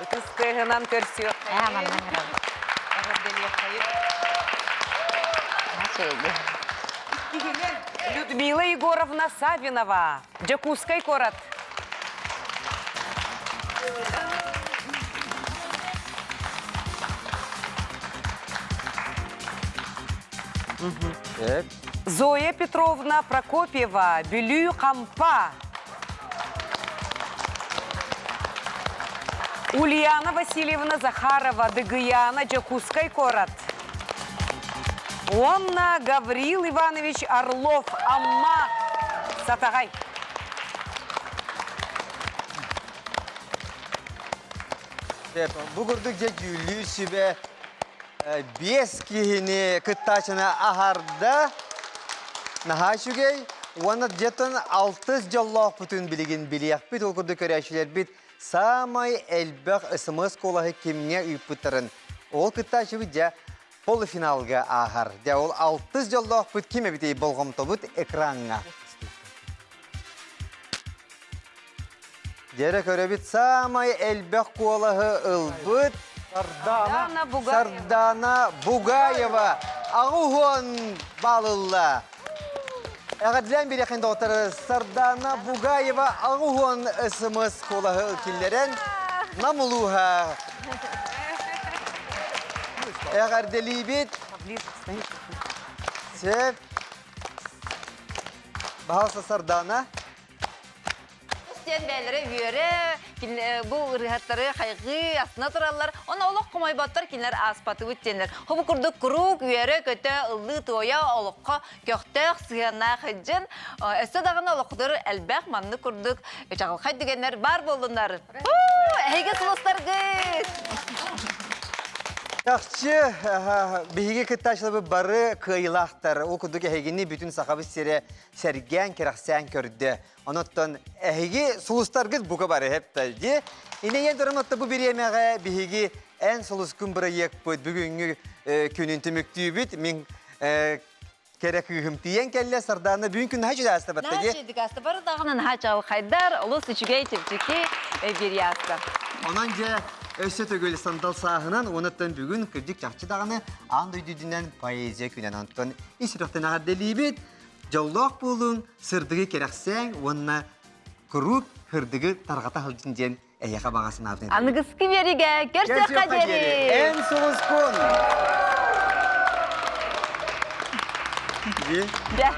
ытыс тыаһынан көрсүөххэйин. Эҕэрдэлиэххэйин. Иккиһинэн Людмила Егоровна Саввинова, Дьокуускай куорат. Зоя Петровна Прокопьева, Бүлүү Хампа. Ульяна Васильевна Захарова, Дыгыяна, Дьокуускай куорат. Уонна Гаврил Иванович Орлов, Амма, Сатаҕай. Бу курдук дьэ дьүүллүүр сүбэ биэс киһини кыттааччыны аһарда. Наһаа үчүгэй. Уонна дьэтон алтыс дьоллоохпутун билигин билиэхпит. Ол курдук көрөөччүлэрбит саамай элбэх смс куолаһы кимҥэ ыыппыттарын Ол кыттааччыбыт дьэ полуфиналга ааһар. Дьэ ол алтыс дьоллоохпут ким эбитий болҕомтобут экраҥҥа. Дьэрэ көрөбүт саамай элбэх куолаһы ылбыт Сардаана Бугаева. Сардаана Бугаева аҕуһуон балылла. Эҕэрдэлээн бириэхин доҕоттор Сардаана Бугаева аҕуһуон смс куолаһы киллэрэн Нам улууһа эҕэрдэлиибит. Сөп. Баһаалыста Сардаана. Диэн бэйэлэрэ үөрэ, бу ырыһаттары хайҕыы, астына тураллар. Онно олох хомойботтор кинилэр ааспатыбыт диэннэр. Хобу курдук куруук үөрэ-көтө, ыллыы-туойа олоххо көхтөөх сыһыаннаах дьон. Өссө даҕаны олохтор элбэх маннык курдук чаҕылхай түгэннэр баар буоллуннар. Эһиги сулустаргыт! Чахчы, биһиги кыттааччыларбыт бары кыайыылаахтар. Ол курдук эһигини бүтүн Сахабыт сирэ сэргээн, кэрэхсээн көрдө. Онуттан эһиги сулустаргыт бука бары хэптэлди. Инэйэн туран отто бу бириэмэҕэ биһиги эн сулускун бырайыакпыт бүгүҥҥү күнүн түмүктүүбүт. Мин кэрэ кыыһым тиийэн кэллэ Сардаана бүгүн күн наһаа үчүгэй ааста батта Наһаа үчүгэйдик ааста. Бары даҕаны наһаа чаҕылхайдар, олус үчүгэй, чэпчэки биэрии ааста. Онон дьэ өссө төгүл сандал сааһынан уонаттан бүгүн кырдьык чахчы даҕаны аан дойду үрдүнэн поэзия күнэн онтон ис сүрэхтэн эҕэрдэлиибит. Дьоллоох буолуҥ, сырдыгы кэрэхсээҥ уонна куруук сырдыгы тарҕата сылдьын диэн эйиэхэ баҕа санаатын этэбин. Аныгыскы биэригэ көрсүөххэ диэри! Эн сулускун! Дьэ.